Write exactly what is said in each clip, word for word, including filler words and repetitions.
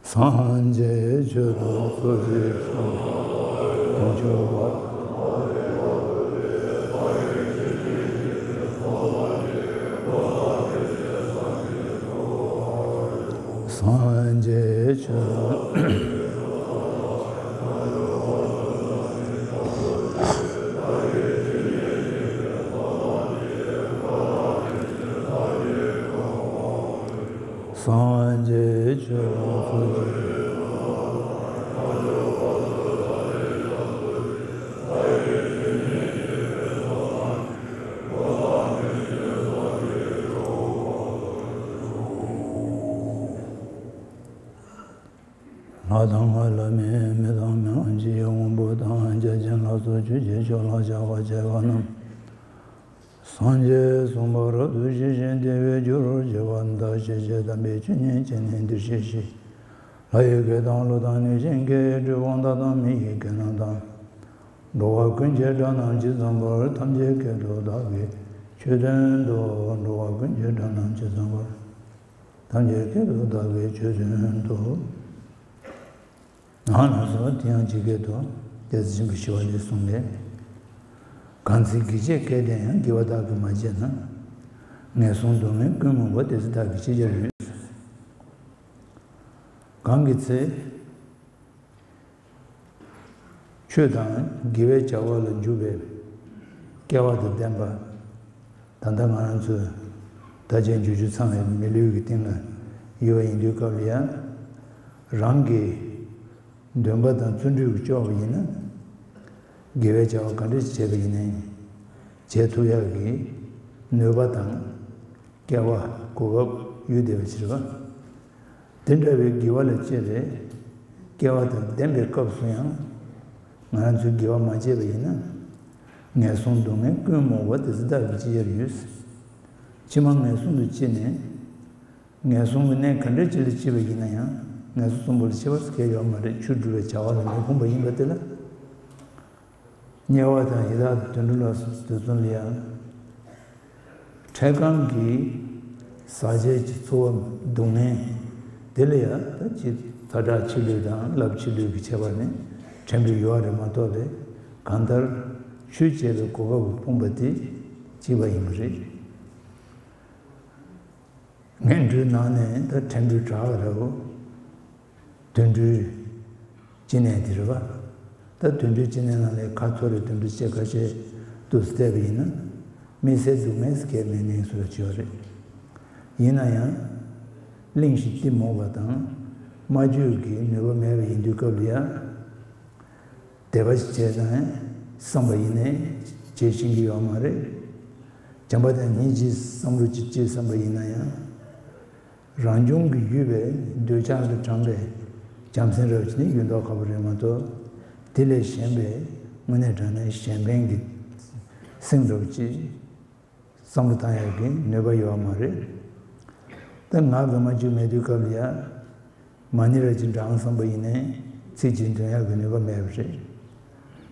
སངས་རྒྱས་ཆོས་དང་ཚོགས་ཀྱི་མཆོག་ལ་མཆོད་པ། སངས་རྒྱས་ཆོས་དང་། སངས་རྒྱས་ཆོས་དང་ཚོགས་ཀྱི། ལྷ་དང་ལྷ་མིན་མི་དང་མི་དབང་ཆེ་བའི་དབང་པོ་དང་། བརྒྱ་བྱིན་ལ་སོགས་ཆོས་ཀྱི་ཕྱོགས་ལ་བྱ་བ་བྱེད་པ་རྣམས། སངས་རྒྱས་གསུངས་པ་རབ་ཏུ་ཞི་ཞིང་བདེ་བའི་རྒྱུར་གྱུར་པ་དག་ཤེས་བྱའི་དམ་པའི་ཆོས་ཉིད་ཀྱི་གནས་འདིར་གཤེགས་ཤིག། ལྷ་ཡི་སྐད་དང་ཀླུ་དང་གནོད་སྦྱིན་སྐད། གྲུལ་བུམ་དག་དང་མི་ཡི་སྐད་རྣམས་དང་། འགྲོ་བ་ཀུན་གྱི་སྒྲ་རྣམས་ཇི་ཙམ་པར། ཐམས་ཅད་སྐད་དུ་བདག་གིས་ཆོས་བསྟན་ཏོ། འགྲོ་བ་ཀུན་གྱི་སྒྲ་རྣམས་ཇི་ཙམ་པར། ཐམས་ཅད་སྐད་དུ་བདག་གིས་ཆོས་བསྟན་ཏོ། ཨ་ནི་སོགས་དེ་ཡང་ཇི་སྐད་དུ། རྒྱལ་སྲས་ཆེན་པོ་ཞི་བ་ལྷས་གསུངས་པས། གང་ཚེ་དགེ་བྱེད་སྐལ་ལྡན་ཡང་། དགེ་བ་བདག་གིས་མ་བྱས་ན། ངན་སོང་སྡུག་བསྔལ་ཀུན་རྨོངས་པ། དེ་ཚེ་བདག་གིས་ཅི་བྱར་འོས། གང་གི་ཚེ། ཆོས་དང་དགེ་བའི་བྱ་བ་ལ་འཇུག་པའི་སྐལ་བ་དང་ལྡན་པ། ད་ལྟ་ང་རང་ཚོའི་དར་ཆེན་འབྱོར་བཅུ་ཚང་བའི་མི་ལུས་ཀྱི་སྟེང་ལ་ཡོད་པ་ཡིན་དུས་སྐབས་ལ་ཡང་། རང་གི་འདོན་པ་དང་བརྩོན་འགྲུས་ཀྱིས་ལྕོགས་པ་ཡིན་ན། དགེ་བའི་བྱ་བ་ག་འདྲ་ཞིག་བྱས་པ་ཡིན་ནའི་བྱེད་ཐུབ་ཡག་གི་ནུས་པ་དང་། སྐལ་བ། གོ་སྐབས་ཡོད་བསྡད་པ་ཕྱིར་བ། དེ་འདྲ་བའི་དགེ་བ་ལ་སྤྱད་པའི་སྐལ་བ་དང་ལྡན་པའི་སྐབས་སུ་ཡང་། ང་རང་ཚོས་དགེ་བ་མ་བྱས་པ་ཡིན་ན། ངན་སོང་སྡུག་བསྔལ་ཀུན་རྨོངས་པ། དེ་ཚེ་བདག་གིས་ཅི་བྱར་འོས། ཕྱི་མ་ངན་སོང་དུ་སྐྱེས་ནས། ངན་སོང་གི་གནས་ག་འདྲ་ཅིག་ལ་སྐྱེས་པ་ཡིན་ན་ཡང་། ངན་སོང་གསུམ་པོ་ལ་སྐྱེ་བ་ཟེར་མཁན་ཡོད་མ་རེད། ཆོས་སྒྲུབ་པའི་བྱ་བ་ལ་མི་ཕོངས་པ་ཡིན་པ་དེ་ལ། དམྱལ་བ་དང་ཡི་དྭགས་དང་དུད་འགྲོ་ལ་སོགས་དེ་ཚོ་ལ་ཡང་། འཕྲལ་ཁམས་ཀྱི་ཟག་བཅས་ཀྱི་ཚོར་བ་སྡུག་བསྔལ་དེ་ལ་ཡང་། ད་ཅི་ཛ་དྲག་ཕྱི་ལུས་དང་རླབས་ཕྱི་ལུས་ཀྱི་ཁྱད་པར་ནི་ཕྲན་བུ་ཡོད་རེད་མ་གཏོགས་པའི། གང་ལྟར་ཆོས་བྱེད་པའི་གོ་སྐབས་ཀྱིས་ཕོངས་པ་དེ་གཅིག་པ་ཡིན་པ་རེད། ངན་འགྲོའི་ནང་ནས་ད་ཕྲན་བུ་དྲག་རེད་བོ། དུད་འགྲོའི་སྐྱེ་གནས་དེ་རེད་བ། ད་དུད་འགྲོའི་སྐྱེ་གནས་ནང་ལས་ཁ་ཐོར་རེ་དུད་འགྲོ་སྐྱེ་ཁ་ཤས་དུ་བལྟས་པ་ཡིན་ན། མི་ཚེ་སྡུག་བསྔལ་སྐྱེ་མེད་ནས་སུ་ལ་བྱེད་པ་རེད། ཡིན་ན་ཡང་། གླིང་བཞི་གཏི་མུག་པ་དང་། སྨྲ་བརྗོད་ཀྱི་ནུས་པ་མེད་པ་ཡིན་དུས་སྐབས་ལ་ཡང་། དད་པ་ཞིག་བྱས་ན་བསམ་པ་ཡིན་ནའི་བྱེད་ཤེས་ཀྱི་ཡོད་མ་རེད། བྱམས་པ་དང་སྙིང་རྗེའི་བསམ་བློ་ཅིག་སྐྱེས་བསམ་པ་ཡིན་ན་ཡང་། རང་བྱུང་གི་ཡོད་པའི་འདོད་ཆགས་ལས་དྲངས་པའི་བྱམས་སེམས་རབ་ཅིག་ནི་ཡོད་མདོག་ཁ་པོ་རེད་མ་གཏོགས། དེ་ལས་གཞན་པའི་དངོས་གནས་དྲང་གནས་གཞན་ཕན་གྱི་སེམས་རབ་ཅིག་བསམ་བློ་བཏང་ཡག་གི་ནུས་པ་ཡོད་མ་རེད། ད་ང་གི་མ་བཅོས་མེད་དུས་སྐབས་ལ་ཡ། མ་ཎི་ར་ཅིག་བགྲང་བསམ་པ་ཡིན་ནའི་ཚིག་གཅིག་འདོན་ཡག་གི་ནུས་པ་མེད་པ་རེད།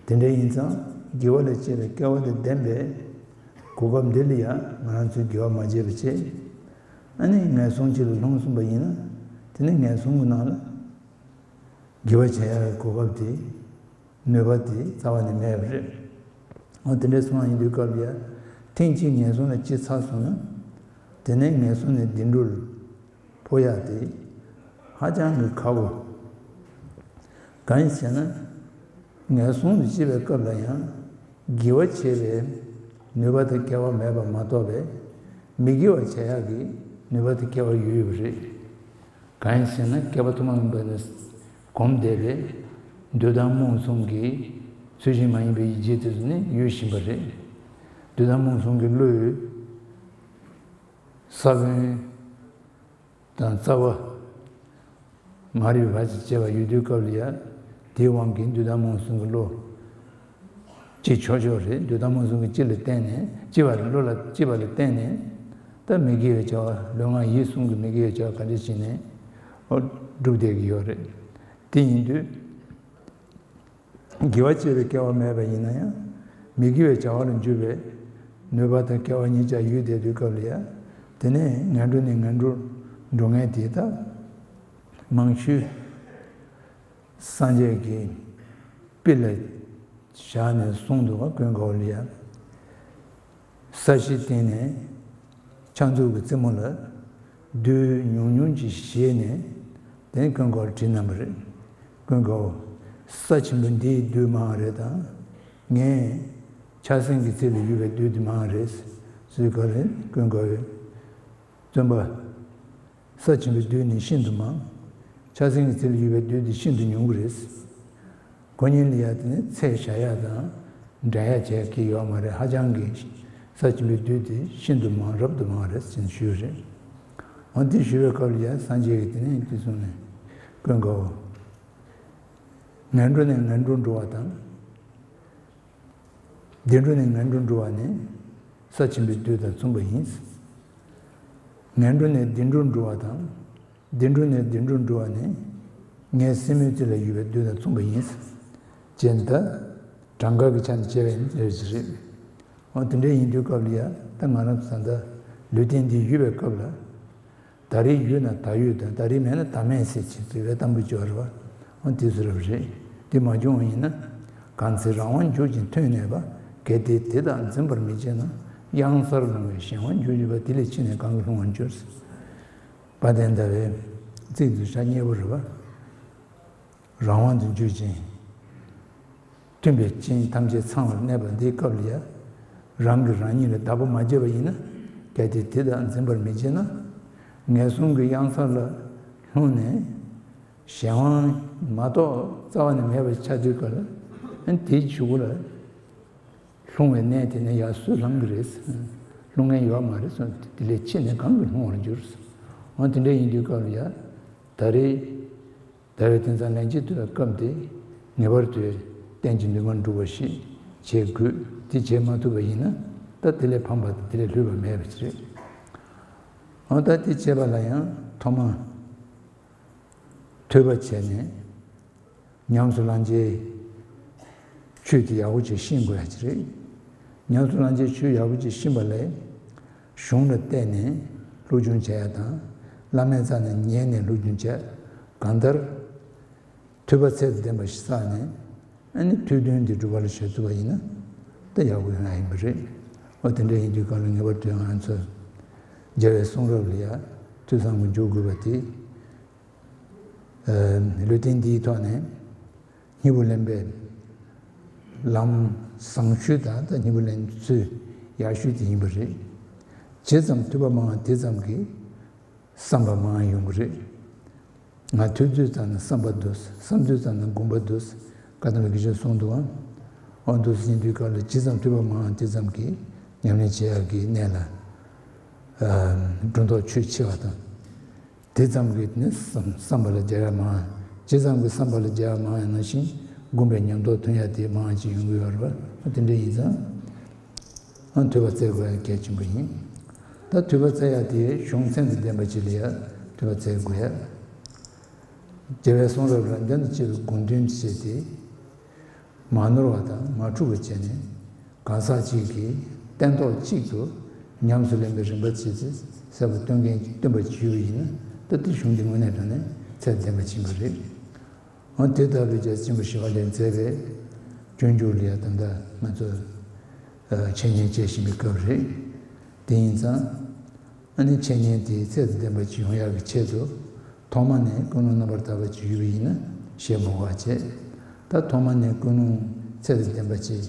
དེ་འདྲ་ཡིན་ཙང་དགེ་བ་ལ་སྤྱད་པའི་སྐལ་བ་དང་ལྡན་པའི་གོ་སྐབས་འདི་ལ་ཡ་ང་རང་ཚོས་དགེ་བ་མ་བྱས་པ་བྱས། ཨ་ནི་ངན་སོང་ཅིག་ལ་ལྷུང་སོང་པ་ཡིན་ན། དེ་ནི་ངན་སོང་གི་ནང་ལ་དགེ་བ་བྱེད་ཡག་གི་གོ་སྐབས་དེ། ནུས་པ་དེ་རྩ་བ་ནས་མེད་པ་རེད། འོ་དེ་འདྲའི་སོང་བ་ཡིན་དུས་སྐབས་ལ་ཡ། ཐེངས་གཅིག་ངན་སོང་ལ་སྐྱེས་ཚར་སོང་ན། དེ་ནས་ངན་སོང་ནས་བདེ་འགྲོ་ལ་འཕོ་ཡག་དེ་ཧ་ཅང་གི་ཁག་པོ། གང་ཡིན་ཟེར་ན། ངན་སོང་དུ་སྐྱེས་པའི་སྐབས་ལ་ཡང་། དགེ་བ་བྱེད་པའི་ནུས་པ་དང་སྐལ་བ་མེད་པ་མ་གཏོགས་པའི། མི་དགེ་བ་བྱེད་ཡག་གི་ནུས་པ་དང་སྐལ་བ་ཡོད་ཡོད་པ་རེད། གང་ཡིན་ཟེར་ན། བསྐལ་པ་ཐུན་མོང་མ་ཡིན་པ་ནས་གོམས་བསྡད་པའི་འདོད་ཆགས་རྨོངས་གསུམ་གྱི་ཚུལ་བཞིན་མ་ཡིན་པའི་ཡིད་བྱེད་དེ་ཚོ་ནི་ཡོད་བཞིན་པ་རེད། འདོད་ཆགས་རྨོངས་གསུམ་གྱི་བློས་ས་བོན་དང་རྩ་བ། མ་རིག་པ་ཅིག་སྐྱེ་བ་ཡོད་དུས་སྐབས་ལ་ཡ། དེའི་དབང་གིས་འདོད་ཆགས་རྨོངས་གསུམ་གྱི་བློ། སྐྱེ་ཆོག་ཆོག་རེད། འདོད་ཆགས་རྨོངས་གསུམ་གྱི་སྐྱེ་ལ་བརྟེན་ནས། སྐྱེ་བ་བློ་ལ་སྐྱེ་བ་ལ་བརྟེན་ནས། ད་མི་དགེ་བའི་བྱ་བ། ལུས་ངག་ཡིད་གསུམ་གྱི་མི་དགེ་བའི་བྱ་བ་ག་འདྲ་བྱས་ནས། ཨོ། སྒྲུབ་བསྡད་ཀྱི་ཡོད་རེད། དེ་ཡིན་དུས། དགེ་བ་བྱེད་པའི་སྐལ་བ་མེད་པ་ཡིན་ན་ཡང་། མི་དགེ་བའི་བྱ་བ་ལ་འཇུག་པའི་ནུས་པ་དང་སྐལ་བ་གཉིས་ཆ་ཡོད་བསྡད་དུས་སྐབས་ལ་ཡ། དེ་ནས་ངན་འགྲོ་ནས་ངན་འགྲོར་འགྲོ་མཁན་དེ་དག་མང་ཤོས་ སངས་རྒྱས་ཀྱིས་དཔེ་ལ་བཞག་ནས་གསུངས་འདུག་པ། ཀུན་དགའ་བོ་ལ་ཡ། ས་གཞི་སྟེང་ནས་ཕྱག་མཛུབ་ཀྱི་རྩེ་མོ་ལ་རྡུལ་ཉུང་ཉུང་ཅིག་བཞེས་ནས་དེ་ཀུན་དགའ་བོར་བྲིས་གནང་བ་རེད། ཀུན་དགའ་བོ། ས་ཆེན་པོ་འདིའི་རྡུལ་མང་བ་རེད་དང་། ངས་ཕྱག་སེན་གྱི་རྩེ་ལ་ཡོད་པའི་རྡུལ་དེ་མང་བ་རེད་ཟེར་སྐབས་ལ། ཀུན་དགའ་བོས། བཙུན་པ། ས་ཆེན་པོའི་རྡུལ་ནི་ཤིན་ཏུ་མང་། ཕྱག་སེན་གྱི་རྩེ་ལ་ཡོད་པའི་རྡུལ་དེ་ཤིན་ཏུ་ཉུང་གི་རེད། ཁོ་གཉིས་ལ་ཡ་དེ་ནི་ཚད་བཞག་ཡ་དང་འགྲན་ཡ་བྱེད་ཀྱི་ཡོད་མ་རེད། ཧ་ཅང་གི་ས་ཆེན་པོའི་རྡུལ་དེ་ཤིན་ཏུ་མང་རབ་ཏུ་མང་རེད་ཅེས་ཞུས་རེད། འོ་དེ་ཞུ་བའི་སྐབས་ལ་ཡ་སངས་རྒྱས་ཀྱིས་དེ་ནས་དེ་གསུངས་ནས། ཀུན་དགའ་བོ། ངན་འགྲོ་ནས་ངན་འགྲོར་འགྲོ་བ་དང་། བདེ་འགྲོ་ནས་ངན་འགྲོར་འགྲོ་བ་ནི་ས་ཆེན་པོའི་རྡུལ་དང་མཚུངས་པ་ཡིན། ངན་འགྲོ་ནས་བདེ་འགྲོར་འགྲོ་བ་དང་། བདེ་འགྲོ་ནས་བདེ་འགྲོར་འགྲོ་བ་ནི་ངའི་སེན་མོའི་རྩེ་ལ་ཡོད་པའི་རྡུལ་དང་མཚུངས་པ་ཡིན། ཅེས་ད་གྲངས་ཀ་གི་ཆ་ནས་དཔྱད་པ་ཡིན་ཟེར་གྱི་རེད། འོ་དེ་འདྲ་ཡིན་དུས་སྐབས་ལ་ཡ། ད་ང་རང་ཚོ་ད་ལྟ་ལུས་རྟེན་འདི་ཡོད་པའི་སྐབས་ལ། ད་རེས་ཡོད་ན་ད་ཡོད་དང་། ད་རེས་མེད་ན་ད་མེད་ཟེར་གྱི་རེ་བའི་གཏམ་དཔེ་སྦྱོར་བ། འོ་དེ་ཚོ་རབ་རེད། དེ་མ་བྱུང་བ་ཡིན་ན། གང་ཚེ་རང་དབང་འཇུག་ཅིང་ཐོན་གནས་པ། གལ་ཏེ་དེ་དག་འཛིན་པར་མི་བྱེད་ན། གཡང་སར་ལྷུང་བའི་གཞན་དབང་འཇུག་བྱེད་པ། དེ་ལས་ཕྱི་ནས་གང་གིས་ལྷུང་བར་འགྱུར། དཔལ་ལྡན་ཟླ་བའི་ཚིག་འདི་ཆ་མཉེས་པོ་རེད་པ། རང་དབང་དུ་འཇུག་ཅིང་། མཐུན་པའི་རྐྱེན་ཐམས་ཅད་ཚང་བར་གནས་པ་འདིའི་སྐབས་ལ་ཡ། རང་གིས་རང་ཉིད་ལ་བདག་པོ་མ་བྱས་པ་ཡིན་ན། གལ་ཏེ་དེ་དག་འཛིན་པར་མི་བྱེད་ན། ངན་སོང་གི་གཡང་ས་ལ་ལྷུང་ནས། གཞན་དབང་མ་གཏོགས་རྩ་བ་ནས་མེད་པ་ཆགས་དུས་སྐབས་ལ། ཨ་ནི་དེའི་གཞུག་གུ་ལ་ལྷུང་བའི་གནས་དེ་ནས་ཡར་སུས་ལྷུང་གི་རེད། ལྷུང་མཁན་ཡོད་མ་རེད་གསུངས། དེ་ལས་ཕྱི་ནས་གང་གིས་ལྷུང་བར་འགྱུར། འོ་དེ་འདྲ་ཡིན་དུས་སྐབས་ལ་ཡ། ད་རེས། ཟླ་བའི་དེང་སང་ལན་གཅིག་ཐུབ་པའི་སྐབས་འདི་ངེས་པར་དུ་གཏན་གྱི་འདུན་མ་འགྲུབ་པ་ཞིག་བྱེད་དགོས། དེ་བྱེད་མ་ཐུབ་པ་ཡིན་ན། ད་དེ་ལས་ཕམ་པ་དང་དེ་ལས་ལྷོད་པ་མེད་པ་ཞིག་རེད། འོ་ད་དེ་བྱེད་པ་ལ་ཡང་ཐོག་མ་ཐོས་པ་བྱས་ནས་ཉམས་སུ་བླང་བྱའི་ཆོས་དེ་ཡག་པོ་ཅིག་ཤེས་དགོས་ཡ་ཅིག་རེད། ཉམས་སུ་བླང་བྱའི་ཆོས་ཡག་པོ་ཅིག་ཤེས་པ་ལས། གཞུང་ལ་བལྟས་ནས་སློབ་སྦྱོང་བྱེད་ཡ་དང་། བླ་མའི་རྩ་ནས་ཉན་ནས་སློབ་སྦྱོང་བྱེད། གང་ལྟར། ཐོས་པ་ཚད་དང་ལྡན་པ་ཞིག་བསགས་ནས། ཨ་ནི་ཐོས་དོན་འདི་སྒྲུབ་པ་ལ་བྱེད་ཐུབ་པ་ཡིན་ན། ད་ཡག་པོ་ཡོང་ཡ་ཡིན་པ་རེད། འོ་དེ་འདྲ་ཡིན་དུས་སྐབས་ལ་ངེས་པར་དུ་ང་ཚོ་རྒྱལ་བའི་གསུང་རབ་ལ་ཡ་ཐོས་བསམ་གྱིས་འཇུག་དགོས་པ་དེ། ཨ། ལུས་རྟེན་འདིའི་ཐོག་ནས་སྙིང་པོ་ལེན་པའི་ལམ་བཟང་ཤོས་དང་། ད་སྙིང་པོ་ལེན་ཚུལ་ཡག་ཤོས་དེ་ཡིན་པ་རེད། ཇི་ཙམ་ཐོས་པ་མང་བ་དེ་ཙམ་གྱིས་བསམ་པ་མང་ཡོང་གི་རེད། ང་ཐོས་དུས་ཙམ་ན་བསམ་པ་འདུག། བསམ་དུས་ཙམ་ན་སྒོམ་པ་འདུག། བཀའ་གདམས་པའི་དགེ་སྦྱོར་གསུངས་འདུག་ཨང་། འོ་འདུག་ཟེར་དུས་སྐབས་ལ་ཇི་ཙམ་ཐོས་པ་མང་བ་དེ་ཙམ་གྱིས་ཉམས་ལེན་བྱེད་ཡག་གི་གནས་ལ། ཨ། སྒྲོ་འདོགས་ཆོད་ཆེ་བ་དང་། དེ་ཙམ་གྱིས་ནི་བསམ་བསམ་པ་ལ་རྒྱལ་བ་མང་། ཇི་ཙམ་གྱིས་བསམ་པ་ལ་རྒྱལ་བ་མང་ཡང་ནང་བཞིན་སྒོམ་པའི་ཉམས་རྟོགས་ཐོན་ཡ་དེ་མང་ཅིག་ཡོང་གི་ཡོད་རེད་པ། དེ་འདྲ་ཡིན་ཙང་། ཨ། ཐོས་པ་བཙལ་དགོས་ཡ་གལ་ཆེན་པོ་ཡིན། ད་ཐོས་པ་བཙལ་ཡ་དེ་གཞུང་ཚད་དང་ལྡན་པ་ཅིག་ལ་ཡ་ཐོས་པ་བཙལ་དགོས་ཡ། རྒྱལ་བའི་གསུང་རབ་རང་རྐྱ་དང་བཅས་པའི་དགོངས་དོན་བྱས་ཏེ། མ་ནོར་བ་དང་མ་འཁྲུག་པར་བྱས་ནས། གང་ཟག་གཅིག་གིས་སྟན་ཐོག་གཅིག་ཏུ་ཉམས་སུ་ལེན་པའི་རིམ་པ་བྱས་ཚེ་གསལ་པོ་སྟོན་མཁན་གྱི་སྟོན་པ་ཅིག་ཡོད་པ་ཡིན་ན། ད་ལྟའི་གཞུང་འདི་དངོས་གནས་དྲང་གནས་ཚད་ལྡན་པ་ཕྱིན་པ་རེད། འོ་དེ་ལྟ་བུའི་རྒྱལ་སྲས་ཆེན་པོ་ཞི་བ་ལྷས་མཛད་པའི་སྤྱོད་འཇུག་ལ་ཡ་ད་ལྟ་ང་ཚོ་འཆད་ཉན་བྱེད་བཞིན་པའི་སྐབས་རེད། དེ་ཡིན་ཙང་། ཨ་ནི་འཆད་ཉན་དེ་ཚད་དང་ལྡན་པ་ཅིག་ཡོང་ཡག་གི་ཆེད་དུ། ཐོག་མ་ནས་ཀུན་སློང་རྣམ་པར་དག་པ་ཅིག་ཡོད་པ་ཡིན་ན་ཞེས་མོས་པ་བྱེད། ད་ཐོག་མ་ནས་ཀུན་སློང་ཚད་དང་ལྡན་པ་ཅིག་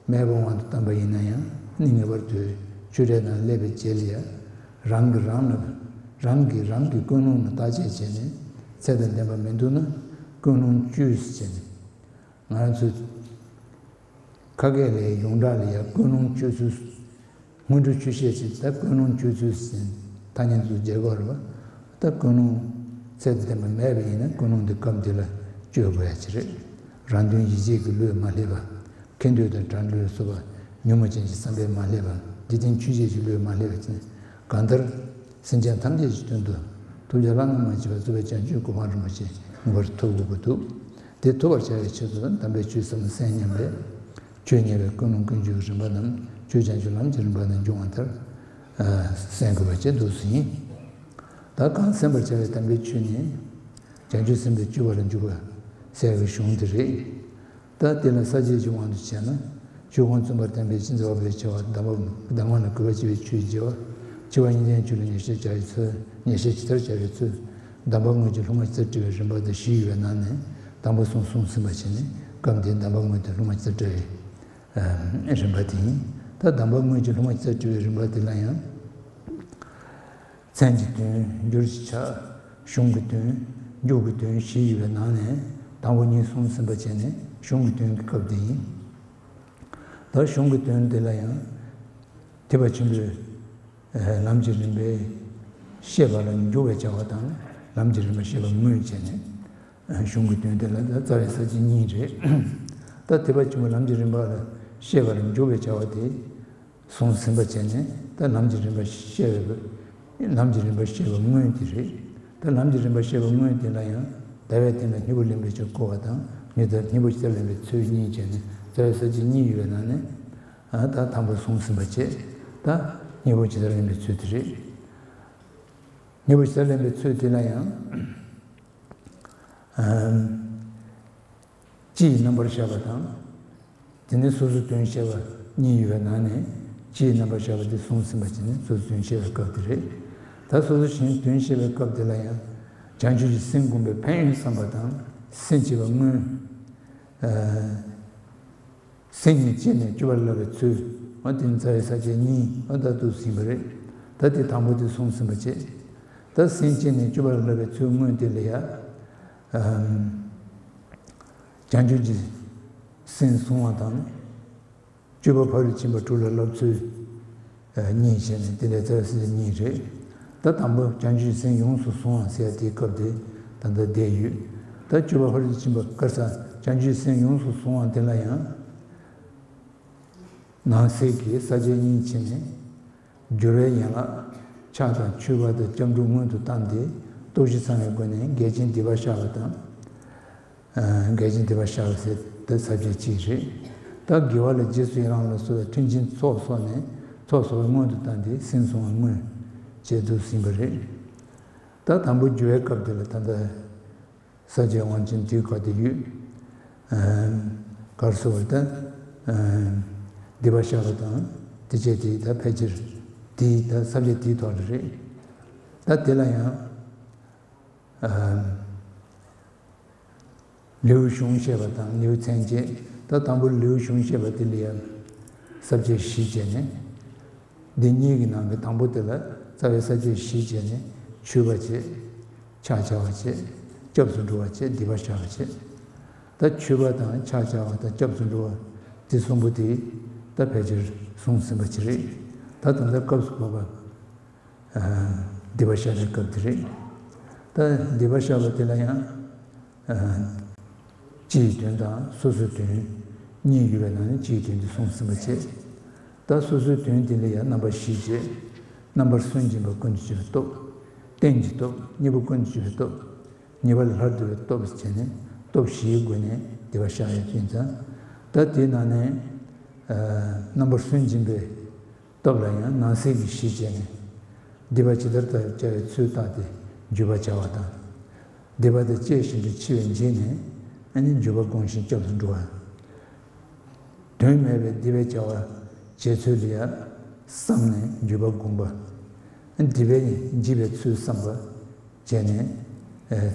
མེད་པའི་དབང་དུ་བཏང་པ་ཡིན་ན་ཡང་། ཨ་ནི་ངེས་པར་དུ་ཆོས་འབྲེལ་ནང་སླེབས་པའི་རྗེས་ལ་ཡ། རང་གིས་རང་ལ། རང་གིས་རང་གི་ཀུན་སློང་ལ་བརྟག་དཔྱད་བྱས་ནས། ཚད་དང་ལྡན་པ་མི་འདུག་ན་ཀུན་སློང་བཅོས་སུ་བྱས་ནས། ང་རང་ཚོའི་ཁ་སྐད་ལ་ཡ་ཡོངས་གྲགས་ལ་ཡ་ཀུན་སློང་བཅོས་ཚུལ། སྔོན་འགྲོ་ཆོས་བཤད་ཅེས། ད་ཀུན་སློང་བཅོས་ཚུལ་ཟེར་ཐ་སྙད་ཚུར་སྦྱར་གྱི་ཡོད་རེད་པ། ད་ཀུན་སློང་ཚད་དང་ལྡན་པ་མེད་པ་ཡིན་ན་ཀུན་སློང་འདི་སྐབས་འདི་ལ་བཅོས་དགོས་ཡ་ཅིག་རེད། རང་དོན་ཡིད་བྱེད་ཀྱི་བློས་མ་སླེབས་པ། ཁེ་འདོད་དང་དགྲ་བློ་སོགས་པ་ཉོན་མོངས་ཅན་གྱི་བསམ་པས་མ་སླེབས་པ། འཇིག་རྟེན་ཆོས་བྱེད་ཀྱི་བློས་མ་སླེབས་པ་ཅིག། གང་ལྟར། སེམས་ཅན་ཐམས་ཅད་ཀྱི་དོན་དུ་ཐུགས་རྗེ་བླ་ན་མ་མཆིས་པ་རྫོགས་པའི་བྱང་ཆུབ་གོ་འཕང་རིན་པོ་ཆེ་ངེས་པར་ཐོབ་དགོས་ཀྱི་འདུག། དེ་ཐོབ་པར་བྱ་བའི་ཆེད་དུ་དམ་པའི་ཆོས་ཟབ་མོ་གསན་སྙམ་པས། ཆོས་ཉན་པའི་ཀུན་སློང་ཀུན་སྤྱོད་ཀྱི་རིམ་པ་རྣམས་ཆོས་བྱང་ཆུབ་ལམ་གྱི་རིམ་པ་ནས་འབྱུང་བ་ལྟར་གསན་དགོས་པ་བཅས་འདུག་སེ་ཡིན། ད་གང་གསན་པར་བྱ་བའི་དམ་པའི་ཆོས་ནི། བྱང་ཆུབ་སེམས་དཔའི་སྤྱོད་པ་ལ་འཇུག་པ། ཟེར་བའི་གཞུང་དེ་རེད། ད་དེ་ལ་ས་བཅད་ཀྱི་དབང་དུ་བྱས་ན། ཆོས་ཀུན་མཚུངས་པར་ལྡན་པའི་སྤྱི་མཛའ་བ་པོའི་ཆེ་བ། གདམས་པ་གདམས་ངག་ལ་གུས་པ་ཆེ་བའི་ཆོས་ཀྱི་རྒྱལ་བ། འཆི་བ་གཉིས་ལྡན་ཆོས་ལ་ཉེར་ཞག་བྱ་བའི་ཚུལ། ཉེར་ཞག་ཇི་ལྟར་བྱ་བའི་ཚུལ། གདམས་པ་དངོས་ཀྱི་སློབ་མ་ཇི་ལྟར་བཀྲི་བའི་རིམ་པ་དང་བཞི་ཡོད་པའི་ནང་ནས་དང་པོ་གསུམ་གསུངས་ཟིན་པ་བྱས་ནས། སྐབས་འདིའི་གདམས་པ་དངོས་དེ་སློབ་མ་ཇི་ལྟར་བཀྲི་བའི་རིམ་པ་དེ་ཡིན། ད་གདམས་པ་དངོས་ཀྱི་སློབ་མ་ཇི་ལྟར་བཀྲི་བའི་རིམ་པ་དེ་ལ་ཡང་། མཚན་གྱི་དོན། འགྱུར་གྱི་ཆ། གཞུང་གི་དོན། མཇུག་གི་དོན་བཞི་ཡོད་པའི་ནང་ནས་དང་པོ་གཉིས་གསུངས་ཟིན་པ་བྱས་ནས་གཞུང་གི་དོན་གྱི་སྐབས་དེ་ཡིན། ད་གཞུང་གི་དོན་དེ་ལ་ཡང་ཐེག་པ་ཆེན་པོའི་ལམ་གྱི་རིམ་པའི་བཤད་པ་ལ་འཇུག་པའི་བྱ་བ་དང་། ལམ་གྱི་རིམ་པ་བཤད་པ་དངོས་བྱས་ནས་གཞུང་གི་དོན་དེ་ལ་རྩ་བའི་ས་བཅད་གཉིས་རེད། ད་ཐེག་པ་ཆེན་པོའི་ལམ་གྱི་རིམ་པ་ལ་བཤད་པ་ལ་འཇུག་པའི་བྱ་བ་དེ། གསུངས་ཟིན་པ་བྱས་ནས། ད་ལམ་གྱི་རིམ་པ་བཤད་པའི། ལམ་གྱི་རིམ་པ་བཤད་པ་དངོས་དེ་རེད། ད་ལམ་གྱི་རིམ་པ་བཤད་པ་དངོས་དེ་ལ་ཡང་ཟླ་བའི་སྟེང་ལ་སྙིང་པོ་ལེན་པའི་ཕྱིར་བཀོད་པ་དང་། སྙིང་པོ་ཇི་ལྟར་ལེན་པའི་ཚུལ་གཉིས་བྱས་ནས་རྩ་བའི་ས་བཅད་གཉིས་ཡོད་པའི་ནང་ནས། ཨ། ད་དང་པོ་གསུངས་ཟིན་པ་བྱས། ད་སྙིང་པོ་ཇི་ལྟར་ལེན་པའི་ཚུལ་དེ་རེད། སྙིང་པོ་ཇི་ལྟར་ལེན་པའི་ཚུལ་དེ་ལ་ཡང་། སྤྱི་ཡི་རྣམ་པར་བཞག་པ་དང་། དེ་ནས་སོ་སོའི་དོན་བཤད་པ་གཉིས་ཡོད་པའི་ནང་ནས། སྤྱི་ཡི་རྣམ་པར་བཞག་པ་དེ་གསུངས་ཟིན་པ་བྱས་ནས་སོ་སོའི་དོན་བཤད་པའི་སྐབས་དེ་རེད། ད་སོ་སོ་གཞན་དོན་བཤད་པའི་སྐབས་དེ་ལ་ཡང་། བྱང་ཆུབ་ཀྱི་སེམས་བསྒོམ་པའི་ཕན་ཡོན་བསམ་པ་དང་། སེམས་བསྐྱེད་པ་དངོས། སེམས་ཉིད་བསྐྱེད་ནས་སྤྱོད་པར་བསླབ་པའི་ཚུལ། འོ་དེ་ནི་རྩ་བའི་ས་བཅད་གཉིས། འོ་ད་འདུག་ཟིན་པ་རེད། ད་དེ་དང་པོ་དེ་གསུངས་ཟིན་པ་བྱས། ད་སེམས་བསྐྱེད་ནས་སྤྱོད་པར་བསླབ་པའི་ཚུལ་དངོས་དེ་ལ་ཡང་། བྱང་ཆུབ་ཀྱི་སེམས་བཟུང་བ་དང་། སྤྱོད་པ་ཕ་རོལ་ཏུ་ཕྱིན་པ་དྲུག་ལ་བསླབ་ཚུལ་གཉིས་བྱས་ནས། དེ་ལས་རྩ་བའི་ས་བཅད་གཉིས་རེད། ད་དང་པོ་བྱང་ཆུབ་སེམས་ཡོངས་སུ་བཟུང་བ་ཟེར་ཡ་དེའི་སྐབས་དེ་ད་ལྟ་བསྡད་ཡོད། ད་སྤྱོད་པ་ཕ་རོལ་ཏུ་ཕྱིན་པ་དཀར་ས་བྱང་ཆུབ་སེམས་ཡོངས་སུ་བཟུང་བ་དེ་ལ་ཡང་། ནང་གསེས་ཀྱི་ས་བཅད་གཉིས་བྱས་ནས། སྦྱོར་བའི་ཡན་ལག་ཕྱག་དང་མཆོད་པ་དང་སྐྱབས་འགྲོ་སྔོན་དུ་བཏང་སྟེ། སྟོབས་བཞི་ཚང་བའི་སྒོ་ནས་འགལ་རྐྱེན་སྡིག་པ་བཤགས་པ་དང་། འགལ་རྐྱེན་སྡིག་པ་བཤགས་པ་ཟེར་དེ་ས་བཅད་གཅིག་རེད། ད་དགེ་བ་ལ་རྗེས་སུ་ཡི་རང་ལ་སོགས་པའི་མཐུན་རྐྱེན་ཚོགས་བསགས་ནས། ཚོགས་བསགས་པ་སྔོན་དུ་བཏང་སྟེ་སེམས་བཟུང་བ་དངོས་བྱས་འདུག་ཟིན་པ་རེད། ད་དང་པོ་སྦྱོར་བའི་སྐབས་དེ་ལ་ད་ལྟ་ས་བཅད་དབང་ཅན་དེའི་སྐབས་དེ་ཡོད། ག་རེ་ཟེར་བ་ད། སྡིག་པ་བཤགས་པ་དང་དེ་བྱས་དེ་ད་ཕལ་ཆེར་དེའི་ད་ས་བཅད་དེའི་ཐོག་ལ་རེད། ད་དེ་ལ་ཡང་། ལེའུ་གཞུང་བཤད་པ་དང་ལེའུ་མཚན་བཅས། ད་དང་པོ་ལེའུ་གཞུང་བཤད་པ་དེ་ལ་ཡང་ས་བཅད་བཞི་བྱས་ནས། འདི་གཉིས་ཀྱི་ནང་གི་དང་པོ་དེ་ལ་རྩ་བའི་ས་བཅད་བཞི་བྱས་ནས། མཆོད་པ་བྱས། ཕྱག་བྱ་བ་བྱས། སྐྱབས་སུ་འགྲོ་བ་བྱས། སྡིག་པ་བཤགས་པ་བྱས། ད་མཆོད་པ་དང་ཕྱག་བྱ་བ་དང་སྐྱབས་སུ་འགྲོ་བ་དེ་གསུམ་པོ་དེ་ད་ཕལ་ཆེར་གསུངས་ཟིན་པ་ཅིག་རེད། ད་ད་ལྟ་སྐབས་སུ་བབ་པ། སྡིག་པ་བཤགས་པའི་སྐབས་དེ་རེད། ད་སྡིག་པ་བཤགས་པ་དེ་ལ་ཡང་། སྤྱི་ཡི་དོན་དང་སོ་སོའི་དོན་གཉིས་ཡོད་པའི་ནང་ནས་སྤྱི་ཡི་དོན་དེ་གསུངས་ཟིན་པ་བྱས། ད་སོ་སོའི་དོན་དེ་ལ་ཡང་རྣམ་པ་བཞི་བྱས། རྣམ་པར་སུན་འབྱིན་པ་ཀུན་ཏུ་སྤྱོད་པའི་སྟོབས། རྟེན་གྱི་སྟོབས། གཉེན་པོ་ཀུན་ཏུ་སྤྱོད་པའི་སྟོབས། ཉེས་པ་ལས་སླར་ལྡོག་པའི་སྟོབས་བྱས་ནས་སྟོབས་བཞིའི་སྒོ་ནས་སྡིག་པ་བཤགས་ཡ་ཡིན་ཙང་། ད་དེའི་ནང་ནས་རྣམ་པར་སུན་འབྱིན་པའི་སྟོབས་ལ་ཡང་ནང་གསེས་ཀྱི་གཞི་བྱས་ནས། སྡིག་པ་ཇི་ལྟར་བཤགས་པའི་ཚུལ་བརྟགས་ཏེ་འགྱོད་པ་བྱ་བ་དང་། སྡིག་པ་དེ་སྤྱད་བཞིན་དུ་འཆི་བས་འཇིགས་ནས། ཨ་ནི་འགྱོད་པ་སྒོམ་ཞིང་སྐྱབས་སུ་འགྲོ་བ། དོན་མེད་པའི་སྡིག་པའི་བྱ་བ་བྱེད་ཚུལ་ལ་ཡང་བསམ་ནས་འགྱོད་པ་སྒོམ་པ། སྡིག་པས་འཇིགས་པའི་ཚུལ་བསམ་པ་བྱས་ནས། ཨེ།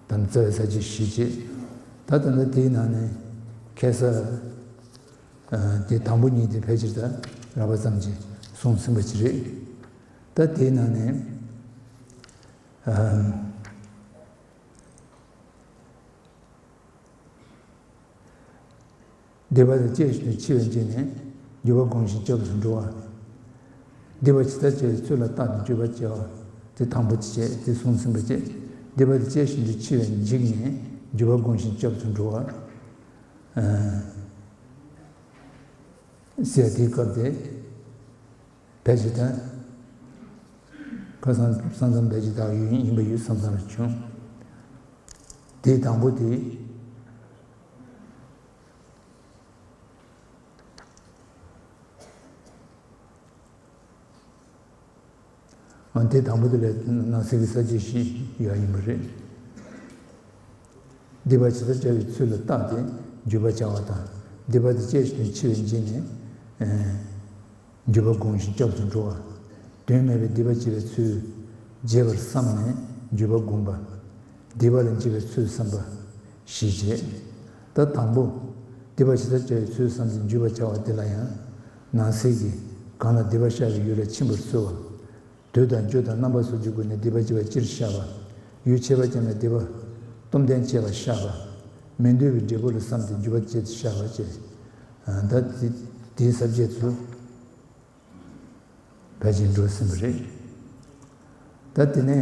དམ་རྩ་བའི་ས་བཅད་བཞི་བྱས། ད་ད་ལྟ་དེའི་ནང་ནས་ཁ་སང་། ཨ། དེ་དང་པོ་གཉིས་དེ་ཕལ་ཆེར་ད་རགས་པ་ཙམ་གྱིས་གསུངས་ཟིན་པ་ཅིག་རེད། ད་དེའི་ནང་ནས། ཨ། སྡིག་པ་དེ་སྤྱད་བཞིན་དུ་འཆི་བས་འཇིགས་ནས། འགྱོད་པ་སྒོམ་ཞིང་སྐྱབས་སུ་འགྲོ་བ། སྡིག་པ་ཇི་ལྟར་བྱས་པའི་ཚུལ་ལ་བརྟགས་ཏེ་འགྱོད་པ་སྐྱེ་བ། དེ་དང་པོ་བྱས། དེ་གསུངས་ཟིན་པ་བྱས། སྡིག་པ་དེ་སྤྱད་བཞིན་དུ་འཆི་བས་འཇིགས་ནས། འགྱོད་པ་སྒོམ་ཞིང་སྐྱབས་སུ་འགྲོ་བ། ཨ། ཟེར་དེའི་སྐབས་དེ། ཕལ་ཆེར་ད་ཁ་སང་ས་མཚམས་ཕལ་ཆེར་ད་ཡོད་ཡིན་པ་ཡོད་བསམ་བསམ་རེ་བྱུང་། དེ་དང་པོ་དེ། ཨ། དེ་དང་པོ་དེ་ལ་ནང་གསེས་ཀྱི་ས་བཅད་བཞི་ཡོད་ཡིན་པ་རེད། སྡིག་པ་ཇི་ལྟར་བྱ་བའི་ཚུལ་ལ་བརྟགས་ཏེ་འཇུག་པ་བྱ་བ་དང་། སྡིག་པ་དེ་སྤྱད་ཞིང་འཆི་བའི་རྗེས་ནས་འཇུག་པ་བསྒོམ་ཞིང་སྐྱབས་སུ་འགྲོ་བ། དོན་མེད་པའི་སྡིག་པ་བྱེད་པའི་ཚུལ་བརྗེད་པར་བསམས་ནས་འཇུག་པ་བསྒོམ་པ། སྡིག་པ་ལ་འཇིགས་པའི་ཚུལ་བསམ་པ་བཞི་བྱེད། ད་དང་པོ། སྡིག་པ་ཇི་ལྟར་བྱ་བའི་ཚུལ་བསམས་ཏེ་འཇུག་པ་བྱ་བ་དེ་ལ་ཡང་། ནང་གསེས་ཀྱི། གང་ལ་སྡིག་པ་བཤགས་པའི་ཡུལ་ལ་ཕྱིན་པར་གསོལ་བ། དུས་དང་རྒྱུ་དང་རྣམ་པ་སོགས་ཀྱི་སྒོ་ནས་སྡིག་པ་བགྱིས་པ་སྤྱིར་བཤགས་པ། ཡུལ་ཁྱད་པར་ཅན་ལ་སྡིག་པ་སྟོབས་ལྡན་བྱས་པ་བཤགས་པ། མི་འདོད་པའི་འབྲས་བུ་ལ་བསམས་ཏེ་འཇུག་པ་བྱེད་དེ་བཤགས་པ་བཅས། ད་དེ་དེའི་ས་བཅད་ཚོ་བེད་ཀྱིན་འགྲོ་ཟིན་པ་རེད། ད་དེ་ནས་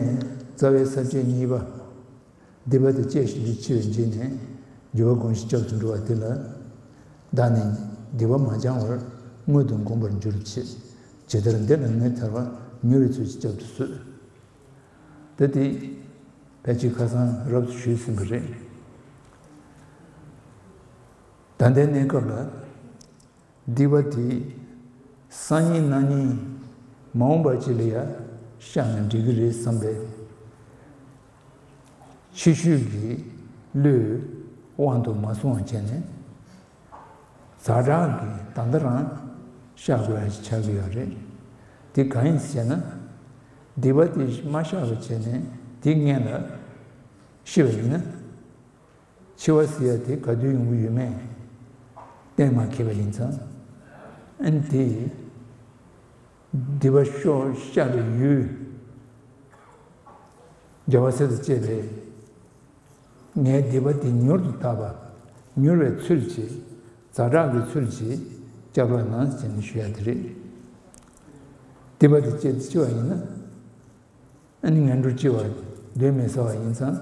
རྩ་བའི་ས་བཅད་གཉིས་པ། སྡིག་པ་དེ་སྤྱད་ཞིང་དུ་འཆི་བའི་རྗེས་ནས་འཇུག་པ་བསྒོམ་ཞིང་སྐྱབས་སུ་འགྲོ་བ་དེ་ལ། བདག་ནི་སྡིག་པ་མ་བྱང་བར་སྔོན་དུ་བསྒོམ་པར་འགྱུར་ཕྱིར། ཇི་ལྟར་འདི་ལ་ངོ་མཚར་བ། མྱུར་བའི་ཚུལ་གྱིས་བསྐྱབ་ཏུ་གསོལ། ད་དེ་ཕལ་ཆེར་ཁ་སང་རབ་ཏུ་ཞུས་ཟིན་པ་རེད། ད་ལྟའི་གནས་སྐབས་ལ། སྡིག་པ་དེ་སང་ཉིན་གནངས་ཉིན་མ་འོངས་པ་ཅིག་ལ་ཡང་བཤགས་ན་འགྲིག་གི་རེད་བསམ་པའི་ཕྱི་ཤུལ་གྱི་བློས་དབང་དུ་མ་སོང་བ་བྱས་ནས། ཛ་དྲག་གི་ད་ལྟ་རང་བཤགས་དགོས་ཡ་ཞིག་ཆགས་ཀྱི་ཡོད་རེད། དེ་གང་ཡིན་ཟེར་ན། སྡིག་པ་དེ་མ་བཤགས་པ་བྱས་ནས་དེ་སྔོན་ལ་ཤི་བ་ཡིན་ན། འཆི་བ་ཟེར་ཡ་དེ་ག་དུས་ཡོང་གི་ཡོད་མེད་གཏན་མ་འཁེལ་བ་ཡིན་ཙང་། ཨ་ནི་དེ་སྡིག་པ་ཤོག་བཤགས་པའི་ཡུལ། རྒྱལ་བ་སྲས་དང་བཅས་པས། ངའི་སྡིག་པ་འདི་མྱུར་དུ་དག་པ། མྱུར་བའི་ཚུལ་གྱིས། ཛ་དྲག་གི་ཚུལ་གྱིས་སྐྱབས་རོགས་གནང་ཟེར་ནས་ཞུ་ཡ་དེ་རེད། སྡིག་པ་འདི་སྤྱད་དེ་འཆི་བ་ཡིན་ན། ཨ་ནི་ངན་འགྲོར་སྐྱེ་བ་གདོན་མི་ཟ་བ་ཡིན་ཙང་།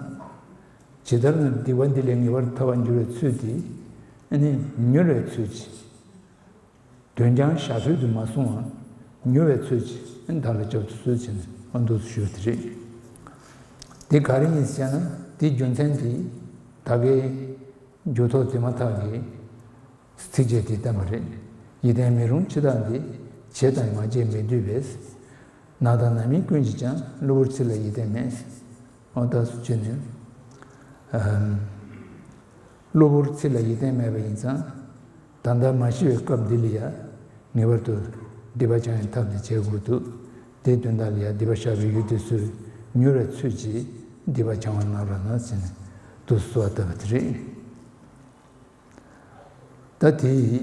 ཇི་ལྟར་ན་སྡིག་པ་འདི་ལས་ངེས་པར་ཐར་བར་འགྱུར་བའི་ཚུལ་དེ། ཨ་ནི་མྱུར་བའི་ཚུལ་གྱིས། དོན་ཀྱང་ཞག་དུས་དུ་མ་སོང་བར། མྱུར་བའི་ཚུལ་གྱིས་བདག་ལ་སྐྱབས་སུ་གསོལ་ཟེར་ནས་ཨ་འདུག་སེ་ཞུས་པ་དེ་རེད། དེ་ག་རེ་ཡིན་ཟེར་ན། དེའི་རྒྱུ་མཚན་དེ་ད་གའི་རྒྱུ་ཐོག་དེ་མ་ཐག་གི་ཚིགས་བཅད་དེ་བསྟན་པ་རེད། ཡིད་བརྟན་མི་རུང་འཆི་བདག་འདི། བྱས་དང་མ་བྱས་མི་སྡོད་པས། ན་དང་ན་མིན་ཀུན་གྱིས་ཀྱང་། གློ་བུར་ཚེ་ལ་ཡིད་བརྟན་མེད། ཨོ་ད་སུ་བྱས་ནས། གློ་བུར་ཚེ་ལ་ཡིད་བརྟན་མེད་པ་ཡིན་ཙང་། ད་ལྟ་མ་ཤི་བའི་སྐབས་འདི་ལ་ཡང་ངེས་པར་དུ་སྡིག་པ་བྱང་བའི་ཐབས་དེ་བྱེད་དགོས་འདུག་དེའི་དོན་དག་ལ་ཡང་སྡིག་པ་བཤགས་པའི་ཡུལ་དེ་ཚུར་མྱུར་བའི་ཚུལ་གྱིས་སྡིག་པ་བྱང་བར་གནང་རོགས་གནང་ཟེར་ནས་འདུག་སེ་གསོལ་བ་བཏབ་པ་དེ་རེད། ད་དེ་ཡི་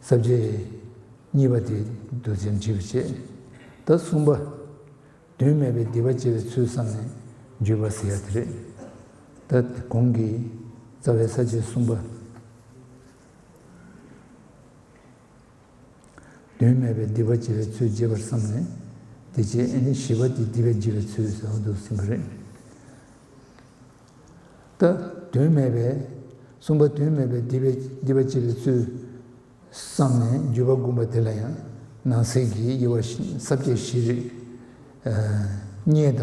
ས་བཅད་གཉིས་པ་དེ་འདུག་སེ་འབྲི་བ་བྱེད། ད་གསུམ་པ། དོན་མེད་པའི་སྡིག་པ་བྱེད་པའི་ཚུལ་བསམས་ནས་འཇུག་པ་ཟེར་ཡ་དེ་རེད། ད་གོང་གི་རྩ་བའི་ས་བཅད་གསུམ་པ། དོན་མེད་པའི་སྡིག་པ་བྱེད་པའི་ཚུལ་བརྗེད་པར་བསམས་ནས། དེ་རྗེས་ཨ་ནི་བཞི་པ་དེ་སྡིག་པ་བགྱིས་པའི་ཚུལ་ཟེར་བ་འདུག་ཟིན་པ་རེད། ད་དོན་མེད་པའི། གསུམ་པ་དོན་མེད་པའི་སྡིག་པའི་སྡིག་པ་བགྱིས་པའི་ཚུལ་བསམས་ནས་འཇུག་པ་བསྒོམ་པ་དེ་ལ་ཡང་ནང་གསེས་ཀྱི་དབྱེ་བ་བཞི། ས་བཅད་བཞི་རེད། རྙེད་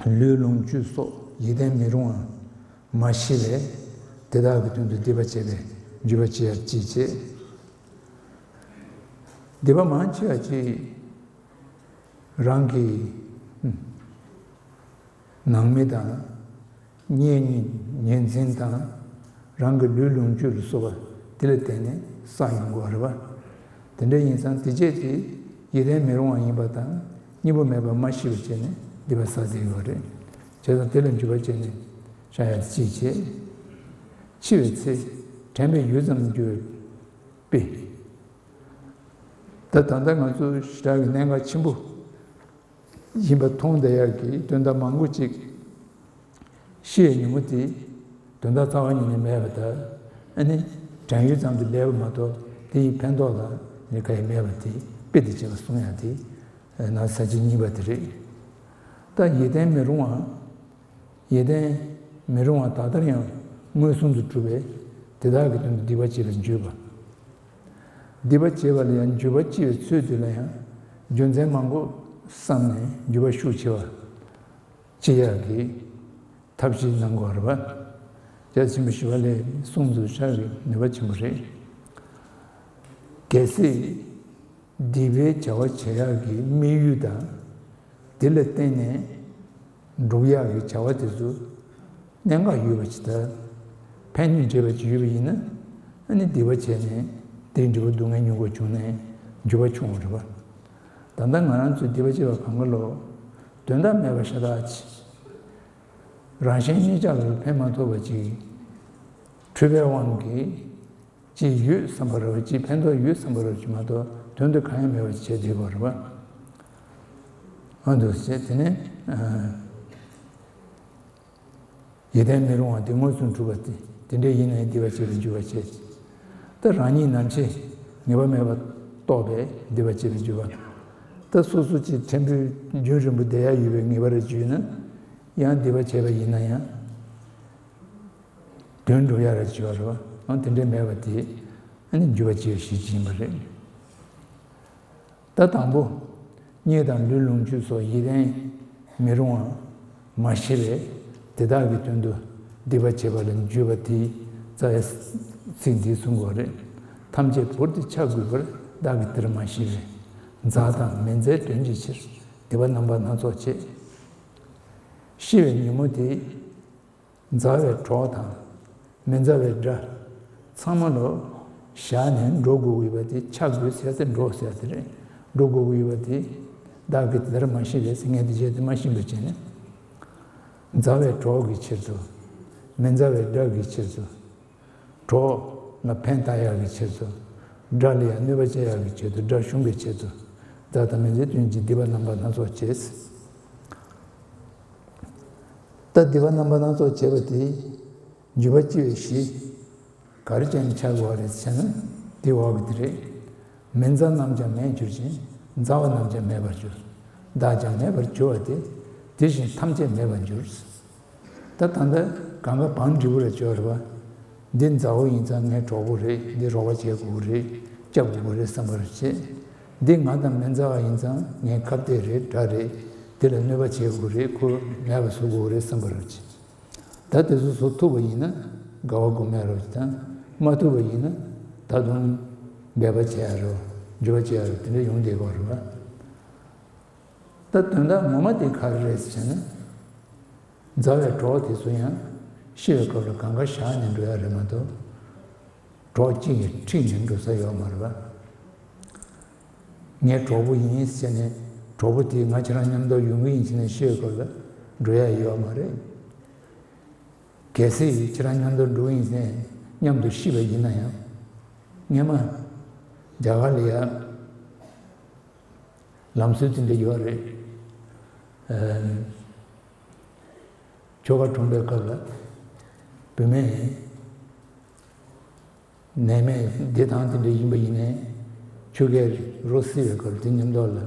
དང་། ལུས་ལོངས་སྤྱོད་སོགས་ཡིད་བརྟན་མི་རུང་བ་མ་ཤེས་པས། དེ་དག་གི་དོན་དུ་སྡིག་པ་བྱས་པས་འཇུག་པ་བྱེད་ཡར་ཅིག་བྱེད། སྡིག་པ་མང་ཆེ་བ་ཅིག་རང་གི་ནང་མི་དང་། གཉེན་ཉེ་འཛིན་དང་། རང་གི་ལུས་ལོངས་སྤྱོད་ལ་སོགས་པ་དེ་ལ་བརྟེན་ནས་བསགས་ཡོང་གི་ཡོད་རེད་པ། དེ་འདྲ་ཡིན་ཙང་དེ་བྱས་ཏེ་ཡིད་བརྟན་མི་རུང་བ་ཡིན་པ་དང་། གཉིས་པོ་མེད་པ་མ་ཤེས་པ་བྱས་ནས་སྡིག་པ་བསགས་བསྡད་ཡོད་རེད། བྱས་ཙང་དེ་ལ་འཇུག་པ་བྱས་ནས་བཤགས་ཡ་ཅིག་བྱེད། འཆི་བའི་ཚེ་དྲན་པའི་ཡུལ་ཙམ་གྱུར་པའི། ད་ད་ལྟ་ང་ཚོ་ཞེ་དྲག་གི་གནད་འགག་ཆེན་པོ་ཡིན་པ་མཐོང་བསྡད་ཡག་གི་དོན་དག་མང་པོ་ཅིག་ཤི་བའི་ཉིན་མོ་དེ་དོན་དག་རྩ་བ་ཉིད་ནས་མེད་པ་དང་། ཨ་ནི་དྲན་ཡུལ་ཙམ་དུ་སླེབས་པ་མ་གཏོགས་དེ་ཡི་ཕན་ཐོགས་དང་ནི་ག་ཡང་མེད་པ་དེ་དཔེ་དེ་བྱས་པ་གསུང་ཡག་དེ་ན་ས་བཅད་གཉིས་པ་དེ་རེད། ད་ཡིད་བརྟན་མི་རུང་བ། ཡིད་བརྟན་མི་རུང་བ་ད་ལྟར་ཡང་མངོན་སུམ་དུ་གྲུབ་པས་དེ་དག་གི་དོན་དུ་སྡིག་པ་བྱེད་པར་འཇུག་པ། སྡིག་པ་བྱེད་པ་ལ་ཡང་འཇུག་པ་བྱེད་པའི་ཚུལ་དེ་ལ་ཡང་རྒྱུ་མཚན་མང་པོ་བསམས་ནས་འཇུག་པ་ཤུགས་ཆེ་བ་བྱེད་ཡག་གི་ཐབས་ཤེས་གནང་དགོས་རེད་པ། རྒྱ་ཆེན་པོ་ཞི་བ་ལྷས་གསུངས་ཚུལ་ཤར་བའི་ནུས་པ་ཆེན་པོ་རེད། གལ་སྲིད། སྡིག་པའི་བྱ་བ་བྱེད་ཡག་གི་དམིགས་ཡུལ་དང་། དེ་ལ་བརྟེན་ནས་ སྒྲུབ་ཡག་གི་བྱ་བ་དེ་ཚོ་གནད་འགག་ཡོད་པ་ཅིག་དང་། ཕན་གནོད་འབྱེད་པ་ཅིག་ཡོད་པ་ཡིན་ན། ཨ་ནི་སྡིག་པ་བྱས་ནས་དེའི་འབྲས་བུ་སྡུག་བསྔལ་མྱོང་དགོས་བྱུང་ནས་འགྱུར་བ་བྱུང་བ་རེད་པ། ད་ལྟ་ང་རང་ཚོས་སྡིག་པ་བྱས་པ་གང་ག་ལོ། དོན་དག་མེད་པ་ཤ་སྟག་ཅིག་རང་གཞན་གཉིས་ཆར་ལ་ཕན་མ་ཐོགས་པ་ཅིག་འཁྲུལ་པའི་དབང་གིས་ཅིག་ཡོད་བསམ་པ་རེད་པ། ཅིག་ཕན་ཐོགས་ཡོད་བསམ་པ་རེད་པ་ཅིག་མ་གཏོགས་དོན་དུ་གང་ཡང་མེད་པ་ཅིག་བྱས་བསྡད་པ་རེད་པ། ཨ་འདུག་ཟེར་དེ་ནས། ཡིད་བརྟན་མི་རུང་བ་དེ་མངོན་སུམ་གྲུབ་པ་དེ་དེ་འདྲ་ཡིན་ནའི་སྡིག་པ་བྱས་པའི་འགྱུར་བ་བྱེད། ད་རང་ཉིད་ནམ་འཆི་ངེས་པ་མེད་པར་རྟོགས་པས་སྡིག་པ་བྱས་པའི་འགྱུར་བ། ད་སོ་སོ་ཅིག་ཕྲན་བུ་རྒྱུན་རིང་པོ་བསྡད་ཡ་ཡོད་པའི་ངེས་པ་རེ་བྱུང་ན་ཡང་སྡིག་པ་བྱས་པ་ཡིན་ན་ཡང་དོན་འགྲུབ་ཡ་རེ་བྱེད་པ་རེད་པ། ཨང་དེ་འདྲ་མེད་པ་དེ་ཨ་ནི་འགྱུར་བ་བྱས་པའི་གཞི་ཅིག་ཡིན་པ་རེད། ད་དང་པོ། གཉིད་དང་ལུས་ལོངས་སྤྱོད་སོགས་ཡིད་བརྟན་མི་རུང་བ་མ་ཤེས་པས་དེ་དག་གི་དོན་དུ་སྡིག་པ་བྱེད་པ་ལ་འཇུག་པ་དེའི་རྩ་བའི་ཚིག་འདིས་གསུང་དགོས་རེད། ཐམས་ཅད་བུར་དུ་འཆག་དགོས་པར་བདག་གིས་དེར་མ་ཤེས་པས། མཛའ་དང་མི་མཛའི་དོན་གྱི་ཕྱིར་སྡིག་པ་རྣམ་པ་སྣ་ཚོགས་བྱེད། ཤི་བའི་ཉིན་མོ་དེ། མཛའ་བའི་གྲོགས་དང་། མི་མཛའ་བའི་དགྲ། ཚང་མ་ལོ། བཞག་ནས་འགྲོ་དགོས་ཀྱི་ཡོད་པ་དེ། ཆགས་དགོས་ཟེར་ཏེ་འགྲོ་ཟེར་ཏེ་རེད། འགྲོ་དགོས་ཀྱི་ཡོད་པ་དེ། བདག་གིས་དེ་ལྟར་མ་ཤེས་པས་ཟེར། ངས་དེ་བྱས་ཏེ་མ་ཤེས་པ་བྱས་ནས། མཛའ་བའི་གྲོགས་ཀྱི་ཕྱིར་དུ། མི་མཛའ་བའི་དགྲ་གི་ཕྱིར་དུ། གྲོགས་ལ་ཕན་བཏགས་ཡག་གི་ཕྱིར་དུ། དགྲ་ལ་ཡང་གནོད་པ་སྐྱེལ་ཡག་གི་ཆེད་དུ། དགྲ་ཞུམ་པའི་ཆེད་དུ། མཛའ་དང་མི་མཛའི་དོན་གྱི་སྡིག་པ་རྣམ་པ་སྣ་ཚོགས་བྱེད། ད་སྡིག་པ་རྣམ་པ་སྣ་ཚོགས་བྱེད་པ་དེ། འཇུག་པ་སྐྱེ་བའི་གཞི། ག་རེ་བྱས་ནས་ཆགས་དགོས་པ་རེད་ཟེར་ན། དེ་འོག་གི་དེ་རེད། མི་མཛའ་རྣམས་ཀྱང་མེད་གྱུར་ཅིང་། མཛའ་བ་རྣམས་ཀྱང་མེད་པར་འགྱུར། བདག་ཀྱང་མེད་པར་འགྱུར་བ་དེ། དེ་བཞིན་ཐམས་ཅད་མེད་པར་འགྱུར། ད་ད་ལྟ་གང་ག་བང་འགྲིག་པོ་རེ་བྱོས་རེད་པ། འདི་མཛའ་བོ་ཡིན་ཙང་ངའི་གྲོགས་པོ་རེད། འདི་རོགས་པ་བྱེད་དགོས་རེད། སྐྱབས་དགོས་རེད་བསམ་པ་རེ་བྱེད། འདི་ང་དང་མི་མཛའ་བ་ཡིན་ཙང་ངའི་ཁ་གཏད་རེད། དགྲ་རེད། འདི་ལ་གནོད་པ་བྱེད་དགོས་རེད། ཁོ་མེད་པ་བཟོ་དགོས་རེད་བསམ་པ་རེ་བྱེད། ད་དེ་ཚོ་བཟོ་ཐུབ་པ་ཡིན་ན་དགའ་བ་སྒོམ་ཡ་རེད་དང་། མ་ཐུབ་པ་ཡིན་ན་ད་དུང་འབད་པ་བྱེད་ཡ་རེད། འགྱུར་བ་བྱེད་ཡ་རེད། དེ་འདྲ་ཡོང་བསྡད་དགོས་རེད་པ། ད་དོན་དག་ངོ་མ་དེ་ག་རེ་རེད་ཟེར་ན། མཛའ་བའི་གྲོགས་དེ་ཚོ་ཡང་ཤི་བའི་སྐབས་ལ་གང་ག་བཞག་ནས་འགྲོ་ཡ་རེད་མ་གཏོགས། གྲོགས་གཅིག་གིས་ཁྲིད་ནས་འགྲོ་ས་ཡོད་མ་རེད་པ། ངའི་གྲོགས་པོ་ཡིན་ཟེར་ནས་གྲོགས་པོ་དེ་ང་ཁྱེད་རང་མཉམ་དུ་ཡོང་གི་ཡིན་ཟེར་ནས་ཤི་བའི་སྐབས་ལ་འགྲོ་ཡ་ཡོད་མ་རེད། གལ་སྲིད་ཁྱེད་རང་མཉམ་དུ་འགྲོ་གི་ཡིན་ཟེར་ནས་མཉམ་དུ་ཤི་བ་ཡིན་ན་ཡང་། སྔོན་མ་རྒྱ་གར་ལ་ཡ། ལམ་སྲོལ་དེ་འདྲ་ཡོད་རེད། ཨ། ཆོ་ག་གྲོངས་པའི་སྐབས་ལ་བུད་མེད་ནད་མེད་བདེ་ཐང་དེ་འདྲ་ཡིན་པ་ཡིན་ནའི་ཆོས་རྒྱལ་རོ་བསིལ་བའི་སྐབས་དེ་མཉམ་དུ་ལ་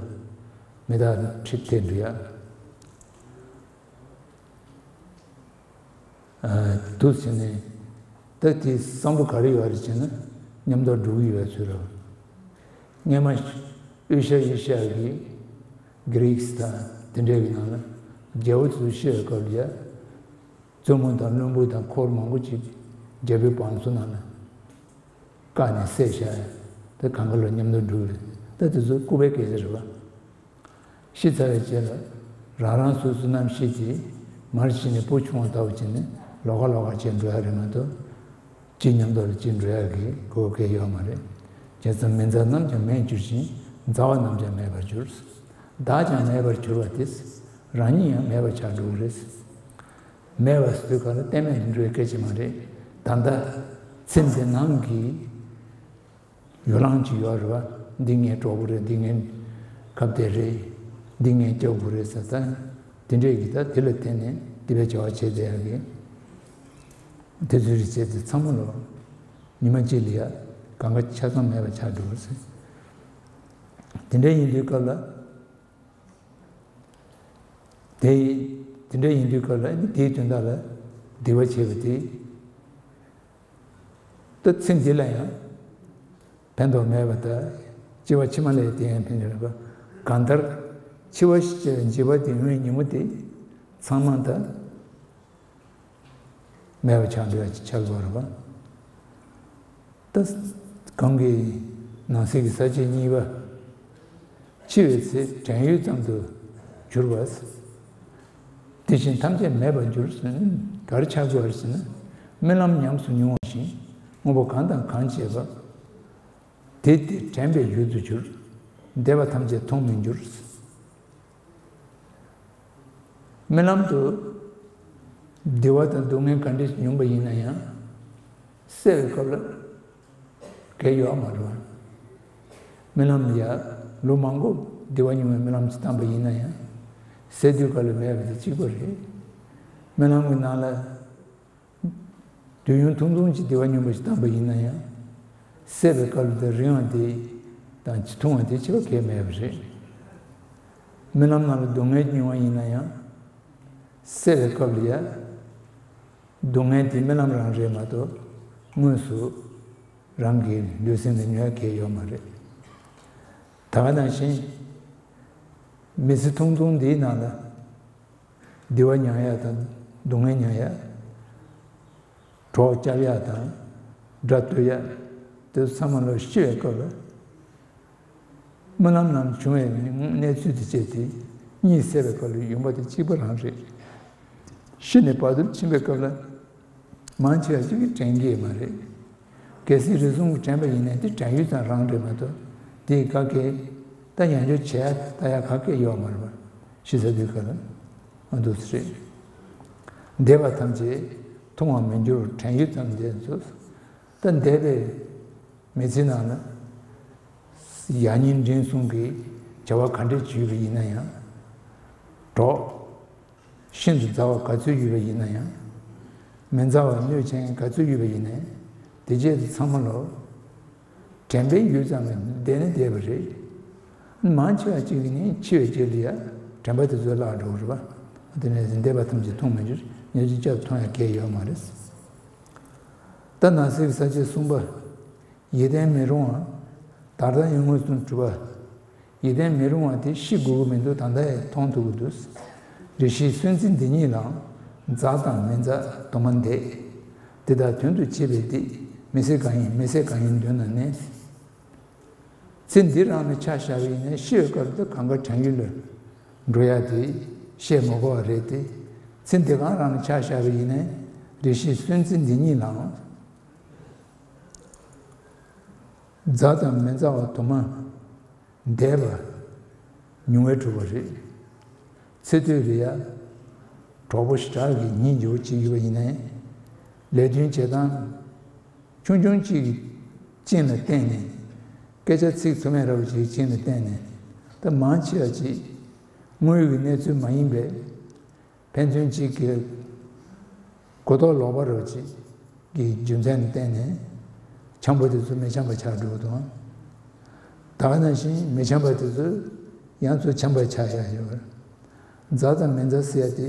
མི་དག་ཁྲིད་དེ་འགྲོ་ཡ། ཨ། འདུག་ཟེར་ནས། ད་དེ་བསམ་བློ་ག་རེ་ཡོད་རེད་ཟེར་ན། མཉམ་དུ་འགྲོ་གི་ཡོད་པའི་ཚུལ་རེད། སྔོན་མ་དབུས་ཤར་ཨེ་ཤ་ཡ་གི་གྷི་རིག་དང་དེ་འདྲའི་གི་ནང་ལ་རྒྱལ་པོ་ཚོ་ཤི་བའི་སྐབས་ལ་ཡ། བཙུན་མོ་དང་བློན་པོ་དང་འཁོར་མང་པོ་ཅིག་རྒྱལ་པོའི་བང་མཛོད་ནང་ལ་བཀག་ནས་བསད་བཞག་ཡ། ད་གང་ག་ལ་མཉམ་དུ་འགྲོ་གི་རེད། ད་དེ་ཚོ་ལྐུགས་པའི་སྐད་ཆ་རེད་པ། ཤི་ཚར་བའི་རྗེས་ལ་རང་རང་སོ་སོའི་རྣམ་ཤེས་དེ་མར་ཤི་ནས་སྤུ་ཆུང་བ་ལྟ་བུ་བྱས་ནས་ལོགས་ཀ་ལོགས་ཀ་བྱས་འགྲོ་ཡ་རེད་མ་གཏོགས། གཅིག་མཉམ་དུ་ལ་གཅིག་འགྲོ་ཡ་གི་གོ་སྐབས་ཡོད་མ་རེད། བྱས་ཙང་མི་མཛའ་རྣམས་ཀྱང་མེད་འགྱུར་ཞིང་། མཛའ་བ་རྣམས་ཀྱང་མེད་པར་འགྱུར། བདག་ཀྱང་མེད་པར་འགྱུར་བ་དེ། རང་ཉིད་ཡང་མེད་པར་ཆགས་འགྲོ་གི་རེད། མེད་པ་ཟེར་དུས་ག་ལ་གཏན་མེད་དུ་འགྲོ་བའི་སྐད་ཆ་མ་རེད། ད་ལྟ་ཚེ་འདི་ནང་གི་ཡོ་ལང་ཅིག་ཡོད་རེད་པ། འདི་ངའི་གྲོགས་པོ་རེད། འདི་ངའི་ཁ་གཏད་རེད། འདི་ངའི་སྐྱབས་མགོན་རེད་ཟེར། ད་དེ་འདྲས་ཀྱི་ད་དེ་ལ་བརྟེན་ནས་སྡིག་པའི་བྱ་བ་བྱས་བསྡད་ཡ་གི། དེ་ཚོའི་རིགས་བྱས་ཏེ་ཚང་མ་ལོ། ཉི་མ་གཅིག་ལ་ཡ་གང་ག་ཆ་ཚང་མེད་པ་ཆགས་འགྲོ་བ་ཟེར། དེ་འདྲ་ཡིན་དུས་སྐབས་ལ། དེ། དེ་འདྲ་ཡིན་དུས་སྐབས་ལ་ནི་དེའི་དོན་དག་ལ་སྡིག་པ་བྱས་པ་དེ། ད་ཚེ་འདི་ལ་ཡང་ཕན་ཐོགས་མེད་པ་དང་། སྐྱེ་བ་ཕྱི་མ་ལ་ཡང་དེ་ཡང་ཕན་ཐོགས་མེད་པ། གང་ལྟར་འཆི་བ་ཞེས་བྱ་བ་དེ་ཡོང་བའི་ཉིན་མོ་དེ་ཚང་མ་ད་མེད་པ་ཆགས་འགྲོ་ཡ་ཆགས་དགོས་རེད་པ། ད་གང་གི་ནང་གསེས་ཀྱི་ས་བཅད་གཉིས་པ། འཆི་བའི་ཚེ་བྲན་གཡོག་ཙམ་དུ་གྱུར་པ། དེ་བཞིན་ཐམས་ཅད་མེད་པར་འགྱུར། ག་རེ་ཆགས་དགོས་པ་རེད་ཟེར་ན། རྨི་ལམ་ཉམས་སུ་མྱོང་བ་བཞིན་དངོས་པོ་གང་དང་གང་བྱེད་པ། དེ་དེ་དྲན་པའི་ཡུལ་དུ་གྱུར། འདས་པ་ཐམས་ཅད་མཐོང་མི་འགྱུར། རྨི་ལམ་དུ་བདེ་བ་དང་སྡུག་བསྔལ་ག་འདྲ་ཞིག་མྱོང་པ་ཡིན་ན་ཡང་། སད་པའི་སྐབས་ལ་གལ་ཡོད་མ་རེད་བ། རྨི་ལམ་ལ་ཡ་ལོ་མང་པོ་བདེ་བ་མྱོང་བའི་རྨི་ལམ་ཞིག་བཏང་པ་ཡིན་ན་ཡང་། སད་དུས་སྐབས་ལ་མེད་པ་དེ་གཅིག་པ་རེད། རྨི་ལམ་གྱི་ནང་ལ། དུས་ཡུན་ཐུང་ཐུང་གི་བདེ་བ་མྱོང་བ་ཞིག་བཏང་པ་ཡིན་ན་ཡང་། སད་པའི་སྐབས་ལ་དེ་རིང་བ་དེ་དང་ཐུང་བ་དེ་ཕྱེ་བ་གལ་མེད་པ་རེད། རྨི་ལམ་ནང་ལ་སྡུག་བསྔལ་མྱོང་བ་ཡིན་ན་ཡང་། སད་པའི་སྐབས་ལ་ཡ། སྡུག་བསྔལ་དེ་རྨི་ལམ་རང་རེད་མ་གཏོགས་དངོས་སུ་རང་གི་ལུས་སེམས་ལ་མྱོང་ཡ་གལ་ཡོད་མ་རེད། ད་ག་ནང་བཞིན་མི་ཚེ་ཐུང་ཐུང་འདིའི་ནང་ལ། བདེ་བ་མྱང་ཡག་དང་སྡུག་བསྔལ་མྱང་ཡག་གྲོགས་བཅར་ཡག་དང་། དགྲ་གཏོད་ཡག་དེ་ཚོ་ཚང་མ་ལ་ཤི་བའི་སྐབས་ལ། རྨི་ལམ་ནང་བྱུང་བའི་གནས་ཚུལ་དེ་བཅས་དེ་གཉིད་སད་པའི་སྐབས་ལ་ཡོང་པ་དེ་གཅིག་པ་རང་རེད། ཤི་ནས་བར་དོར་ཕྱིན་པའི་སྐབས་ལ། མང་ཆེ་བ་ཅིག་གིས་དྲན་གྱི་ཡོད་མ་རེད། གལ་སྲིད་རེ་ཟུང་གིས་དྲན་པ་ཡིན་ན་དེ་དྲན་ཡུལ་ཙམ་རང་རེད་མ་གཏོགས་དེ་ག་གེ་ད་ཡང་བསྐྱར་བྱས་ལྟ་ཡག་ག་གེ་ཡོད་མ་རེད་པ། ཤི་ཚར་དུས་སྐབས་ལ་ཨ་འདུག་སེ་རེད། འདས་པ་ཐམས་ཅད་མཐོང་བར་མི་འགྱུར། དྲན་ཡུལ་ཙམ་འདས་སོ། ད་འདས་པའི་མི་ཚེ་ནང་ལ་ཡང་སྙིང་འདྲེན་གསུམ་གྱི་བྱ་བ་ག་འདྲས་བྱས་པ་ཡིན་ན་ཡང་། གྲོགས། ཤིན་ཏུ་མཛའ་བ་ག་ཚོད་ཡོད་པ་ཡིན་ན་ཡང་། མི་མཛའ་བ་སྣོད་ཆེན་ག་ཚོད་ཡོད་པ་ཡིན་ན་ཡང་། དེ་རྗེས་དེ་ཚང་མ་ལོ། དྲན་པའི་ཡུལ་ཙམ་ལ་བསྡད་ནས་བསྡད་པ་རེད། མང་ཆེ་བ་གཅིག་ནི་འཆི་བའི་རྗེས་ལ་ཡང་དྲན་པ་དེ་ཚོ་བརླག་འགྲོ་གི་རེད་པ། དེ་ནས་འདས་པ་ཐམས་ཅད་མཐོང་མི་འགྱུར། ཉེར་གཅིག་བཅུ་མཐོང་ཡ་གལ་ཡོད་མ་རེད། ད་ནང་གསེས་ཀྱི་ས་བཅད་གསུམ་པ། ཡིད་བརྟན་མི་རུང་བ། ད་ལྟ་ཡང་མངོན་སུམ་གྲུབ་པ། ཡིད་བརྟན་མི་རུང་བ་དེ་ཤི་དགོས་ཀྱི་མི་འདུག་ད་ལྟ་ཡང་མཐོང་ཐུབ་ཀྱི་འདུག་རེ་ཞིག་སུན་འཚེ་འདི་ཉིད་ལའང་། མཛའ་དང་མི་མཛའ་དུ་མ་འདས། དེ་དག་དོན་དུ་བྱེད་པའི་སྡིག་མི་ཚེ་གང་ཡིན། མི་ཚེ་གང་ཡིན་འདོད་ན་ནི། ཚེ་འདི་རང་ལ་ཆ་བཞག་པ་ཡིན་ན་ཤི་བའི་སྐབས་དུ་གང་ག་དྲན་ཡུལ་ལ་འགྲོ་ཡ་དེ་བཤད་མ་དགོས་པ་རེད་དེ། ཚེ་འདི་གང་རང་ལ་ཆ་བཞག་པ་ཡིན་ན་རེ་ཞིག་སུན་འཚེ་འདི་ཉིད་ལའང་། མཛའ་དང་མི་མཛའ་བ་དུ་མ་འདས་པ་མྱོང་བས་གྲུབ་པ་རེད། ཚེ་སྟོད་ལ་ཡ་གྲོགས་པོ་ཞེ་དྲག་གི་སྙིང་རྗེ་པོ་གཅིག་ཡོད་པ་ཡིན་ནའི། ལས་དོན་བྱེད་སྟངས་ཆུང་ཆུང་གཅིག་གི་རྐྱེན་ལ་བརྟེན་ནས། སྐད་ཆ་ཚིག་ཚུ་མེད་འདྲ་པོ་ཅིག་གི་རྐྱེན་ལ་བརྟེན་ནས། ད་མང་ཆེ་བ་ཅིག་དངོས་ཡོད་ཀྱི་གནས་ཚུལ་མ་ཡིན་པའི། ཕན་ཚུན་གཅིག་གི་གོ་རྟོགས་ལོག་པ་རུ་གཅིག་གི་རྒྱུ་མཚན་ལ་བརྟེན་ནས་འཆམ་པོ་དེ་ཚོ་མི་འཆམ་པ་ཆགས་འགྲོ་གི་འདུག་ད་ག་ནང་བཞིན་མི་འཆམ་པ་དེ་ཚོ་ཡང་ཚུར་འཆམ་པ་ཆགས་ཡ་ཡོད་རེད། མཛའ་དང་མི་མཛའ་ཟེར་ཡ་དེ་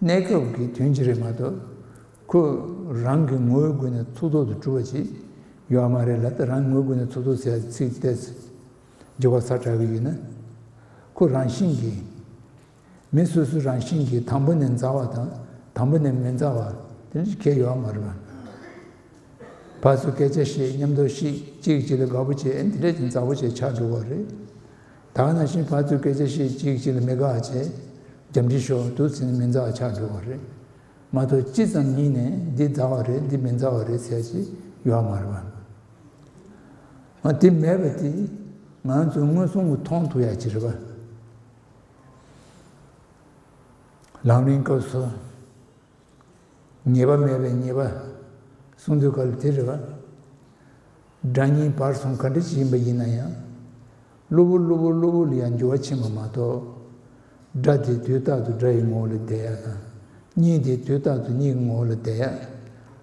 གནས་སྐབས་ཀྱི་དོན་གཅིག་རེད་མ་གཏོགས། ཁོ་རང་གི་ངོ་བོའི་སྒོ་ནས་ཚུགས་ཐོག་ཏུ་གྲུབ་པ་ཅིག་ཡོད་མ་རེད་ལ། ད་རང་ངོ་བོའི་སྒོ་ནས་ཚུགས་ཐོག་ཟེར་ཡ་ཚིག་དེ་འཇོག་པ་ཚ་དྲགས་ཀྱི་ཡོད་ན། ཁོ་རང་བཞིན་གྱིས། མི་སོ་སོའི་རང་བཞིན་གྱིས་དང་པོ་ནས་མཛའ་བ་དང་དང་པོ་ནས་མི་མཛའ་བ་དེ་འདྲ་གང་ཡང་ཡོད་མ་རེད་པ། ཕར་ཚུར་སྐད་ཆ་བཤད། མཉམ་དུ་གཤིག་གཅིག་གིས་གཅིག་ལ་དགའ་པོ་བྱེད། འདི་འདྲ་གི་མཛའ་པོ་བྱས་ཆགས་འགྲོ་བ་རེད། ད་ག་ནང་བཞིན་ཕར་ཚུར་སྐད་ཆ་བཤད། གཅིག་གིས་གཅིག་ལ་མི་དགའ་བ་བྱས། རྒྱབ་འདྲི་ཤོར་འདུག་ཟེར་ནས་མི་མཛའ་བ་ཆགས་འགྲོ་བ་རེད། མ་གཏོགས་སྤྱི་ཙམ་ཉིད་ནས་འདི་མཛའ་བ་རེད། འདི་མི་མཛའ་བ་རེད་ཟེར་ཅིག་ཡོད་མ་རེད་པ། ང་དེ་མེད་པ་དེ་ང་ཚོས་མངོན་སུམ་གྱིས་མཐོང་ཐུབ་ཡ་ཅིག་རེད་པ། ལམ་རིམ་སྐབས་སུ་ཉེས་པ་མེད་པའི་ཉེས་པ་གསུང་དུས་སྐབས་ལ་དེ་རེད་པ། དགྲ་གཉེན་བར་གསུམ་ག་འདྲ་ཞིག་ཡིན་པ་ཡིན་ན་ཡང་། གློ་བུར་གློ་བུར་གློ་བུར་ལ་ཡང་འགྱུར་བ་ཕྱིན་པ་མ་གཏོགས། དགྲ་དེ་དུས་རྟག་ཏུ་དགྲ་ཡི་ངོ་བོ་ལ་བསྡད་ཡ་དང་། གཉེན་དེ་དུས་རྟག་ཏུ་གཉེན་གྱི་ངོ་བོ་ལ་བསྡད་ཡ།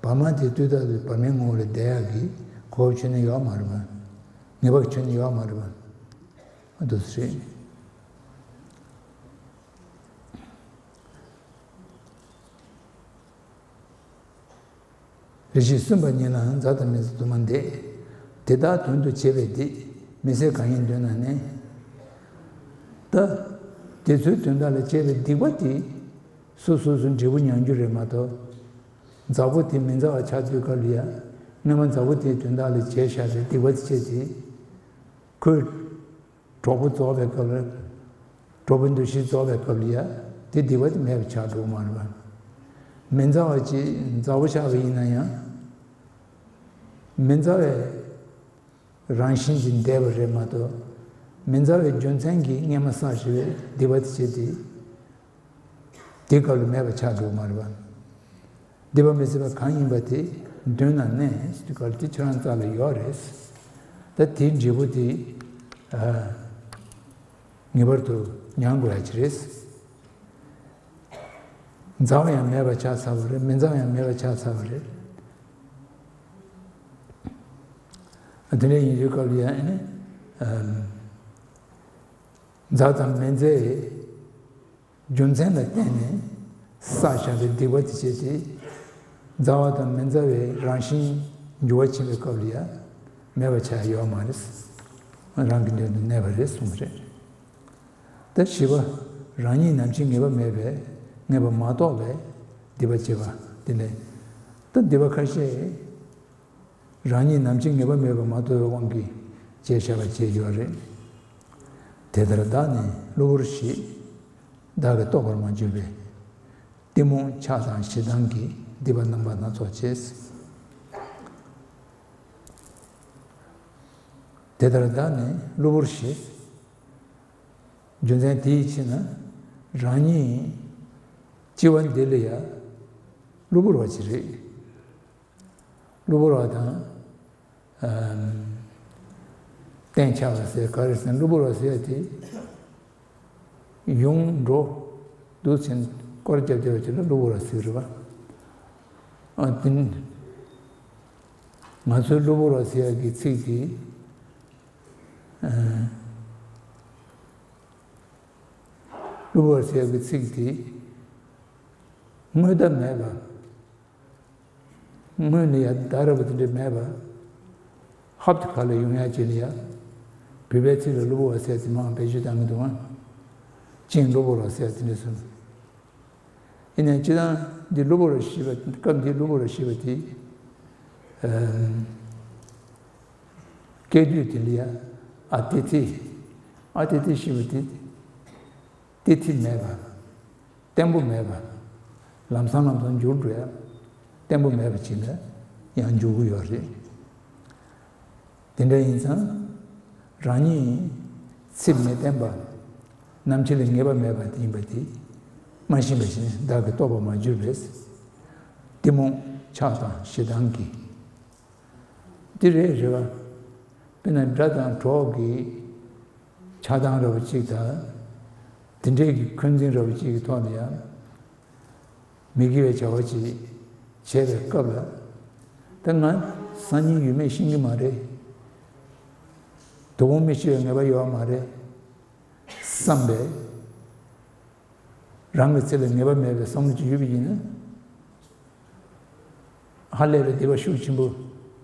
བར་མ་དེ་དུས་རྟག་ཏུ་བར་མའི་ངོ་བོ་ལ་བསྡད་ཡ་གི་གོ་བབ་ཁྱོན་ནས་ཡོད་མ་རེད་པ། ངེས་པ་ཁྱོན་ནས་ཡོད་མ་རེད་པ། འདུག་སེ་རེད། རེ་ཞིག་སུན་པ་ཉིད་ལའང་མཛའ་དང་མི་མཛའ་དུ་མ་འདས། དེ་དག་དོན་དུ་བྱེད་པའི་སྡིག་མི་ཚེ་གང་ཡིན་འདོད་ན་ནི། ད། དེ་ཚོའི་དོན་དག་ལ་བྱས་པའི་སྡིག་པ་དེ། སོ་སོ་སོ་འབྲས་བུ་མྱང་རྒྱུ་རེད་མ་གཏོགས། མཛའ་པོ་དེ་མི་མཛའ་བ་ཆགས་དུས་སྐབས་ལ་ཡ། སྔོན་མ་མཛའ་པོ་དེའི་དོན་དག་ལ་བྱས་བཞག་པའི་སྡིག་པ་དེ་བྱས་ཏེ། ཁོས། གྲོགས་པོ་རྫོགས་པའི་སྐབས་ལ། གྲོགས་པོའི་འདུ་ཤེས་རྫོགས་པའི་སྐབས་ལ་ཡ། དེ་སྡིག་པ་དེ་མེད་པ་ཆགས་འགྲོ་གི་མ་རེད་པ། མི་མཛའ་བ་ཅིག་མཛའ་བོ་ཆགས་པ་ཡིན་ན་ཡང་། མི་མཛའ་བའི་རང་བཞིན་གྱིས་འདས་པ་རེད་མ་གཏོགས། མི་མཛའ་བའི་རྒྱུ་མཚན་གྱིས་སྔས་མ་བསགས་བཞག་པའི་སྡིག་པ་དེ་བྱས་ཏེ། དེའི་སྐབས་ལ་མེད་པ་ཆགས་འགྲོ་གི་མ་རེད་པ། སྡིག་པ་མི་སྲིད་པ་གང་ཡིན་པ་དེ་མདུན་ན་གནས་དེ་སྐབས་དེ་ཁྱེད་རང་རྩ་ལ་ཡོད་རེད། ད་དེའི་འབྲས་བུ་དེ་ཨ། ངེས་པར་དུ་མྱང་དགོས་ཡ་ཅིག་རེད། མཛའ་བ་ཡང་མེད་པ་ཆགས་ཚར་བ་རེད། མི་མཛའ་བ་ཡང་མེད་པ་ཆགས་ཚར་བ་རེད། དེ་འདྲ་ཡིན་དུས་སྐབས་ལ་ཡང་། ཨ། མཛའ་དང་མི་མཛའི་རྒྱུ་མཚན་ལ་བརྟེན་ནས་བསགས་བཞག་པའི་སྡིག་པ་དེ་བྱས་ཏེ། མཛའ་བ་དང་མི་མཛའ་བའི་རང་བཞིན་འགྱུར་བ་ཕྱིན་པའི་སྐབས་ལ་ཡང་མེད་པ་ཆགས་ཡོད་མ་རེད། རང་གི་མདུན་དུ་གནས་པ་རེད་གསུངས་པ་རེད། ད་བཞི་པ། རང་ཉིད་ནམ་འཆི་ངེས་པ་མེད་པའི་ངེས་པ་མ་རྟོགས་པའི་སྡིག་པ་བྱེད་པ་དེ་ལས། ད་སྡིག་པ་ཁ་ཤས་རང་ཉིད་ནམ་འཆི་ངེས་པ་མེད་པ་མ་རྟོགས་པའི་དབང་གིས་བྱས་བཞག་པ་བྱས་ཡོད་རེད། དེ་ལྟར་བདག་ནི་གློ་བུར་ཞིག་བདག་གིས་རྟོགས་པར་མ་གྱུར་པའི། གཏི་མུག་ཆགས་དང་ཞེ་སྡང་གི་སྡིག་པ་རྣམ་པ་སྣ་ཚོགས་བྱས། དེ་ལྟར་བདག་ནི་གློ་བུར་ཞིག་རྒྱུ་མཚན་དེའི་ཕྱིར་ན། རང་ཉིད་སྐྱེ་བ་འདི་ལ་ཡང་གློ་བུར་བ་ཅིག་རེད། གློ་བུར་བ་དང་། ཨམ། གཏན་ཆགས་པ་ཟེར་ག་རེ་ཟེར་གློ་བུར་བ་ཟེར་ཡ་དེ། ཡོང་འགྲོ། འདུག་ཟེར་སྐོར་རྒྱབ་བསྡད་པ་ཅིག་ལ་གློ་བུར་བ་ཟེར་རེད་པ། ཨ། དེ་ནི་ང་ཚོའི་གློ་བུར་བ་ཟེར་ཡ་གི་ཚིག་དེ། ཨ། གློ་བུར་བ་ཟེར་ཡ་གི་ཚིག་དེ་དངོས་བརྡ་མེད་པ། དངོས་ནས་ཡ་བརྡ་ར་བ་དེ་འདྲ་མེད་པ། ཧབ་ཏེ་ག་ལ་ཡོང་ཡ་ཅིག་ལ་ཡ། བོད་པའི་ཚིག་ལ་གློ་བུར་བ་ཟེར་ཡ་དེ་མང་བེད་སྤྱོད་བཏང་གི་འདུག་ཨང་། ཅིང་གློ་བུར་བ་ཟེར་ཡ་དེ་འདྲ་སོང་། ཡིན་ནའང་སྤྱིར་བཏང་འདི་གློ་བུར་བ་ཞེས་པ། སྐབས་འདིའི་གློ་བུར་བ་ཞེས་པ་དེ། ཨམ། སྐད་དོད་དེ་ལ་ཡ། ཨ་ཏི་ཏི། ཨ་ཏི་ཏི་ཞེས་པ་དེ། ཏི་ཏི་མེད་པ། བརྟན་པོ་མེད་པ། ལམ་སང་ལམ་སང་འགྱུར་འགྲོ་ཡ། བརྟན་པོ་མེད་པ་ཅིག་ལ་ཡང་འགྱུར་གྱི་ཡོད་རེད། དེ་འདྲ་ཡིན་ཙང་། རང་ཉིད་ཚེ་མི་བརྟན་པ། ནམ་འཆི་ལ་ངེས་པ་མེད་པ་དེ་ཡིན་པ་དེ་མ་ཤེས་པ་བཞིན་བདག་གིས་རྟོགས་པར་མ་གྱུར་པས། གཏི་མུག་ཆགས་དང་ཞེ་སྡང་གིས། འདི་རེད་རེད་པ། དཔེར་ན་དགྲ་དང་གྲོགས་ཀྱི་ཆགས་སྡང་འདྲ་བོ་གཅིག་དང་། དེ་འདྲའི་གི་འཁོན་འཛིན་འདྲ་བོ་གཅིག་གི་ཐོག་ནས་ཡང་མི་དགེ་བའི་བྱ་བ་ཅིག་བྱས་པའི་སྐབས་ལ། ད་ང་སང་ཉིན་ཡོད་མེད་ཤེས་ཀྱི་མ་རེད། དོ་དགོང་མི་ཤི་བའི་ངེས་པ་ཡོད་མ་རེད་བསམ་པའི། རང་གི་ཚེ་ལ་ངེས་པ་མེད་པའི་བསམ་བློ་ཅིག་ཡོད་པ་ཡིན་ན། ཧ་ལས་པའི་སྡིག་པ་ཤུགས་ཆེན་པོ་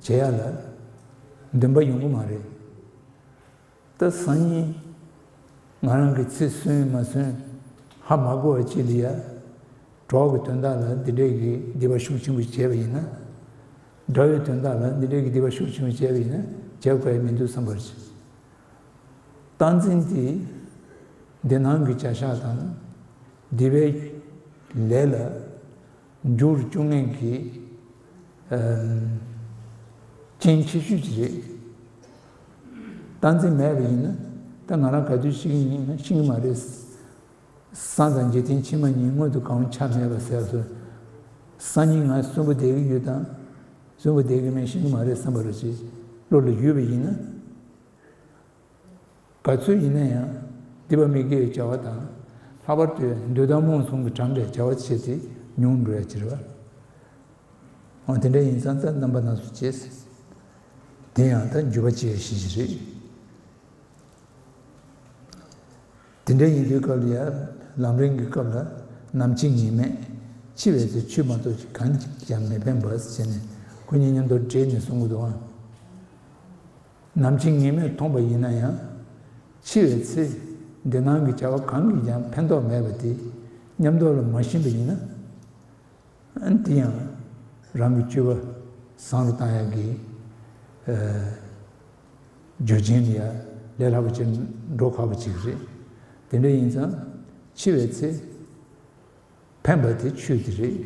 བྱེད་ཡ་ལ་འདུན་པ་ཡོང་གི་མ་རེད། ད་སང་ཉིན་ང་རང་གི་ཚེ་སོན་མ་སོན་ཧ་མ་གོ་བ་ཅིག་ལ་ཡ། གྲོགས་ཀྱི་དོན་དག་ལ་འདི་འདྲའི་གི་སྡིག་པ་ཤུགས་ཆེན་པོ་བྱས་པ་ཡིན་ན། དགྲ་བོའི་དོན་དག་ལ་འདི་འདྲའི་གི་སྡིག་པ་ཤུགས་ཆེན་པོ་བྱས་པ་ཡིན་ན་བྱེད་དགོས་ཡ་མི་འདུག་བསམ་པར་བྱེད། སྟངས་འཛིན་དེ་འདི་སྣང་གི་བྱ་བཞག་དང་སྡིག་པའི་ལས་ལ་འགྱུར་བཅུག་མཁན་གྱི་ཨམ། རྐྱེན་ཆེ་ཤོས་ཅིག་རེད། སྟངས་འཛིན་མེད་པ་ཡིན་ན་ད་ང་རང་ག་དུས་ཤི་གི་ཡིན་ན་ཤི་གི་མ་རེད། སངས་དང་འཇིག་རྟེན་ཕྱི་མ་གཉིས་སྔོན་དུ་གང་ཆ་མེད་པ་ཟེར་སོ། སང་ཉིན་ང་གསོན་པོ་བསྡད་ཀྱི་ཡོད་དང་གསོན་པོ་བསྡད་ཀྱི་མེད་ཤི་གི་མ་རེད་བསམ་པ་རེ་ཞིག་བློ་ལ་ཡོད་པ་ཡིན་ན། ག་ཚོད་ཡིན་ན་ཡང་སྡིག་པ་མི་དགེ་བའི་བྱ་བ་དང་། ལྷག་པར་དུ་འདོད་ཆགས་རྨོངས་གསུམ་གྱི་གྲངས་ལས་བྱ་བ་བྱེད་དེ་ཉུང་འགྲོ་ཡ་ཕྱིར་བ། འོ་དེ་འདྲ་ཡིན་ཙང་ད་རྣམ་པ་སྣ་ཚོགས་བྱས། དེ་ཡང་ད་འགྱུར་བ་སྐྱེ་བའི་གཞི་ཞིག་རེད། དེ་འདྲ་ཡིན་དུས་སྐབས་ལ་ཡང་ལམ་རིམ་གྱི་སྐབས་ལ་ནམ་འཆི་ངེས་མེད། འཆི་བའི་ཚེ་ཆོས་མ་གཏོགས་གང་གིས་ཀྱང་མི་ཕན་པ་ཟེར་ནས་ཁོ་གཉིས་མཉམ་དུ་འདྲེས་ནས་གསུང་གི་འདུག་ཨང་། ནམ་འཆི་ངེས་མེད་མཐོང་པ་ཡིན་ན་ཡང་། འཆི་བའི་ཚེ་འདི་སྣང་གི་བྱ་བ་གང་གིས་ཀྱང་ཕན་ཐོགས་མེད་པ་དེ་མཉམ་དུ་ལ་མ་ཤེས་པ་ཡིན་ན། དེ་ཡང་རང་གི་སྤྱོད་པ་བཟང་རུ་བཏང་ཡག་གི་རྒྱུ་རྐྱེན་ལ་ཡང་ལས་སླ་པོ་ཅིག་འགྲོ་ཁག་པོ་ཅིག་རེད། དེ་འདྲ་ཡིན་ཙང་འཆི་བའི་ཚེ་ ཕན་པ་དེ་ཆོས་དེ་རེད།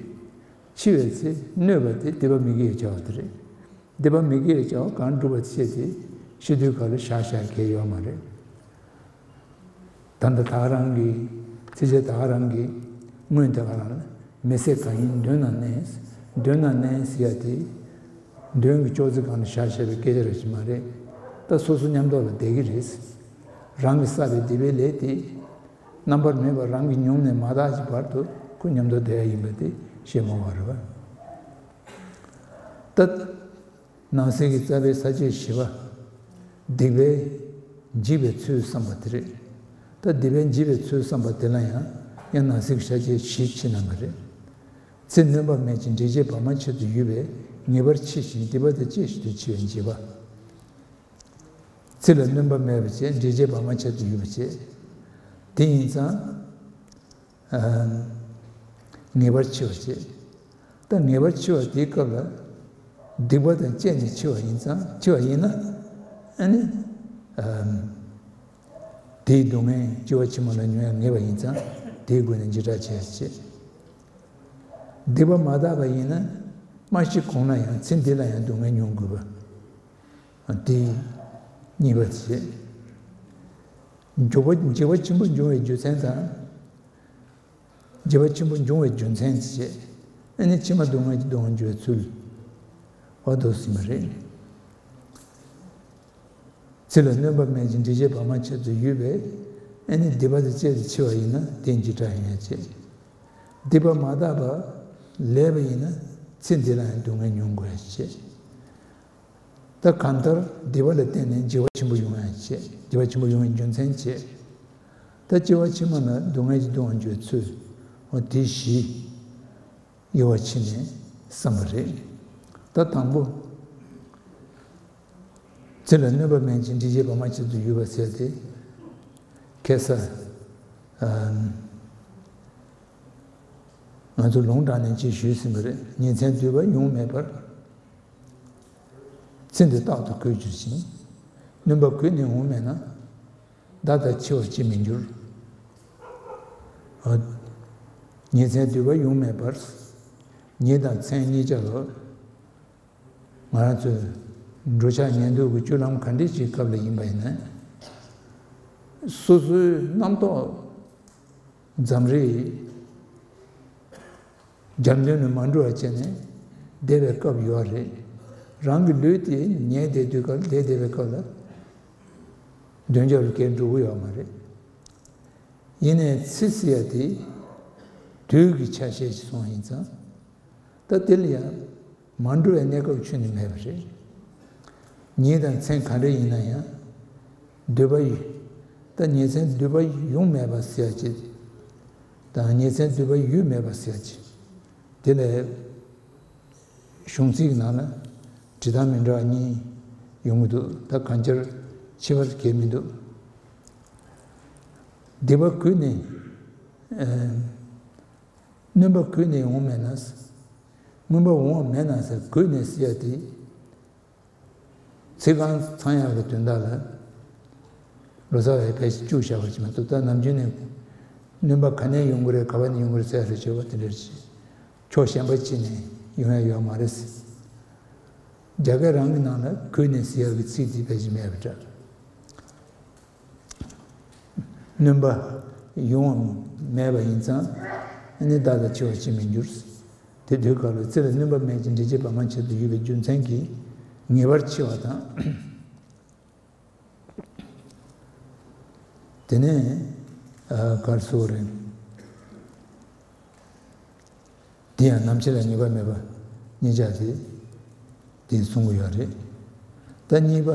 འཆི་བའི་ཚེ་གནོད་པ་དེ་སྡིག་པ་མི་དགེ་བའི་བྱ་བ་དེ་རེད། སྡིག་པ་མི་དགེ་བའི་བྱ་བ་གང་བསྒྲུབ་པ་བྱས་ཏེ་ཤི་དུས་ག་ལ་བཞག་བཞག་གལ་ཡོད་མ་རེད། ད་ལྟ་ད་ག་རང་གི་ཚེ་ཕྱི་ད་ག་རང་གི་སྔོན་དེ་ག་རང་ལ་མི་ཚེ་གང་ཡིན་མདུན་ན་གནས། མདུན་ན་གནས་ཟེར་ཡ་དེ་མདུན་གྱི་ཅོག་ཙེ་སྒང་ལ་བཞག་བཞག་པའི་སྐད་ཆ་རེད་ཅིག་མ་རེད། ད་སོ་སོ་མཉམ་དུ་ལ་བསྡད་ཀྱི་རེད། རང་གིས་བསགས་པའི་སྡིག་པའི་ལས་དེ་རྣམ་པར་མེད་པར་རང་གི་མྱོང་ནས་མ་དག་ཅིག་བར་དུ་ཁོ་མཉམ་དུ་བསྡད་ཡ་ཡིན་པ་དེ་ཤེས་མ་དགོས་རེད་པ། ད། ནང་གསེས་ཀྱི་རྩ་བའི་ས་བཅད་བཞི་པ། སྡིག་པས་འཇིགས་པའི་ཚུལ་བསམ་པ་དེ་རེད། ད་སྡིག་པས་འཇིགས་པའི་ཚུལ་བསམ་པ་དེ་ལ་ཡང་ཡང་ནང་གསེས་ཀྱི་ས་བཅད་བཞི་ཕྱེ་གནང་གི་རེད། ཚེ་སྣོན་པ་མེད་ཅིང་འབྲས་བཅས་བར་མ་ཆད་དུ་ཡོད་པས་ངེས་པར་འཆི་ཞིང་སྡིག་པ་དང་བཅས་ཤིང་དུ་འཆི་བས་འཇིགས་པ། ཚེ་ལ་སྣོན་པ་མེད་པ་བཅས་འབྲས་བཅས་བར་མ་ཆད་དུ་ཡོད་པ་བཅས། དེ་ཡིན་ཙང་། ངེས་པར་འཆི་བ་བཅས། ད་ངེས་པར་འཆི་བ་དེའི་སྐབས་ལ་སྡིག་པ་དང་བཅས་ནས་འཆི་བ་ཡིན་ཙང་འཆི་བ་ཡིན་ན་ཨ་ནི། དེའི་སྡུག་བསྔལ་སྐྱེ་བ་ཕྱི་མ་ལ་མྱོང་ཡ་ངེས་པ་ཡིན་ཙང་དེའི་སྒོ་ནས་འཇིགས་སྐྲག་བྱས་བྱས། སྡིག་པ་མ་དག་པ་ཡིན་ན་མ་ཤི་གོང་ན་ཡང་ཚེ་འདི་ལ་ཡང་སྡུག་བསྔལ་མྱོང་དགོས་པ། དེ་གཉིས་པ་བྱས། འཇིགས་པ་འཇིགས་པ་ཆེན་པོ་འབྱུང་བའི་རྒྱུ་མཚན་དང་། འཇིགས་པ་ཆེན་པོ་འབྱུང་བའི་རྒྱུ་མཚན་བྱས། ཨ་ནི་ཕྱི་མ་སྡུག་བསྔལ་གྱི་སྡུག་བསྔལ་འབྱུང་བའི་ཚུལ། འོ་དོ་ཟིན་པ་རེད། ཚེ་ལ་སྣོན་པ་མེད་ཅིང་འབྲས་བཅས་བར་མ་ཆད་དུ་ཡོད་པས། ཨ་ནི་སྡིག་པ་དང་བཅས་ཏེ་འཆི་བ་ཡིན་ན་དེ་འཇིགས་སྐྲག་ཡོང་ཡ་བྱས། སྡིག་པ་མ་དག་པ་ལས་པ་ཡིན་ན་ཚེ་འདི་ལ་ཡང་སྡུག་བསྔལ་མྱོང་དགོས་ཡ་བྱས། ད་གང་ལྟར་སྡིག་པ་ལ་བརྟེན་ནས་འཇིགས་པ་ཆེན་པོ་ཡོང་ཡང་བྱེད། འཇིགས་པ་ཆེན་པོ་ཡོང་བའི་རྒྱུ་མཚན་བྱེད། ད་སྐྱེ་བ་ཕྱི་མ་ལ་སྡུག་བསྔལ་གྱི་སྡུག་བསྔལ་འབྱུང་བའི་ཚུལ། འོ་དེ་བཞི་དབྱེ་བ་ཕྱེ་ནས་བསམ་པ་རེད། ད་དང་པོ། ཚེ་ལ་གནོད་པ་མེད་ཅིང་འབྲས་བཅས་བར་མ་ཆད་དུ་ཡོད་པ་ཟེར་ཏེ། ཁ་སང་། ང་ཚོ་ལུང་དྲངས་ནས་ཅིག་ཞུས་ཟིན་པ་རེད། ཉིན་མཚན་སྡོད་པ་ཡོང་མེད་པར། ཚེ་འདི་རྟག་ཏུ་གོད་འགྱུར་ཞིང་། སྣོན་པ་གོད་ནས་འོང་མེད་ན། བདག་ལྟ་འཆི་བར་ཅིས་མི་འགྱུར། ཉིན་མཚན་སྡོད་པ་ཡོང་མེད་པར། ཉིན་དང་མཚན་གཉིས་ཆར་ལ། ང་རང་ཚོས་འགྲོ་འཆག་ཉལ་འདུག་གི་བཅུད་ལམ་ག་འདྲ་ཞིག་སྐབས་ལ་ཡིན་པ་ཡིན་ན། སོ་སོའི་རྣམ་རྟོག་འཛམ་རིག་རྒྱབ་མདུན་ནས་མ་འགྲོ་བ་བྱས་ནས་བསྡད་པའི་སྐབས་ཡོད་རེད། རང་གི་ལུས་དེ་ཉལ་བསྡད་དུས་སྐབས་བསྡད་བསྡད་པའི་སྐབས་ལ་མདུན་རྒྱབ་ལ་སྐད་འགྲོ་གི་ཡོད་མ་རེད། ཡིན་ནའི་ཚེ་ཟེར་ཡ་དེ་དུས་ཀྱི་ཆ་ཤས་ཤིག་སོང་ཡིན་ཙང་། ད་དེ་ལ་ཡང་མ་འགྲོ་བའི་གནས་སྐབས་ཁྱོན་ནས་མེད་པ་རེད། ཉིན་དང་མཚན་ག་འདྲ་ཡིན་ན་ཡང་། སྡོད་པ་ཡོད། ད་ཉིན་མཚན་སྡོད་པ་ཡོང་མེད་པ་ཟེར་ཡ་ཅིག་དང་ཉིན་མཚན་སྡོད་པ་ཡོད་མེད་པ་ཟེར་ཡ་ཅིག་དེ་ལས་གཞུང་ཚིག་ནང་ལ་འབྲི་སྟངས་མི་འདྲ་བ་གཉིས་ཡོང་གི་འདུག་ད་གང་ཅིར་ཕྱེ་བར་གལ་མི་འདུག་སྡིག་པ་གོད་ནས། སྣོན་པ་གོད་ནས་འོང་མེད་ན། སྔོན་པ་འོང་བ་མེད་ན་ཟེར་གོད་ནས་ཟེར་ཡ་དེ། ཚིག་རྐང་ཚང་ཡག་གི་དོན་དག་ལ། ལོ་ཙཱ་བས་ཕལ་ཆེར་བཅུག་བཞག་པ་ཅིག་མ་གཏོགས་ད་ནམ་རྒྱུན་ནས། སྣོན་པ་ག་ནས་ཡོང་གི་རེད་ག་བ་ནས་ཡོང་གི་རེད་ཟེར་ཡ་ལ་བརྗོད་པ་དེ་འདྲ་ཞིག་ཕྱོགས་གཞན་པ་ཅིག་ནས་ཡོང་ཡ་ཡོད་མ་རེད། རྒྱ་སྐད་རང་གི་ནང་ལ་གོད་ནས་ཟེར་ཡ་གི་ཚིག་དེ་ཕལ་ཆེར་མེད་པ་འདྲ། སྣོན་པ་ཡོང་བ་མེད་པ་ཡིན་ཙང་། ཨ་ནི་བདག་ལྟ་འཆི་བར་ཅིས་མི་འགྱུར། དེ་དུས་སྐབས་ལ་ཚེ་ལ་སྣོན་པ་མེད་ཅིང་འབྲས་བཅས་བར་མ་ཆད་དུ་ཡོད་པའི་རྒྱུ་མཚན་གྱིས་ངེས་པར་འཆི་བ་དང་། དེ་ནས་ག་རེ་ཟེར་དགོས་རེད། དེ་ཡང་ནམ་འཆི་ལ་ངེས་པ་མེད་པ་གཉིས་ཆར་དེ་དེ་གསུང་གི་ཡོད་རེད། ད་གཉིས་པ།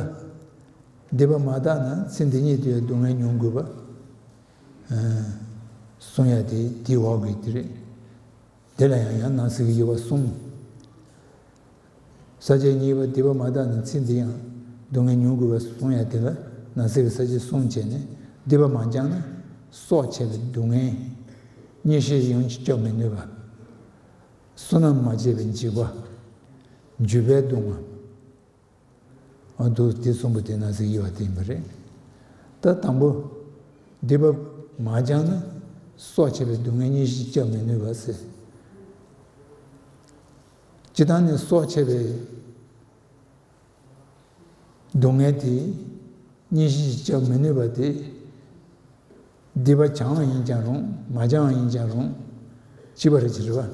སྡིག་པ་མ་དག་ན་ཚེ་འདི་ཉིད་དུ་ཡང་སྡུག་བསྔལ་མྱོང་དགོས་པ། གསུང་ཡ་དེ་དེའི་འོག་གི་དེ་རེད། དེ་ལ་ཡང་ཡང་ནང་གསེས་ཀྱི་དབྱེ་བ་གསུམ། ས་བཅད་གཉིས་པ་སྡིག་པ་མ་དག་ན་ཚེ་འདི་ཡང་སྡུག་བསྔལ་མྱོང་དགོས་པ་གསུང་ཡ་དེ་ལ་ནང་གསེས་ཀྱི་ས་བཅད་གསུམ་བྱས་ནས་སྡིག་པ་མ་སྦྱངས་ན་སྲོག་ཆད་པའི་སྡུག་བསྔལ། གཉེན་བཤེས་ཡོངས་ཀྱིས་སྐྱོབ་མི་ནུས་པ། བསོད་ནམས་མ་བྱས་པའི་འཇིགས་པ། འཇུག་པའི་སྡུག་བསྔལ། འོ་འདུག་དེ་གསུམ་པོ་དེ་ནང་གསེས་དབྱེ་བ་དེ་ཡིན་པ་རེད། ད་དང་པོ། སྡིག་པ་མ་སྦྱངས་ན་ སྲོག་ཆད་པའི་སྡུག་བསྔལ་གཉིས་བཞི་བཅོ་མི་ནུས་པ་ཟེར། སྤྱིར་བཏང་ནི་སྲོག་ཆད་པའི་སྡུག་བསྔལ་དེ་གཉིས་བཞི་བཅོ་མི་ནུས་པ་དེ། སྡིག་པ་བྱང་བ་ཡིན་ཀྱང་རུང་མ་བྱང་བ་ཡིན་ཀྱང་རུང་། ཕྱི་པ་རེད་ཅེས་རེད་བ།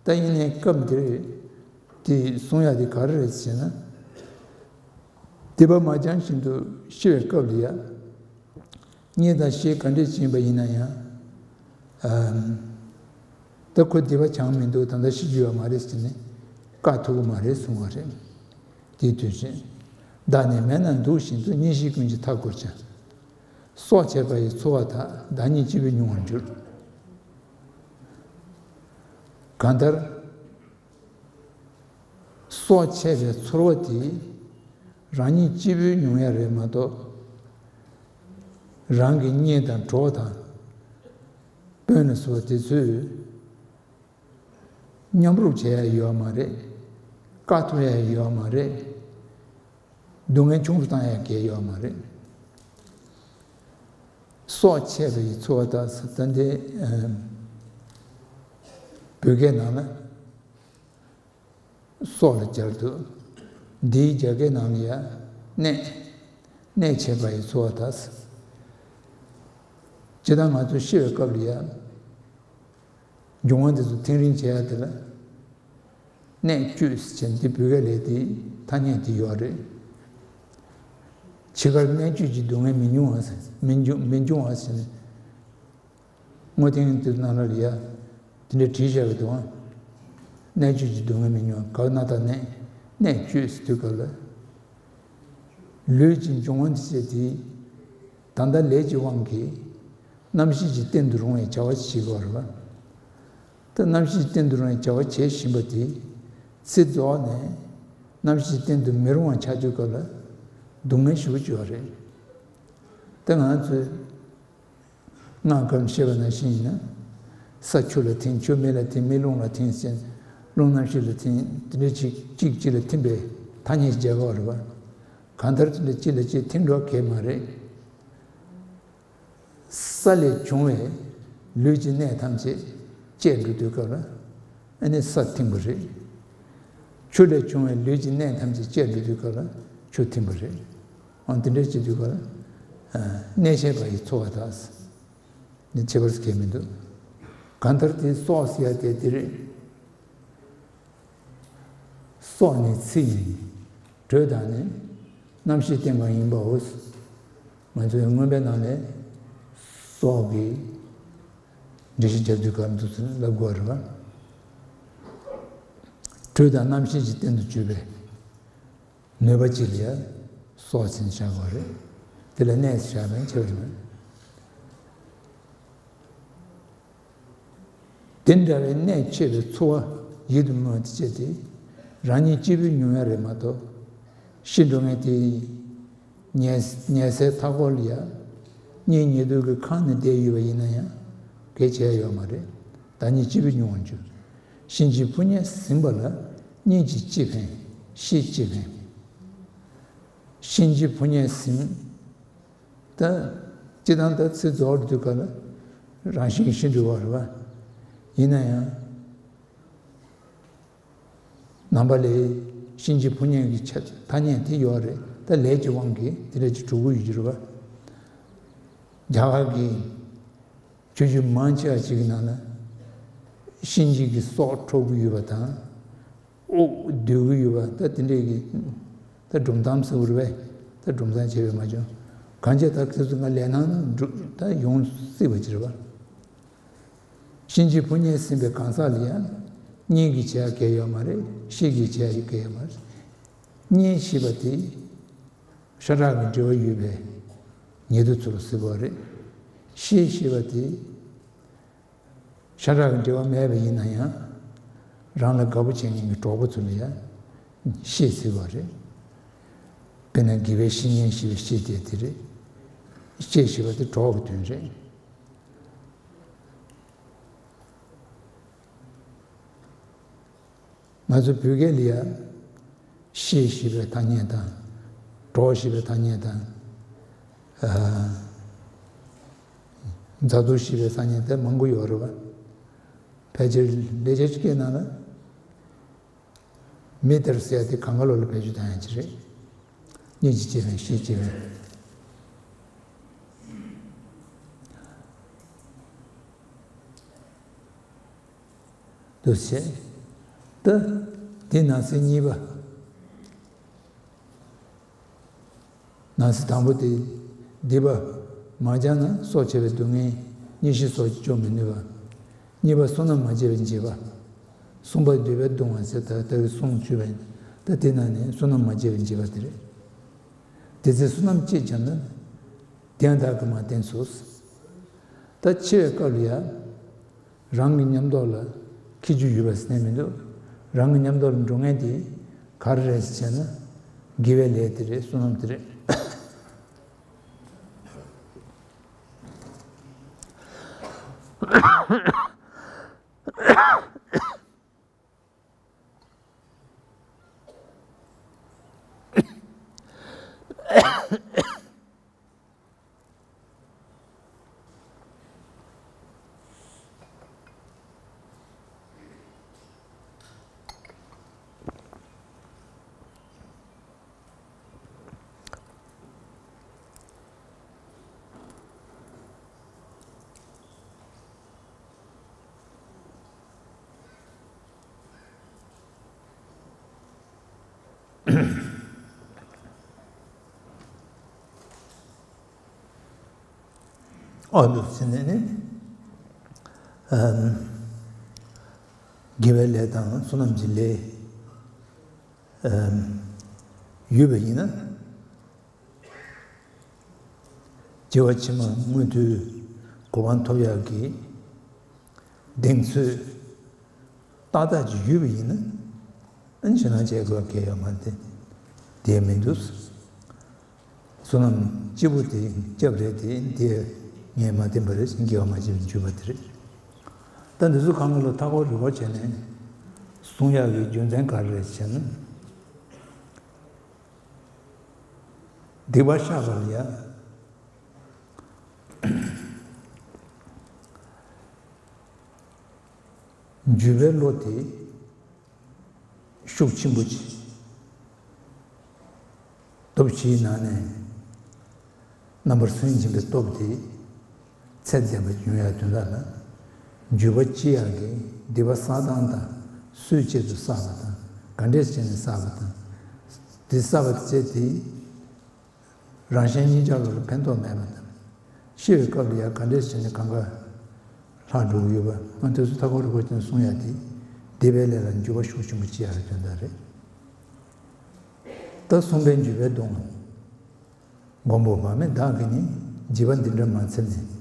ད་ཡིན་ནའི་སྐབས་འདིར་དེ་གསུང་ཡག་དེ་ག་རེ་རེད་ཟེར་ན། སྡིག་པ་མ་བྱང་བཞིན་དུ་ཤི་བའི་སྐབས་ལ་ཡ། གཉེན་དང་བཤེས་ག་འདྲས་ཕྱིན་པ་ཡིན་ན་ཡང་། ཨམ། ད་ཁོ་སྡིག་པ་བྱང་མི་འདུག་ད་ལྟ་ཤི་རྒྱུ་ཡོད་མ་རེད་ཟེར་ནས་བཀག་ཐུབ་ཀྱི་མ་རེད་གསུང་བ་རེད། དེའི་དུས་ཕྱིན། བདག་ནི་མེད་ན་འདུག་བཞིན་དུ། གཉེན་བཤེས་ཀུན་གྱིས་མཐའ་བསྐོར་ཀྱང་། སྲོག་ཆད་པ་ཡི་ཚོར་བ་དག །བདག་ཉིད་སྐྱིད་པོས་མྱོང་བར་འགྱུར། གང་ལྟར། སྲོག་ཆད་པའི་ཚོར་བ་དེ་རང་ཉིད་སྐྱིད་པོས་མྱོང་ཡ་རེད་མ་གཏོགས། རང་གི་གཉེན་དང་གྲོགས་དང་སྤུན་ལ་སོགས་དེ་ཚོས་མཉམ་རུབ་བྱེད་ཡ་ཡོད་མ་རེད། བཀག་ཐུབ་ཡ་ཡོད་མ་རེད། སྡུག་བསྔལ་ཆུང་རུ་བཏང་ཡ་གལ་ཡོད་མ་རེད། སྲོག་ཆད་པའི་ཚོར་བ་དག་ཟེར་ད་འདི། ཨམ། བོད་སྐད་ནང་ན། སྲོག་ལ་སྦྱར་འདུག་འདིའི་རྒྱ་སྐད་ནང་ལ་ཡ། གནད། གནད་ཆད་པ་ཡི་ཚོར་བ་དག་ཟེར། སྤྱིར་བཏང་ང་ཚོ་ཤི་བའི་སྐབས་ལ་ཡ། འབྱུང་བ་འདི་ཚོ་ཐིམ་རིམ་བྱེད་ཡ་དེ་ལ། གནད་བཅུད་ཟེར་བྱས་འདི་བོད་སྐད་ལས་དེའི་ཐ་སྙད་དེ་ཡོད་རེད། འཆི་ཁར་གནད་གཅོད་ཀྱི་སྡུག་བསྔལ་མི་མྱོང་བ་ཟེར། མི་འབྱུང་མི་འབྱུང་བ་ཟེར་ནས། དངོས་བསྟན་དེ་ནང་ལ་ཡ། དེ་འདྲའི་བྲིས་བཞག་གི་འདུག་ཨང་། གནད་གཅོད་ཀྱི་སྡུག་བསྔལ་མི་མྱོང་། ག་ན་ད་གནད། གནད་གཅོད་ཟེར་དུས་སྐབས་ལ། ལུས་ཀྱི་འབྱུང་བ་འདི་བྱས་ཏེ། ད་ལྟ་ལས་ཀྱི་དབང་གིས། རྣམ་ཤེས་ཀྱི་རྟེན་དུ་རུང་བའི་བྱ་བ་ཞིག་བྱེད་དགོས་རེད་པ། ད་རྣམ་ཤེས་ཀྱི་རྟེན་དུ་རུང་བའི་བྱ་བ་བྱེད་བཞིན་པ་དེ། ཚེ་རྫོགས་ནས། རྣམ་ཤེས་ཀྱི་རྟེན་དུ་མི་རུང་བ་ཆགས་དུས་སྐབས་ལ། སྡུག་བསྔལ་ཞེ་པོ་ཅིག་ཡོད་རེད། ད་ང་ཚོས། སྔགས་སྐབས་བཤད་པ་ནང་བཞིན་ཡིན་ན། ས་ཆུ་ལ་ཐིམ། ཆུ་མེ་ལ་ཐིམ། མེ་རླུང་ལ་ཐིམ་ཟེར། རླུང་རྣམ་ཤེས་ལ་ཐིམ། དེ་འདྲ་གཅིག་གཅིག་གཅིག་ལ་ཐིམ་པའི་ཐ་སྙད་ཅིག་བྱེད་དགོས་རེད་པ། གང་ལྟར་དེ་འདྲ་གཅིག་ལ་གཅིག་ཐིམ་འགྲོ་གི་མ་རེད། ས་ལས་བྱུང་བའི་ལུས་ཀྱི་གནད་ཐམས་ཅད་བཅས་འགྲོ་དུས་སྐབས་ལ། ཨ་ནི་ས་ཐིམ་པ་རེད། ཆུ་ལས་བྱུང་བའི་ལུས་ཀྱི་གནད་ཐམས་ཅད་བཅས་འགྲོ་དུས་སྐབས་ལ་ཆུ་ཐིམ་པ་རེད། ཨང་། དེ་འདྲ་བྱེད་དུས་སྐབས་ལ། ཨ། གནད་ཆད་པ་ཡི་ཚོར་བ་དག་ཟེར། འདི་ཁྱད་པར་གང་ཡང་མི་འདུག་གང་ལྟར་དེ་སྲོག་ཟེར་ཡ་དེ་དེ་རེད། སྲོག་ནི་ཚེ་ཡིན། དྲོད་དང་ནི། རྣམ་ཤེས་རྟེན་གང་ཡིན་པའོ། ང་ཚོའི་མངོན་པའི་ནང་ནས་སྲོག་གི་འགྲེལ་བཤད་རྒྱབ་དུས་ག་རེ་འདུག་ཟེར་ལབ་དགོས་རེད་པ། དྲོད་དང་རྣམ་ཤེས་ཀྱི་རྟེན་དུ་གྱུར་པའི་ནུས་པ་གཅིག་ལ་ཡ་སྲོག་ཟེར་བྱ་དགོས་རེད། དེ་ལ་གནད་ཟེར་བྱ་བའི་ཁྱད་པར་མེད། དེ་འདྲ་བའི་གནད་ཆད་པའི་ཚོར་བ་ཡིད་དུ་མི་འོང་དེ་སྐྱེས་ཏེ། རང་ཉིད་སྐྱིད་པོའི་མྱོང་ཡ་རེད་མ་གཏོགས། ཤི་འགྲོ་མཁན་དེ་ཉལ་ཉལ་སའི་མཐའ་འཁོར་ལ་ཡ། གཉེན་ཉེ་དུ་གི་ཁང་ནས་བསྡད་ཡོད་པ་ཡིན་ན་ཡང་གལ་ཆེ་ཡ་ཡོད་མ་རེད། བདག་ཉིད་སྐྱིད་པོས་མྱོང་བར་འགྱུར། གཤིན་རྗེའི་ཕོ་ཉས་ཟིན་པ་ལ། གཉེན་གྱིས་ཅི་ཕན། ཤེས་ཅི་ཕན། གཤིན་རྗེའི་ཕོ་ཉས་ཟིན། ད་སྤྱིར་བཏང་ད་ཚེ་རྫོགས་དུས་སྐབས་ལ་རང་བཞིན་གྱིས་ཤི་འགྲོ་བ་རེད་པ། ཡིན་ན་ཡང་ནང་པ་ལ་གཤིན་རྗེའི་ཕོ་ཉས་ཀྱི་ཆ་ཐ་སྙད་དེ་ཡོད་རེད། ད་ལས་ཀྱི་དབང་གིས་དེ་འདྲ་ཅིག་འགྲོ་གི་ཡོད་ཀྱི་རེད་པ། རྒྱ་གར་གྱི་ཆོས་བརྒྱུད་མང་ཆེ་བ་ཅིག་གི་ནང་ན་གཤིན་རྗེ་གི་སྲོག་འཕྲོག་གི་ཡོད་པ་དང་། དབུགས་སྡུད་ཀྱི་ཡོད་པ། ད་དེ་འདྲས་ཀྱི། ད་སྒྲུང་གཏམ་ཟེར་བ་རེད་པས། ད་སྒྲུང་གཏམ་བྱས་པས་མ་བྱུང་། གང་བྱས་ད་ཁྱེད་ཚོ་ང་ལས་སྣང་འགྲོ་ད་ཡོང་སྲིད་པ་ཅིག་རེད་པ། གཤིན་རྗེའི་ཕོ་ཉས་ཟིན་པའི་གང་ཟག་ལ་ཡང་གཉེན་གྱིས་བྱེད་ཡ་གལ་ཡོད་མ་རེད། ཤེས་ཀྱིས་བྱེད་ཡ་གལ་ཡོད་མ་རེད། གཉེན་ཞེས་པ་དེ་ཤ་ཁྲག་གི་འབྲེལ་བ་ཡོད་པའི་ཉེ་དུ་ཚོར་ཟེར་དགོས་རེད། ཤེས་ཞེས་པ་དེ། ཤ་ཁྲག་གི་འབྲེལ་བ་མེད་པ་ཡིན་ན་ཡང་། རང་ལ་དགའ་པོ་བྱེད་མཁན་གྱི་གྲོགས་པོ་ཚོ་ལ་ཡང་ཤེས་ཟེར་བ་རེད། དཔེར་ན་དགེ་བའི་བཤེས་གཉེན་ཞེས་པའི་ཤེས་དེ་དེ་རེད། ཤེས་ཞེས་པ་དེ་གྲོགས་ཀྱི་དོན་རེད། ང་ཚོ་བོད་སྐད་ལ་ཡ། ཤེས་ཞེས་པའི་ཐ་སྙད་དང་། གྲོགས་ཞེས་པའི་ཐ་སྙད་དང་། ཨ། མཛའ་བརྩེ་ཞེས་པའི་སང་ཉིན་དེ་མང་པོ་ཡོད་རེད་བ། ཕལ་ཆེར་ལས་བྱེད་ཀྱི་ནང་ལ་མི་དེར་ཟེར་ཏེ་གང་ག་ལོ་ལ་བེད་སྤྱོད་བཏང་ཡ་ཅིག་རེད། གཉིས་ཀྱི་སྐྱེ་བའི་ཤེས་སྐྱེ་བའི་འདུ་བྱེད། ད་དེ་ནང་གསེས་གཉིས་པ། ནང་གསེས་དང་པོ་དེ། སྡིག་པ་མ་སྦྱངས་ན་སྲོག་བཅད་པའི་སྡུག་བསྔལ། གཉེན་བཤེས་སོགས་ཀྱིས་གཅོད་མི་ནུས་པ། གཉིས་པ་བསོད་ནམས་མ་བྱས་པའི་འཇིགས་པ། གསུམ་པ་འདོད་པས་གདུང་བ་ཟེར་ད་ལྟ་བུའི་གསུང་བཅུ་པ་ཡིན། ད་དེ་ནང་ནས་བསོད་ནམས་མ་བྱས་པའི་འཇིགས་པ་དེ་རེད། དེ་ཚེ་བསོད་ནམས་གཅིག་བྱུང་ན། དེ་ཡང་བདག་གིས་མ་བསྟེན་སོ། ད་འཆི་བའི་སྐབས་ལ་ཡང་། རང་གི་ཉམས་རྟོགས་ལ་འཁྱེར་རྒྱུ་ཡོད་པ་ཟེར་ནས་མི་འདུག་རང་གི་ཉམས་རྟོགས་ལ་འགྲོ་མཁན་དེ་ག་རེ་རེད་ཟེར་ན། དགེ་བའི་ལས་དེ་རེད། བསོད་ནམས་དེ་རེད། ཨོ་འདུག་ཟེར་ནས་ནི། ཨམ། དགེ་བའི་ལས་དང་བསོད་ནམས་ཀྱི་ལས། ཨམ། ཡོད་པ་ཡིན་ན། སྐྱེ་བ་ཕྱི་མ་མངོན་མཐོའི་གོ་འཕང་ཐོབ་ཡག་གི་གདེང་ཚོད་ཏག་ཏག་ཅིག་ཡོད་པ་ཡིན་ན། ཨ་ནི་ཞེད་སྣང་བྱེད་དགོས་གལ་ཡོད་མ་རེད། དེ་མི་འདུག་བསོད་ནམས་སྐྱིད་པོ་དེ་སྐྱབས་རེད་དེ། དེ་ངས་མ་བསྟེན་པ་རེད། དགེ་བ་མ་བྱས་པའི་འཇིགས་པ་དེ་རེད། ད་འདི་ཚོ་གང་ག་ལ་མཐའ་འཁོར་རི་བོ་བྱས་ནས་གསུང་ཡག་གི་རྒྱུ་མཚན་ག་རེ་རེད་ཟེར་ན། སྡིག་པ་བཤགས་པ་ལ་ཡ། འཇུག་པའི་བློ་དེ་ཤུགས་ཆེན་པོ་ཅིག་སྟོབས་ཆེའི་ནང་ནས་རྣམ་པར་སུན་འབྱིན་པའི་སྟོབས་དེ་ཚད་ལྡན་པ་ཡོང་ཡག་དོན་དག་ལ། འཇུག་པ་ཅི་ཡག་གི་སྡིག་པ་བསགས་སྟངས་དང་། སུའི་ཆེད་དུ་བསགས་པ་དང་། ག་འདྲས་བྱས་ནས་བསགས་པ་དང་། དེ་བསགས་པ་བྱས་དེ། རང་གཞན་གཉིས་ཆར་ལ་ཕན་ཐོགས་མེད་པ་དང་། ཤི་བའི་སྐབས་ལ་ཡང་ག་འདྲས་བྱས་ནས་གང་ག་ལྷག་འགྲོ་གི་ཡོད་པ། ང་དེ་ཚོ་མཐའ་འཁོར་རི་བོ་ཅན་གསུང་ཡ་དེ། སྡིག་པའི་ལས་ལ་འཇུག་པ་ཤུགས་ཆེན་པོ་སྐྱེ་ཡ་གི་དོན་དག་རེད། ད་གསུམ་པའི་འཇུག་པའི་གདུང་བ། མགོན་པོ་བག་མེད་བདག་གིས་ནི། བྱིས་པ་འདི་འདྲ་མ་འཚལ་ནས།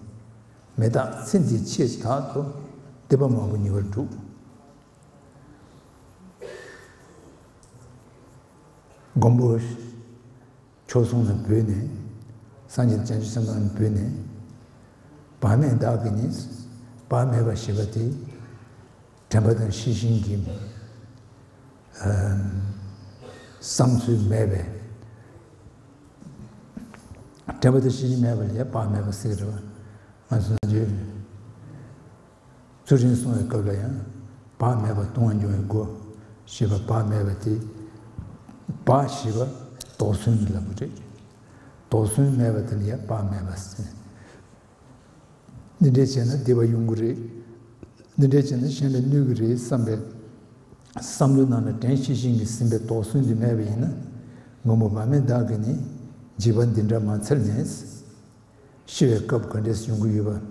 མི་རྟག་ཚེ་འདིའི་ཆེད་དག་ཏུ། སྡིག་པ་མང་པོ་ཉེ་བར་བསྒྲུབས། མགོན་པོ་མཆོག་ཟུང་ལ་འབུལ་ནས། སངས་རྒྱས་བྱང་ཆུབ་སེམས་དཔའ་ལ་འབུལ་ནས། བག་མེད་བདག་གིས་ནི། བག་མེད་པ་ཞེས་པ་དེ། དྲན་པ་དང་ཤེས་བཞིན་གྱི། ཨ། བསམ་ཚུལ་མེད་པའི། དྲན་པ་དང་ཤེས་བཞིན་མེད་པ་ལ་ཡང་བག་མེད་པ་ཟེར་གི་རེད་བ། ང་ཚོ་ནང་ཆོས། ཚུལ་ཁྲིམས་སྲུང་བའི་སྐབས་ལ་ཡང་། བག་མེད་པར་ལྟུང་བ་འབྱུང་བའི་སྒོ། ཞེས་པ་བག་མེད་པ་དེ། བག་ཞེས་པ་དོགས་ཟོན་ལབ་པ་རེད། དོགས་ཟོན་མེད་པ་དེ་ལ་ཡང་བག་མེད་པ་ཟེར། འདི་འདྲས་བྱས་ན་སྡིག་པ་ཡོང་གི་རེད། འདི་འདྲས་བྱས་ན་གཞན་ལ་གནོད་ཀྱི་རེད་བསམ་པའི་བསམ་བློའི་ནང་ལ་དྲན་ཤེས་བཞིན་གྱིས་ཟིན་པའི་དོགས་ཟོན་འདི་མེད་པ་ཡིན་ན། མགོན་པོ་བག་མེད་བདག་གིས་ནི། བྱིས་པ་འདི་འདྲ་མ་འཚལ་ནས། ཤི་བའི་སྐབས་ག་འདྲས་སུ་ཡོང་གི་ཡོད་པ།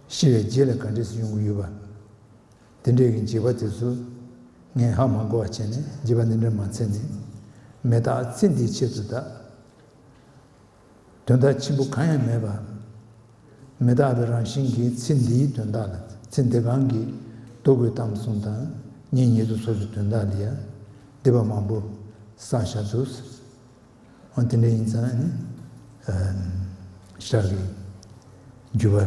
ཤི་བའི་རྗེས་ལ་ག་འདྲས་སུ་ཡོང་གི་ཡོད་པ། དེ་འདྲས་ཀྱི་བྱིས་པ་དེ་ཚོ་ངས་ཧ་མ་གོ་བ་བྱས་ནས། བྱིས་པ་འདི་འདྲ་མ་འཚལ་ནས། མི་རྟག་ཚེ་འདིའི་ཆེད་དུ་གདའ། དོན་དག་ཆེན་པོ་གང་ཡང་མེད་པ། མི་རྟག་པའི་རང་བཞིན་གྱིས་ཚེ་འདིའི་དོན་དག་ལ། ཚེ་འདི་གང་གི་འདོད་དགུའི་གཏམ་གསུམ་དང་། གཉེན་ཉེ་དུ་སོགས་ཀྱི་དོན་དག་ལ་ཡང་སྡིག་པ་མང་པོ་བསགས་བཞག་འདུག། འོ་དེ་འདྲ་ཡིན་ཙང་ནི། ཨ། ཞག་གི་འཇུག་པ་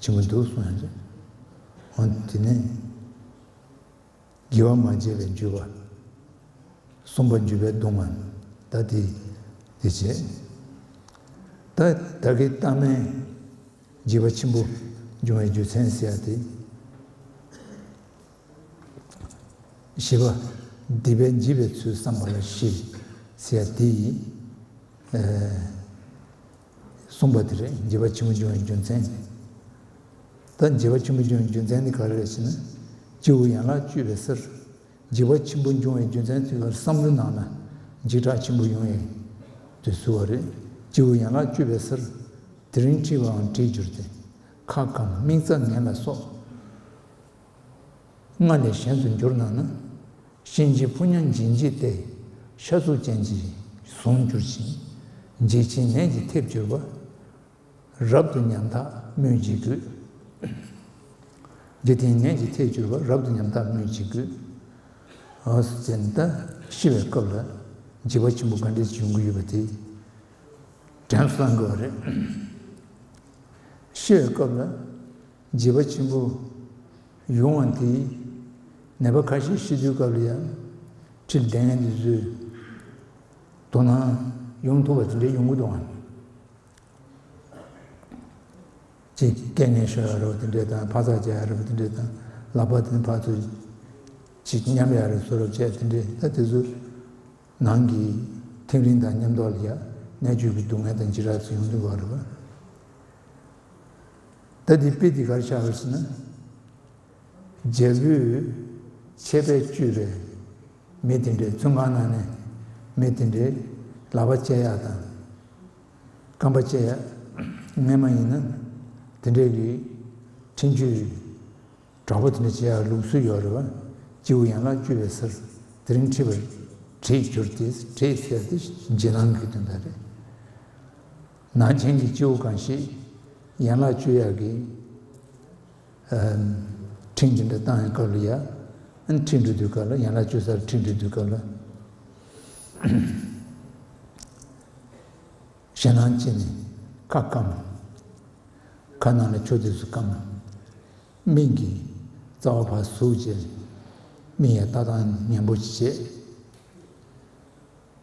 ཆེན་པོ་འདུག་གསུང་ཡང་རེད། འོ་དེ་ནས་དགེ་བ་མ་བྱས་པའི་འཇུག་པ། གསུམ་པ་འཇུག་པའི་གདུང་བ། ད་དེ་དེ་བྱས། ད་ད་གི་ལྟ་མིན། འཇིགས་པ་ཆེན་པོ་འབྱུང་བའི་རྒྱུ་མཚན་ཟེར་ཡ་དེ། བཞི་པ། སྡིག་པས་འཇིགས་པའི་ཚུལ་བསམ་པ་ལ་ཞི་ཟེར་ཡ་དེ་ཡིས། གསུངས་པ་དེ་རེད། འཇིགས་པ་ཆེན་པོ་འབྱུང་བའི་རྒྱུ་མཚན། ད་འཇིགས་པ་ཆེན་པོ་འབྱུང་བའི་རྒྱུ་མཚན་ནི་ག་རེ་རེད་ཟེར་ན། སྤྱི་བོ་ཡན་ལག་བཅུ་པའི་སར། འཇིགས་པ་ཆེན་པོ་འབྱུང་བའི་རྒྱུ་མཚན་དེ་གར་བསམ་བློའི་ནང་ན་འཇིགས་སྐྲག་ཆེན་པོ་ཡོང་ཡས་དེ་བཟོ་བ་རེད། སྤྱི་བོ་ཡན་ལག་བཅུ་པའི་སར། དེ་རིང་འཁྲིད་པའང་བྲིས་གྱུར་ཏེ། ཁ་སྐམ་མིག་རྩ་ངན་ལ་སོགས། སྔར་ལས་གཞན་དུ་གྱུར་ན་ན། གཤིན་རྗེའི་ཕོ་ཉ་འབྱིན་བྱེད་དེ། ཤ་ཚུགས་ཅན་གྱིས་ཟུངས་འགྱུར་ཞིང་། འཇིགས་ཆེན་ནད་ཀྱིས་ཐེབས་གྱུར་པ། རབ་ཏུ་ཉམ་ཐག་སྨོས་ཅི་དགོས། འཇིག་རྟེན་ནད་ཀྱིས་ཐེབས་གྱུར་པ་རབ་ཏུ་ཉམ་ཐག་སྨོས་ཅི་དགོས། འོ་ཟེར་ན་ད་ཤི་བའི་སྐབས་ལ་འཇིགས་པ་ཆེན་པོ་ག་འདྲས་ཡོང་གི་ཡོད་པ་དེ་དྲན་གསོ་བཏང་དགོས་པ་རེད། ཤི་བའི་སྐབས་ལ་འཇིགས་པ་ཆེན་པོ་ཡོང་བ་དེ་ནད་པ་ཁ་ཤས་ཤི་དུས་སྐབས་ལ་ཡང་འཁྲིས་བསྡད་མཁན་དེ་ཚོས་དོ་སྣང་ཡོང་ཐུབ་པ་དེ་འདྲས་ཡོང་གི་འདུག་གམ། ཅིག་སྐད་ངན་ཤོར་ཡ་རེད་པ་དེ་འདྲས་དང་། ཕག་ཚག་རྒྱག་ཡ་རེད་པ་དེ་འདྲས་དང་། ལག་པ་དེ་ཕར་ཚུར་ཅིག་མཉམ་ཡ་རེད་བཟོ་འདྲ་བྱས་དེ་འདྲས། ད་དེ་ཚོ་ནང་གི་ཐིམ་རིམ་དང་མཉམ་དུ་ལ་ཡ་ནད་བཅོས་ཀྱི་སྡུག་བསྔལ་དང་འཇིགས་སྐྲག་ཚོ་ཡོང་གི་འདུག་ག་རེད་པ། ད་དེ་དཔེ་དེ་ག་རེ་ཆགས་པ་རེད་ཟེར་ན། རྒྱལ་པོས་ཆད་པས་གཅོད་པའི་མི་དེ་འདྲས། བཙོན་ཁང་ནང་ནས་མི་དེ་འདྲས་ལག་པ་བཅད་ཡག་དང་། རྐང་པ་བཅད་ཡག་སྔན་མ་ཡིན་ན་དེ་འདྲས་ཀྱི་འཁྲིད་གཅོད་དྲག་པོ་དེ་འདྲས་བྱེད་ཡག་ལུགས་སྲོལ་ཡོད་རེད་པ། སྤྱི་བོ་ཡན་ལག་བཅུ་པའི་སར། དེ་རིང་འཁྲིད་པ་བྲིས་གྱུར་ཏེ། བྲིས་ཟེར་དེ་རྗེས་གནང་གི་དོན་དག་རེད། ནང་ཆེན་གྱི་སྤྱི་བོ་གང་ཞིག་ཡན་ལག་བཅུ་ཡག་གི་ཨ། འཕྲིན་དེ་འདྲ་བཏང་ཡག་སྐབས་ལ་ཡ། ཨ། འཁྲིད་འགྲོ་དུས་སྐབས་ལ། ཡན་ལག་བཅུ་སར་འཁྲིད་འགྲོ་དུས་སྐབས་ལ། ཞེད་སྣང་སྐྱེས་ནས་ཁ་སྐམ། ཁ་ནང་ལ་ཆུ་དེ་ཚོ་སྐམ། མིག་གིས་རྩ་བ་ཕར་ཟུག་བྱས། མིག་ཡང་ལྟ་སྟངས་ངན་པོ་བྱས།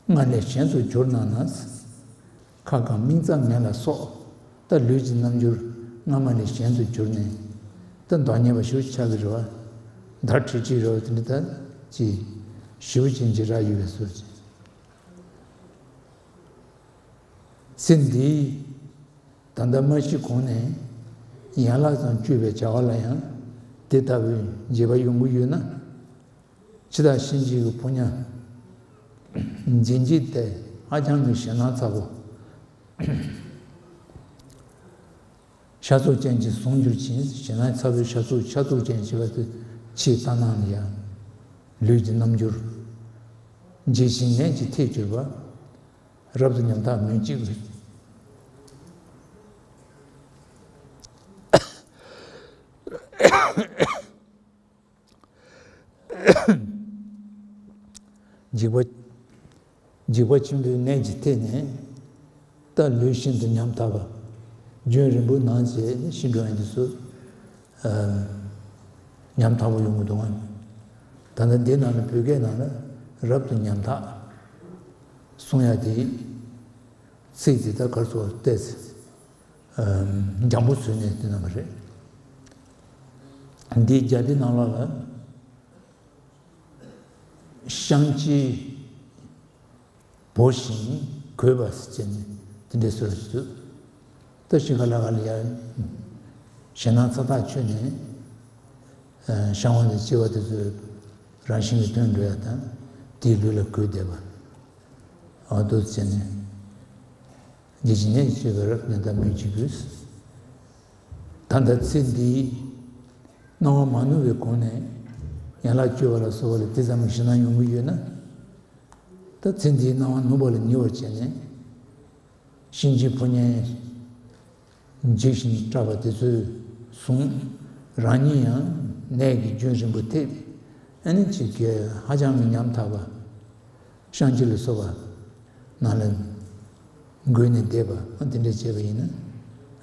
སྔར་ལས་གཞན་དུ་གྱུར་ན་ན། ཁ་སྐམ་མིག་རྩ་ངན་ལ་སོགས། ད་ལུས་ཀྱི་རྣམ་འགྱུར་སྔ་མ་ལས་གཞན་དུ་གྱུར་ནས། ད་མདོག་ཉེས་པ་ཞེ་པོ་ཆགས་ཀྱི་རེད་པ། འདར་ཁྲིག་ཁྲིག་རེད་པ། དེ་འདྲ་ད་ཅིག་ཞེ་པོ་ཅིག་འཇིགས་སྐྲག་ཡོད་པའི་བཟོ་ཅིག་ཚེ་འདིའི་ད་ལྟ་མ་ཤི་གོང་ནས་ཡན་ལག་ཙམ་གཅོད་པའི་བྱ་བ་ལ་ཡང་དེ་ལྟ་བུའི་འཇིགས་པ་ཡོང་གི་ཡོད་ན། འཆི་བདག་གཤིན་རྗེ་གི་ཕོ་ཉ་འཛིན་བྱེད་དེ་ཧ་ཅང་གི་ཞེད་སྣང་ཚ་པོ། ཤ་ཚུགས་ཅན་གྱིས་ཟུངས་འགྱུར་ཞིང་། ཞེད་སྣང་ཚ་པོའི་ཤ་ཚུགས། ཤ་ཚུགས་ཅན་ཞེས་པ་དེ་ཕྱིའི་ལྟ་སྣང་ལ་ཡང་། ལུས་ཀྱི་རྣམ་འགྱུར། འཇིགས་ཤིང་ནད་ཀྱིས་ཐེབས་གྱུར་པ། རབ་ཏུ་ཉམ་ཐག་སྨོས་ཅི་དགོས། འཇིགས་པ། འཇིགས་པ་ཆེན་པོའི་ནད་ཀྱིས་ཐེབས་ནས། ད་ལུས་ཤིན་ཏུ་ཉམ་ཐག་པ། རྒྱུན་རིང་པོ་ནང་བྱས་ནས་ཤི་འགྲོ་ཡ་འདི་ཚོ། ཨ། ཉམ་ཐག་པོ་ཡོང་གི་འདུག་གམ། ད་ལྟ་འདི་ནང་ལ་བོད་སྐད་ནང་ལ་རབ་ཏུ་ཉམ་ཐག་གསུང་ཡ་དེ་ཚིག་དེ་ད་གར་སོགས་ཏེ། ཨ། འཇམ་པོ་བཟོས་ནས་དེ་གནང་བ་རེད། འདིའི་རྒྱ་སྡེ་ནང་ལོགས་ལ་བཤང་གཅི་བོར་ཞིང་གོས་པ་ཟེར་ནས་དེ་འདྲའི་བཟོ་འདུག་ད་ཤི་ཁ་ལ་ཁ་ལ་ཡ། ཞེད་སྣང་ཚ་ཐག་ཆོད་ནས། ཨ། བཤང་བ་ནས་གཅི་བ་དེ་ཚོ་རང་བཞིན་གྱིས་ཐོན་འགྲོ་ཡ་དང་། དེའི་ལུས་ལ་གོས་བསྡད་པ། འོ་འདུག་བྱས་ནས། འཇིགས་ཤིང་ནད་ཀྱིས་གཅོད་པའི་རབ་ཏུ་ཉམ་ཐག་སྨོས་ཅི་དགོས། ད་ལྟ་ཚེ་འདིའི་སྣང་བ་མ་ནུབ་པའི་གོང་ནས་ཡན་ལག་བཅོས་པ་ལ་སོགས་པ་ལ་དེ་ཙམ་གྱི་ཞེད་སྣང་ཡོང་གི་ཡོད་ན། ད་ཚེ་འདིའི་སྣང་བ་ནུབ་པ་ལ་ཉེ་བར་བྱས་ནས། གཤིན་རྗེའི་ཕོ་ཉས་འཇིགས་ཤིང་སྐྲག་པ་དེ་ཚོས་བཟུང་། རང་ཉིད་ཡང་ནད་ཀྱིས་རྒྱུན་རིང་པོ་ཐེབས། ཨ་ནི་ཅིག་གི་ཧ་ཅང་གི་ཉམ་ཐག་པ། བཤང་གཅི་ལ་སོགས་པ་ནང་ལ་འགོས་ནས་བསྡད་པ། ཨ། དེ་འདྲ་བྱས་པ་ཡིན་ན།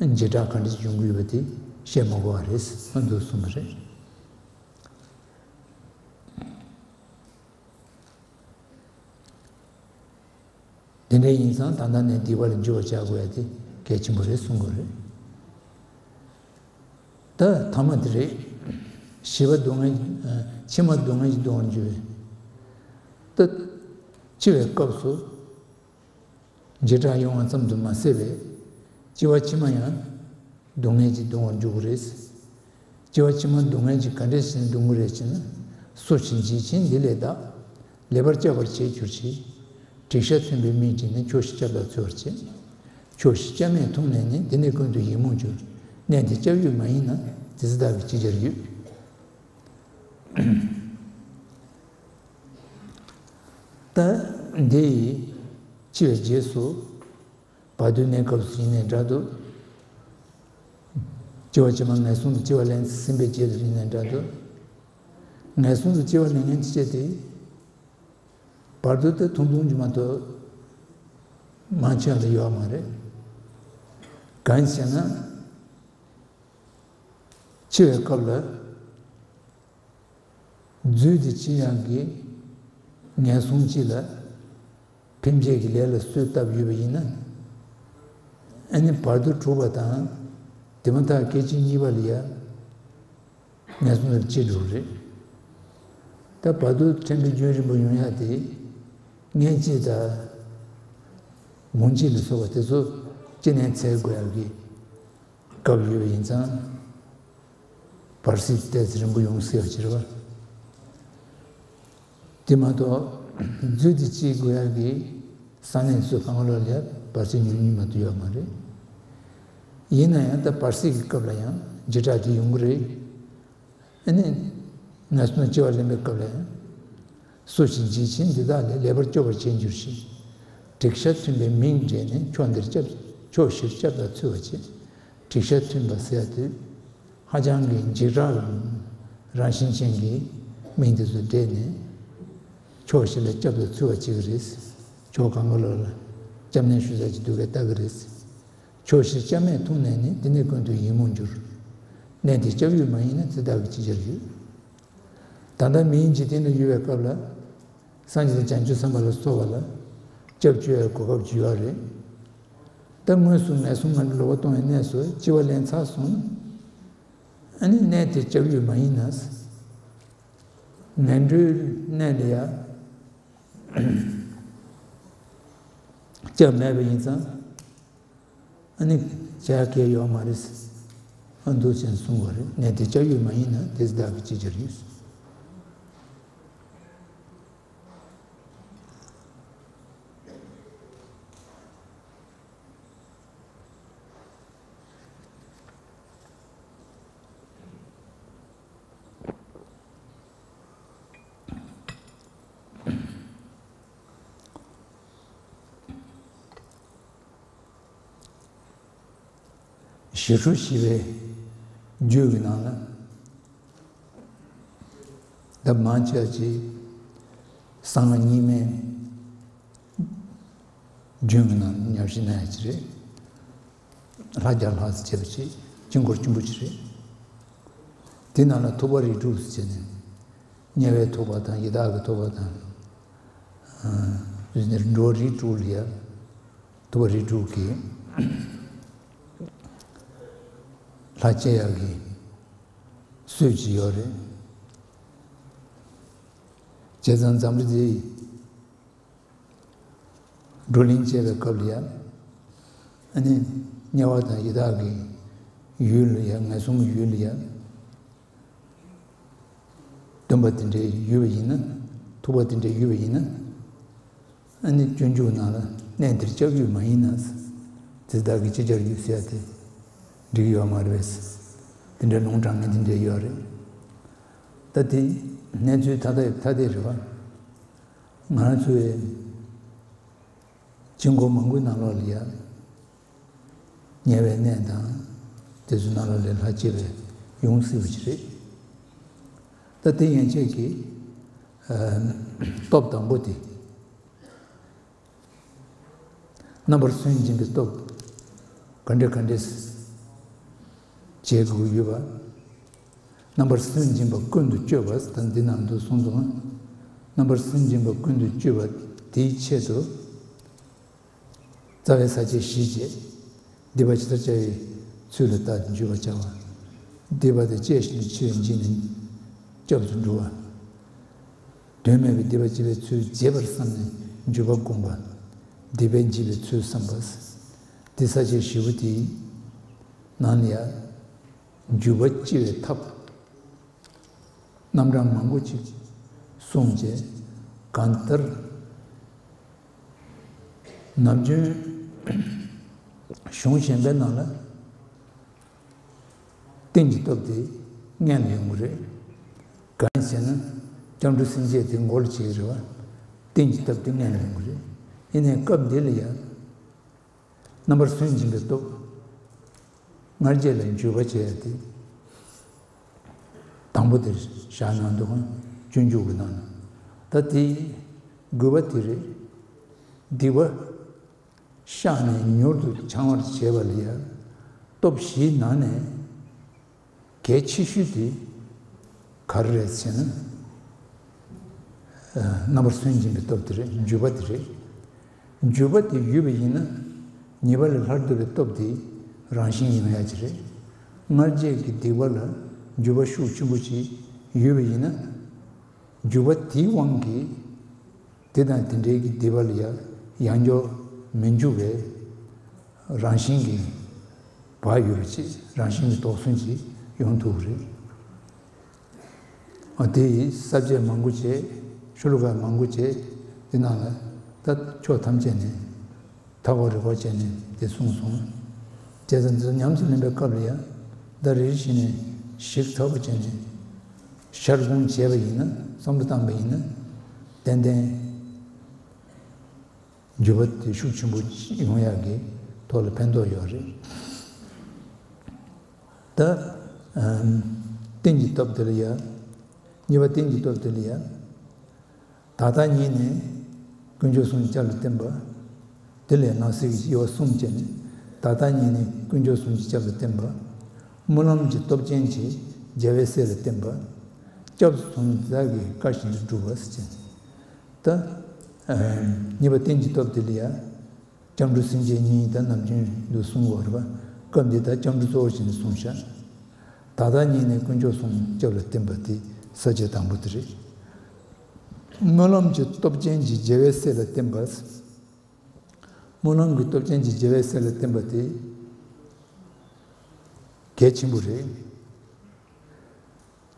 ཨ། འཇིགས་སྐྲག་ག་འདྲ་ཡོང་གི་ཡོད་པ་དེ་བཤད་མ་དགོས་པ་རེད། ཨ། འདུག་གསུངས་པ་རེད། དེ་འདྲ་ཡིན་ཙང་ད་ལྟ་ནས་སྡིག་པ་ལས་འགྱུར་བར་བྱ་དགོས་ཡ་དེ་གལ་ཆེན་པོ་རེད་གསུང་དགོས་རེད། ད་ཐ་མ་དེ་རེད། བཞི་པ་སྡུག་བསྔལ། ཕྱི་མ་སྡུག་བསྔལ་གྱིས་གདུང་བར་འགྱུར་བས། ད་འཆི་བའི་སྐབས་སུ་འཇིགས་སྐྲག་ཡོང་བ་ཙམ་དུ་མ་ཟད་པས། སྐྱེ་བ་ཕྱི་མ་ཡང་སྡུག་བསྔལ་གྱིས་གདུང་བར་འགྱུར་གྱི་རེད། སྐྱེ་བ་ཕྱི་མ་སྡུག་བསྔལ་གྱིས་ག་འདྲས་ཤིག་གདུང་གི་རེད་ཅེ་ན། སོ་ཞིག་འཇིགས་ཆེན་འདི་ལས་བདག། ལེགས་པར་སྐྱབ་པར་བྱེད་གྱུར་ཅིག། དྲེགས་ཤ་མཐུན་པའི་མིག་བགྲད་ནས། ཕྱོགས་བཞིར་སྐྱབས་དག་འཚོལ་བར་བྱེད། ཕྱོགས་བཞིར་སྐྱབས་མེད་མཐོང་ནས་ནི། དེ་ནས་ཀུན་ཏུ་ཡིད་མུག་འགྱུར། གནས་འདིར་སྐྱབས་ཡུལ་མ་ཡིན་ན། དེ་ཚེ་བདག་གིས་ཅི་བྱར་འགྱུར། ད་འདི་ཡི་འཆི་བའི་རྗེས་སུ། བར་དོའི་གནས་སྐབས་སུ་ཡིན་ནའི་འདྲ་འདུག། སྐྱེ་བ་ཕྱི་མ་ངན་སོང་དུ་སྐྱེ་བ་ལེན་ཟིན་པའི་རྗེས་སུ་ཡིན་ནའི་འདྲ་འདུག། ངན་སོང་དུ་སྐྱེ་བ་ལེན་མཁན་ཅི་བྱེད་དེ། བར་དོ་དེ་ཐུང་ཐུང་ཅིག་མ་གཏོགས་མང་ཆེ་བ་ལ་ཡོད་མ་རེད། གང་ཞེ་ན། འཆི་བའི་སྐབས་ལ། རྫུས་ཏེ་ཅི་ཡང་གི་ངན་སོང་སྤྱི་ལ་ཕན་ཆད་ཀྱི་ལས་ལ་གསོས་བཏབ་ཡོད་པ་ཡིན་ན། ཨ་ནི་བར་དོ་དྲུག་པ་དང་དེ་མ་ཐག་སྐད་ཅིག་གཉིས་པ་ལ་ཡ་ངན་སོང་ལ་སྐྱེ་འགྲོ་གི་རེད། ད་བར་དོ་ཕྲན་བུ་རྒྱུན་རིང་པོ་ཡོང་ཡ་དེ། མངལ་སྐྱེས་དང་། སྦོམ་སྐྱེས་ལ་སོགས་པ་དེ་ཚོ་སྐྱེ་གནས་འཚོལ་དགོས་ཡ་གི་སྐབས་ཡོད་པ་ཡིན་ཙང་། བར་སྲིད་ཏོག་ཙམ་རིང་པོ་ཡོང་སྲིད་པ་ཅིག་རེད་པ། དེ་མ་གཏོགས་རྫུས་ཏེ་སྐྱེ་དགོས་ཡག་གི་ས་གནས་སུ་གང་ལོག་ལ་བར་སྲིད་ཉུང་ཉུང་མ་གཏོགས་ཡོད་མ་རེད། ཡིན་ན་ཡང་ད་བར་སྲིད་ཀྱི་སྐབས་ལ་ཡང་འཇིགས་སྐྲག་དེ་ཡོང་གི་རེད། ཨ་ནི། ངན་སོང་སྐྱེ་བ་ལེན་པའི་སྐབས་ལ་ཡང་། སོ་ཞིག་འཇིགས་ཆེན་འདི་དག་ལས། ལེགས་པར་སྐྱོབ་པར་བྱེད་འགྱུར་ཞིང་། དྲེགས་ཤ་མཐུན་པའི་མིག་བགྲད་ནས། ཕྱོགས་འདིར་སྐྱབས། ཕྱོགས་བཞིར་སྐྱབས་དག་འཚོལ་བར་བྱེད། དྲེགས་ཤ་མཐུན་པ་ཟེར་ཡ་དེ། ཧ་ཅང་གི་འཇིགས་སྐྲག་རང་བཞིན་ཅན་གྱི་མིག་འདི་ཚོ་བགྲད་ནས། ཕྱོགས་བཞི་ལ་སྐྱབས་དག་འཚོལ་བར་བྱེད་ཀྱི་རེད། ཕྱོགས་གང་ག་ལོག་ལ་སྐྱབས་གནས་ཞུ་ས་ཅིག་འདུག་གས་ལྟ་གི་རེད། ཕྱོགས་བཞིར་སྐྱབས་མེད་མཐོང་ནས་ནི། དེ་ནས་ཀུན་ཏུ་ཡིད་མུག་འགྱུར། གནས་འདིར་སྐྱབས་ཡུལ་མ་ཡིན་ན། དེ་བདག་གིས་ཅི་བྱར་འགྱུར། ད་ལྟ་མིའི་འཇིག་རྟེན་དུ་ཡོད་པའི་སྐབས་ལ། སངས་རྒྱས་དང་བྱང་ཆུབ་སེམས་དཔའ་ལ་སོགས་པ་ལ་སྐྱབས་བཅོལ་བའི་གོ་སྐབས་ཅིག་ཡོད་རེད། ད་དངོས་སུ་ངན་སོང་ངན་འགྲོར་ལོག་པ་གཏོང་བའི་གནས་སུ་སྐྱེ་བ་ལེན་ཚར་སོང་ན། ཨ་ནི་གནས་དེར་སྐྱབས་ཡུལ་མ་ཡིན་ན། ངན་འགྲོའི་གནས་ལ་ཡ་སྐྱབས་མེད་པ་ཡིན་ཙང་། ཨ་ནི་བྱ་གལ་ཡོད་མ་རེད། ཨ་འདུག་ཅེས་གསུངས་པ་རེད། གནས་དེར་སྐྱབས་ཡུལ་མ་ཡིན་ན། དེ་ཚེ་བདག་གིས་ཅི་བྱར་འགྱུར། ཞི་ཁྲོ་ཞི་བའི་རྒྱུད་ཀྱི་ནང་ལ། ད་མང་ཆེ་བ་ཅིག་གསང་སྔགས་རྙིང་མའི་རྒྱུད་ཀྱི་ནང་ཉམས་ཞིབ་གནང་ཡ་ཅིག་རེད། ལྷ་བརྒྱ་ལྷག་ཙམ་བྱས་པ་ཅིག་དཀྱིལ་འཁོར་ཆེན་པོ་ཅིག་རེད། དེ་ནང་ལ་ཐུབ་པ་རིགས་དྲུག་ཟེར་ནས། དམྱལ་བའི་ཐུབ་པ་དང་། ཡི་དྭགས་ཀྱི་ཐུབ་པ་དང་། ཨ་འདི་ནས་འགྲོ་བ་རིགས་དྲུག་ལ་ཡ། ཐུབ་པ་རིགས་དྲུག་གི་ལྷ་སྐྱེ་ཡག་གི་སྲོལ་ཅིག་ཡོད་རེད། བྱས་ཙང་འཛམ་བུ་གླིང་འདི་བགྲོ་གླེང་བྱེད་པའི་སྐབས་ལ་ཡ། ཨ་ནི་དམྱལ་བ་དང་ཡི་དྭགས་ཀྱི་ཡུལ་ལ་ཡ། ངན་སོང་གི་ཡུལ་ལ་ཡ། སྟོན་པ་དེ་འདྲའི་ཡོད་པ་ཡིན་ན། ཐུབ་པ་དེ་འདྲའི་ཡོད་པ་ཡིན་ན། ཨ་ནི་སྤྱོད་འཇུག་ནང་ལ་གནས་འདིར་སྐྱབས་ཡུལ་མ་ཡིན་ན། དེ་ཚེ་བདག་གིས་ཅི་བྱར་འགྱུར་ཟེར་ཡ་དེ་འགྲིག་ཡོད་མ་རེད་པས། དེ་འདྲའི་ལུང་དྲངས་མཁན་དེ་འདྲ་ཡོད་རེད། ད་དེ་གནས་ཚུལ་ཐ་དད་ཐ་དད་རེད་པ། ང་རང་ཚོའི་དཀྱིལ་འཁོར་མང་པོའི་ནང་ལོགས་ལ་ཡ། དམྱལ་བའི་གནས་དང་། དེ་ཚོའི་ནང་ལོགས་ལ་ལྷ་སྐྱེ་བའི་ཡོང་སྲིད་པ་ཅིག་རེད། ད་དེ་ཡན་ཆད་ཀྱི་ཨ་སྟོབས་དང་པོ་དེ། རྣམ་པར་སུན་འབྱིན་པའི་སྟོབས་ག་འདྲ་ག་འདྲ་བྱེད་དགོས་ཡོད་པ། རྣམ་པར་སུན་འབྱིན་པ་ཀུན་ཏུ་སྤྱོད་པ་ཟེར། ད་འདི་ནང་དུ་གསུངས་འདུག་ཨང་། རྣམ་པར་སུན་འབྱིན་པ་ཀུན་ཏུ་སྤྱོད་པ་དེའི་ཆེད་དུ། རྩ་བའི་ས་བཅད་བཞི་བཅས། སྡིག་པ་ཇི་ལྟར་བྱ་བའི་ཚུལ་ལ་བརྟགས་ཏེ་འཇུག་པར་བྱ་བ། སྡིག་པ་དེ་བཅད་བཞིན་དུ་འཆི་བས་འཇིགས་ནས་སྐྱབས་སུ་འགྲོ་བ། དོན་མེད་པའི་སྡིག་པ་བྱེད་པའི་ཚུལ་བྱེད་པར་བསམས་ནས་འཇུག་པ་བསྒོམ་པ། སྡིག་པས་འཇིགས་པའི་ཚུལ་བསམ་པ། དེ་ས་བཅད་བཞི་པོ་དེའི་ནང་ལ་ཡང་འཇུག་པ་སྐྱེ་བའི་ཐབས། རྣམ་གྲངས་མང་པོ་ཅིག་གསུངས་རྗེས། གང་ལྟར་ནམ་རྒྱུན་གཞུང་གཞན་པའི་ནང་ལ་རྟེན་གྱི་སྟོབས་དེ་མངོན་ཡོང་གི་རེད། གང་ཡིན་ཟེར་ན། སྐྱབས་འགྲོ་སེམས་བསྐྱེད་དེ་མགོ་ལ་བྱེད་ཀྱི་རེད་བ། རྟེན་གྱི་སྟོབས་དེ་མངོན་ཡོང་གི་རེད། ཡིན་ནའི་སྐབས་འདི་ལ་ཡང་། རྣམ་པར་སུན་འབྱིན་པའི་སྟོབས། སྔར་རྗེས་ལ་འཇུག་པ་བྱེད་ཡ་དེ། དང་པོ་དེར་བཞག་གནང་འདུག་ག་སྤྱོད་འཇུག་གི་ནང་ན། ད་དེ་དགོས་པ་དེ་རེད། སྡིག་པ་བཤགས་ནས་མྱུར་དུ་བྱང་བར་བྱེད་པ་ལ་ཡ། སྟོབས་བཞིའི་ནང་ནས། གལ་ཆེ་ཤོས་དེ་ག་རེ་རེད་ཟེར་ན། རྣམ་པར་སུན་འབྱིན་པའི་སྟོབས་དེ་རེད། འཇུག་པ་དེ་རེད། འཇུག་པ་དེ་ཡོད་པ་ཡིན་ན། ཉེས་པ་ལས་སླར་ལྡོག་པའི་སྟོབས་དེ་རང་བཞིན་ཡོང་ཡ་ཅིག་རེད། སྔར་རྗེས་ཀྱི་སྡིག་པ་ལ་འཇུག་པ་ཤུགས་ཆེན་པོ་ཅིག་ཡོད་པ་ཡིན་ན། འཇུག་པ་དེའི་དབང་གིས། དེ་དང་དེ་འདྲའི་གི་སྡིག་པ་ལ་ཡང་ཡང་འཇོག་མི་འཇུག་པའི་རང་བཞིན་གྱི་བག་ཡོད་པ་ཅིག་རང་བཞིན་གྱི་དོགས་ཟོན་ཅིག་ཡོང་ཐུབ་ཀྱི་རེད། ཨ་དེ་ཡི་ས་བཅད་མང་པོ་བྱས། ཤོ་ལོ་ཀ་མང་པོ་བྱས། དེ་ནང་ལ་ད་ཕྱོགས་ཐམས་ཅད་ནས་མཐའ་འཁོར་རེ་བ་བྱས་ནས་དེ་གསུངས་སོང་། བྱས་ཙང་འདི་ཚོ་ཉམས་སུ་ལེན་པའི་སྐབས་ལ་ཡང་ད་རེ་རེ་བཞིན་ནས་ཞིབ་ཚགས་པོ་བྱས་ནས་ཤར་སྒོམ་བྱས་པ་ཡིན་ན། བསམ་བློ་བཏང་པ་ཡིན་ན། ཏན་ཏན་འགྱུར་བ་དེ་ཤུགས་ཆེན་པོ་ཡོང་ཡག་གི་ཐོག་ལ་ཕན་ཐོགས་ཡོད་རེད། ད་རྟེན་གྱི་སྟོབས་དེ་ལ་ཡ། གཉིས་པ་རྟེན་གྱི་སྟོབས་དེ་ལ་ཡ། ད་ལྟ་ཉིད་ནས་དཀོན་མཆོག་གསུམ་གྱི་སྐྱབས་ལ་བརྟེན་པ། དེ་ལས་སྣང་སྲིད་ཀྱི་སྐྱེ་བ་གསུམ་བཅས་ནས། ད་ལྟ་ཉིད་ནས་དཀོན་མཆོག་གསུམ་གྱི་སྐྱབས་ལ་བརྟེན་པ། སྨོན་ལམ་གྱི་སྟོབས་ཅན་གྱི་རྒྱལ་བའི་སྲས་ལ་བརྟེན་པ། སྐྱབས་སུ་སོང་ནས་བདག་གིས་བཀའ་བཞིན་དུ་སྒྲུབ་པ་ཟེར་བྱས། ད་གཉིས་པ་རྟེན་གྱི་སྟོབས་དེ་ལ་ཡ། སྐྱབས་འགྲོ་སེམས་བསྐྱེད་གཉིས་ད་ནམ་རྒྱུན་དུ་གསུང་གི་ཡོད་རེད་པ། སྐབས་འདི་ད་སྐྱབས་འགྲོ་གཙོ་བོ་བྱས་ནས་གསུངས་ཤག་ད་ལྟ་ཉིད་ནས་དཀོན་མཆོག་གསུམ་སྐྱབས་ལ་བརྟེན་པ་དེ་ས་བཅད་དང་པོ་དེ་རེད། སྨོན་ལམ་གྱི་སྟོབས་ཅན་གྱི་རྒྱལ་བའི་སྲས་ལ་བརྟེན་པ། སྨོན་ལམ་གྱི་སྟོབས་ཅན་གྱི་རྒྱལ་བའི་སྲས་ལ་བརྟེན་པ་དེ་གལ་ཆེན་པོ་རེད།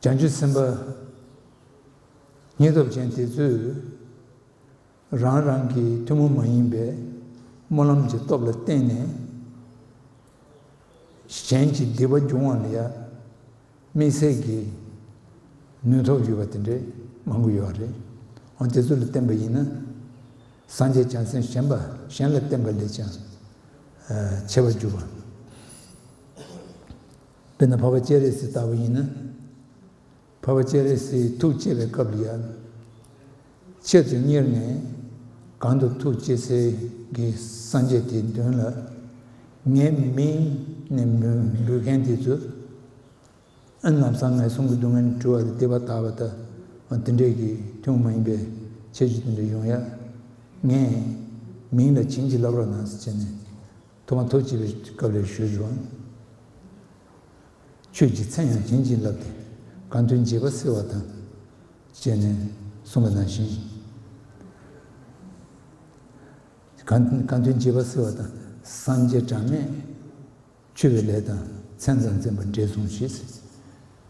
བྱང་ཆུབ་སེམས་དཔའ་སྙིང་སྟོབས་ཅན་དེ་ཚོས། རང་རང་གི་ཐུན་མོང་མ་ཡིན་པའི་སྨོན་ལམ་གྱི་སྟོབས་ལ་བརྟེན་ནས། གཞན་གྱི་སྡིག་པ་སྦྱོང་བ་ལ་ཡང་དམིགས་བསལ་གྱི་ནུས་སྟོབས་ཡོད་པ་དེ་འདྲའི་མང་པོ་ཡོད་རེད། འོ་དེ་ཚོ་ལ་བརྟེན་པ་ཡིན་ན། སངས་རྒྱས་བྱང་སེམས་གཞན་པ་གཞན་ལ་བརྟེན་པ་ལས་ཀྱང་ཆེ་བར་འགྱུར་བ། དཔེར་ན་འཕགས་པ་སྤྱན་རས་གཟིགས་ལྟ་བུ་ཡིན་ན། འཕགས་པ་སྤྱན་རས་གཟིགས་ཐུགས་བསྐྱེད་པའི་སྐབས་ལ་ཡང་། ཆེད་དུ་གཉེར་ནས་གང་དུ་ཐུགས་བསྐྱེད་སའི་གི་སངས་རྒྱས་དེའི་མདུན་ལ། ངའི་མིང་ནས་འབོད་མཁན་དེ་ཚོ། ཨ་ལམ་སང་ངན་སོང་གི་སྡུག་བསྔལ་འཁྲུལ་བ་དང་དེ་པ་དག་པ་དང་། དེ་འདྲས་ཀྱི་ཐུན་མོང་མ་ཡིན་པའི་ཁྱད་ཆོས་དེ་འདྲ་ཡོང་ཡ། ངས་མིང་ལ་བྱིན་གྱིས་བརླབ་རོགས་གནང་ཟེར་བྱས་ནས། ཐོག་མ་ཐུགས་བསྐྱེད་པའི་སྐབས་ལ་ཞུས་ཡོད། ཆོས་ཀྱི་མཚན་ཡང་བྱིན་གྱིས་བརླབས་ཏེ། གང་དོན་བྱེད་པ་གསལ་བ་དང་། ཅེས་ནས་གསུངས་པ་ནང་བཞིན། གང་གང་དོན་བྱེད་པ་གསལ་བ་དང་། སངས་རྒྱས་གྲངས་མེད་མཆོད་པའི་ལས་དང་མཚན་ཙམ་འཛིན་པ་འབྲས་བཟུང་ཞེས།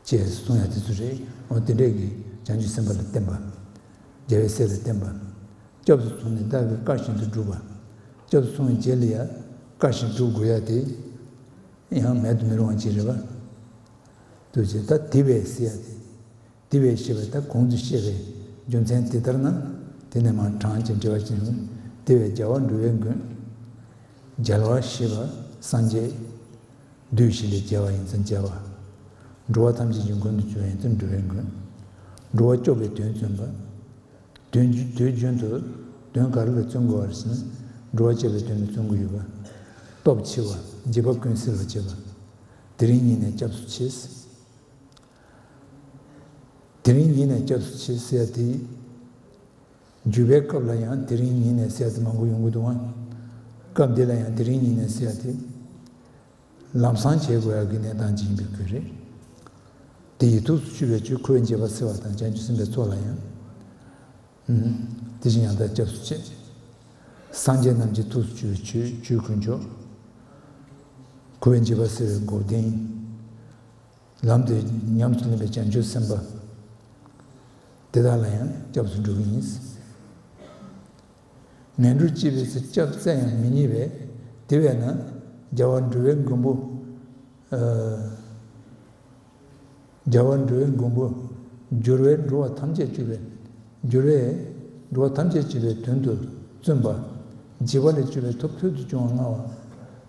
ཅེས་གསུང་ཡ་དེ་ཚོ་རེད། འོ་དེ་འདྲས་ཀྱི་བྱང་ཆུབ་སེམས་དཔའ་ལ་བརྟེན་པ། རྒྱལ་བའི་སྲས་ལ་བརྟེན་པ། སྐྱབས་སུ་སོང་ནས་བདག་གིས་བཀའ་བཞིན་དུ་སྒྲུབ་པ། སྐྱབས་སུ་སོང་བའི་རྗེས་ལ་ཡང་བཀའ་བཞིན་སྒྲུབ་དགོས་ཡ་དེ། ཡང་མེད་དུ་མི་རུང་བ་ཅིག་རེད་པ། ཐུགས་རྗེ་ད་དེ་བས་ཟེར་ཡ་དེ། དེ་བས་ཞེས་པ་ད་གོང་དུ་བཤད་པའི་རྒྱུ་མཚན་དེ་ལྟར་ན། དེ་ནས་མར་གྲངས་ཀྱི་འགྲེལ་བ་ཅན། དེ་བས་རྒྱལ་བ་འགྲོ་བའི་མགོན། རྒྱལ་བ་ཞེས་པ་སངས་རྒྱས། འདུས་བྱས་ལས་རྒྱལ་བ་ཡིན་ཙང་རྒྱལ་བ། འགྲོ་བ་ཐམས་ཅད་ཀྱི་མགོན་དུ་གྱུར་པ་ཡིན་ཙང་འགྲོ་བའི་མགོན། འགྲོ་བ་སྐྱོབ་པའི་དོན་བརྩོན་པ། དོན་དུས་རྒྱུན་དུ་དོན་ག་རེ་ལ་བརྩོན་དགོས་པ་རེད་ཟེར་ན། འགྲོ་བ་སྐྱོབ་པའི་དོན་ལ་བརྩོན་དགོས་ཡོད་པ། སྟོབས་ཆེ་བ། འཇིགས་པ་ཀུན་སེལ་བར་བྱེད་པ། དེ་རིང་ཉིད་ནས་སྐྱབས་སུ་མཆི། དེ་རིང་ཉིད་ནས་སྐྱབས་སུ་མཆི་ཟེར་ཡ་དེ། འཇུག་པའི་སྐབས་ལ་ཡང་དེ་རིང་ཉིད་ནས་ཟེར་ཡ་དེ་མང་པོ་ཡོང་གི་འདུག་ཨང་། སྐབས་འདི་ལ་ཡང་དེ་རིང་ཉིད་ནས་ཟེར་ཡ་དེ། ལམ་སང་བྱེད་དགོས་ཡ་གི་གནས་སྟངས་ཅིག་ཡིན་པའི་ཁུལ་རེད། དེ་ཡི་ཐུགས་སུ་ཆུད་པའི་ཆོས། འཁོར་བའི་འགྱེད་པ་སེལ་བ་དང་། བྱང་ཆུབ་སེམས་དཔའི་ཚོགས་ལ་ཡང་། དེ་བཞིན་ཡང་དག་སྐྱབས་སུ་མཆི། སངས་རྒྱས་རྣམས་ཀྱི་ཐུགས་སུ་ཆུད་པའི་ཆོས། ཆོས་དཀོན་མཆོག། འཁོར་བའི་འགྱེད་པ་སེལ་བའི་འགོག་བདེན། ལམ་དེ་ཉམས་སུ་ལེན་པའི་བྱང་ཆུབ་སེམས་དཔའ་དེ་དག་ལ་ཡང་སྐྱབས་སུ་འགྲོ་གི་ཡིན། ངན་འགྲོར་སྐྱེས་པའི་ཚེ། སྐྱབས་བཙལ་ཡང་མི་རྙེད་པས། དེ་བས་ན་རྒྱལ་བ་འགྲོ་བའི་མགོན་པོ། ཨ། རྒྱལ་བ་འགྲོ་བའི་མགོན་པོ། སྦྱོར་བས་འགྲོ་བ་ཐམས་ཅད་སྐྱོབ་པའི། སྦྱོར་བས་འགྲོ་བ་ཐམས་ཅད་སྐྱོབ་པའི་དོན་དུ་བརྩོན་པ། འཇིགས་པ་ལས་སྐྱོབ་པའི་ཐབས་ཐོལ་དུ་བྱུང་བ་མངའ་བ།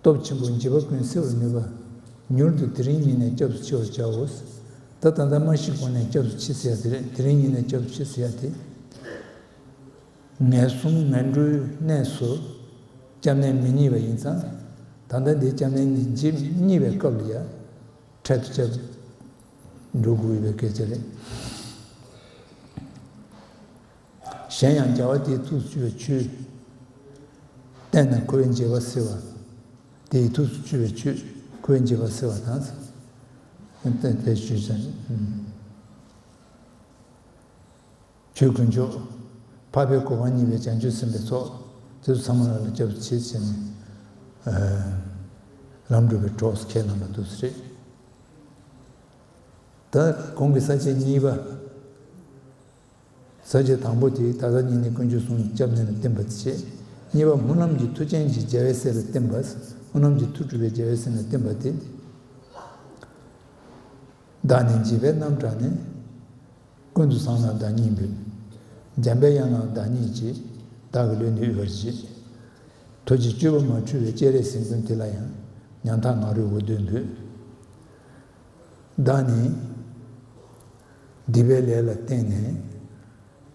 སྟོབས་ཆེན་པོ། འཇིགས་པ་ཀུན་སེལ་བར་ནུས་པ། མྱུར་དུ་དེ་རིང་ཉིད་ནས་སྐྱབས་སུ་མཆི་བར་བྱའོ། ད་ད་ལྟ་མ་ཤི་གོང་ནས་སྐྱབས་སུ་མཆི་ཟེར་ཡ་དེ་རེད། དེ་རིང་ཉིད་ནས་སྐྱབས་སུ་མཆི་ཟེར་ཡ་དེ། ངན་སོང་ངན་འགྲོའི་གནས་སུ་སྐྱབས་གནས་མི་རྙེད་པ་ཡིན་ཙང་། ད་ལྟ་འདིའི་སྐྱབས་གནས་རྙེད་པའི་སྐབས་ལ་ཡ། འཕྲལ་དུ་སྐྱབས་འགྲོ་དགོས་ཡོད་པའི་སྐད་ཆ་རེད། གཞན་ཡང་རྒྱལ་བ་དེའི་ཐུགས་སུ་ཆུད་པའི་ཆོས་བསྟན་ན། འཁོར་བའི་འགྱེད་པ་སེལ་བ། དེའི་ཐུགས་སུ་ཆུད་པའི་ཆོས། འཁོར་བའི་འགྱེད་པ་སེལ་བ་དང་། བསྟན་པའི་ཆོས་ཟེར། ཆོས་དཀོན་མཆོག། འཕགས་པའི་གོ་འཕང་བརྙེས་པའི་བྱང་ཆུབ་སེམས་དཔའི་ཚོགས། དེ་ཚོ་ཚང་མ་ལ་སྐྱབས་སུ་མཆི་ཟེར་ནས། ལམ་སྒྲུབ་པའི་གྲོགས་ཁས་བླངས་པ་འདུག་སེ་རེད། ད་གོང་གི་ས་བཅད་གཉིས་པ། ས་བཅད་དང་པོ་དེ་ད་ལྟ་ཉིད་ནི་དཀོན་མཆོག་གསུམ་སྐྱབས་གནས་ལ་བརྟེན་པ་དེ་བྱས། གཉིས་པ་སྨོན་ལམ་གྱི་མཐུ་ཅན་གྱི་རྒྱལ་བའི་སྲས་ལ་བརྟེན་པ། སྨོན་ལམ་གྱི་མཐུ་གྲུབ་པའི་རྒྱལ་བའི་སྲས་ལ་བརྟེན་པ་དེ། བདག་ནི་འཇིགས་པའི་རྣམ་གྲངས་ནི། ཀུན་ཏུ་བཟང་ནས་བདག་ཉིད་འབོད། འཇམ་པའི་དབྱངས་ལགས་བདག་ཉིད་ཀྱིས། བདག་གི་ལུས་འདི་དབུལ་བར་བྱེད། ཐུགས་རྗེའི་སྤྱོད་པ་མ་འཁྲུལ་བའི། སྤྱན་རས་གཟིགས་མགོན་དེ་ལ་ཡང་། ཉམ་ཐག་ང་རོས་འོ་དོད་འབོད། བདག་ནི་སྡིག་པའི་ལས་ལ་བརྟེན་ནས།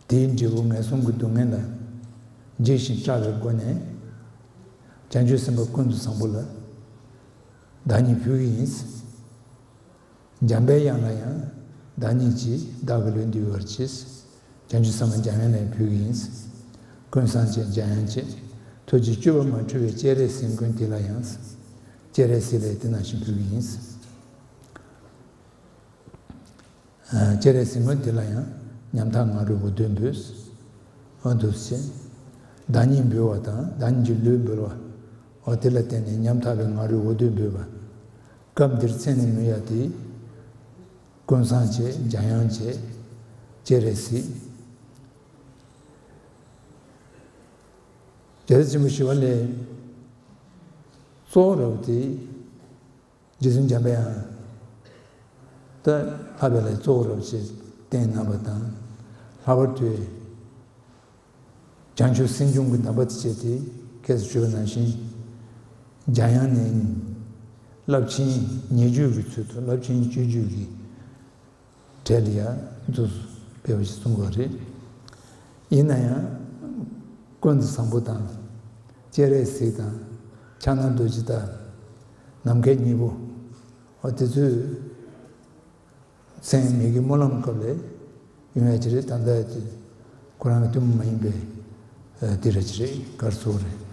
དེའི་འབྲས་བུ་ངན་སོང་གི་སྡུག་བསྔལ་ལ་འཇིགས་ཤིང་སྐྲག་པའི་སྒོ་ནས། བྱང་ཆུབ་སེམས་དཔའ་ཀུན་ཏུ་བཟང་པོ་ལ་བདག་ཉིད་འབུལ་གྱི་ཡིན། འཇམ་པའི་དབྱངས་ལ་ཡང་བདག་ཉིད་ཀྱིས། བདག་གི་ལུས་འདི་དབུལ་བར་བྱེད། བྱང་ཆུབ་སེམས་དཔའ་འཇམ་དབྱངས་ལ་ཡང་འབུལ་གྱི་ཡིན། ཀུན་བཟང་བྱེད། འཇམ་དབྱངས་བྱེད། ཐུགས་རྗེའི་སྤྱོད་པ་མ་འཁྲུལ་བའི། སྤྱན་རས་གཟིགས་མགོན་དེ་ལ་ཡང་། སྤྱན་རས་གཟིགས་ལ་དེ་ནང་བཞིན་འབུལ་གྱི་ཡིན། སྤྱན་རས་གཟིགས་མགོན་དེ་ལ་ཡང་། ཉམ་ཐག་ང་རོས་འོ་དོད་འབོད། འོ་འདུག་སེ། བདག་ཉིད་འབུལ་བ་དང་། བདག་ཉིད་ཀྱི་ལུས་འབུལ་བ། འོ་དེ་ལ་བརྟེན་ནས་ཉམ་ཐག་པའི་ང་རོས་འོ་དོད་འབོད་པ། སྐབས་འདིར་མཚན་ནས་སྨོས་ཡ་དེ། ཀུན་བཟང་བྱེད། འཇམ་དབྱངས་བྱེད། སྤྱན་རས་གཟིགས། རྒྱལ་སྲས་ཆེན་པོ་ཞི་བ་ལྷས་གཙོ་བོ་རབ་དེ། རྗེ་བཙུན་འཇམ་པའི་དབྱངས། ད་ལྷག་པའི་ལྷ་གཙོ་བོ་རབ་ཅེས་བསྟན་གནང་བ་དང་། ལྷག་པར་དུ་བྱང་ཆུབ་སེམས་སྦྱོང་གི་གདམས་པ་དེ་བྱས་ཏེ། ཁྱེད་ཚོ་ཞུས་པ་ནང་བཞིན། འཇམ་དབྱངས་ནས་རླབས་ཆེན་ཉེ་བརྗོད་ཀྱི་ཚུལ་དུ། རླབས་ཆེན་སྤྱོད་བརྗོད་ཀྱི་གྲས་ལ་ཡང་འདུག་སེ་སྤེལ་བ་ཞིག་གསུང་གི་རེད། ཡིན་ན་ཡང་ཀུན་ཏུ་བཟང་པོ་དང་། སྤྱན་རས་གཟིགས་དང་། ཕྱག་ན་རྡོ་རྗེ་དང་། ནམ་མཁའི་སྙིང་པོ། འོ་དེ་ཚོའི་མཚན་མི་དགེ་སྨོན་ལམ་སྐབས་ལ་ཡོང་ཡ་ཅིག་རེད། ད་ལྟ་དེ་ཁོ་རང་གི་ཐུན་མོང་མ་ཡིན་པའི་དེ་ར་ཅིག་རེད། ག་རེ་ཟེར་དགོས་རེད།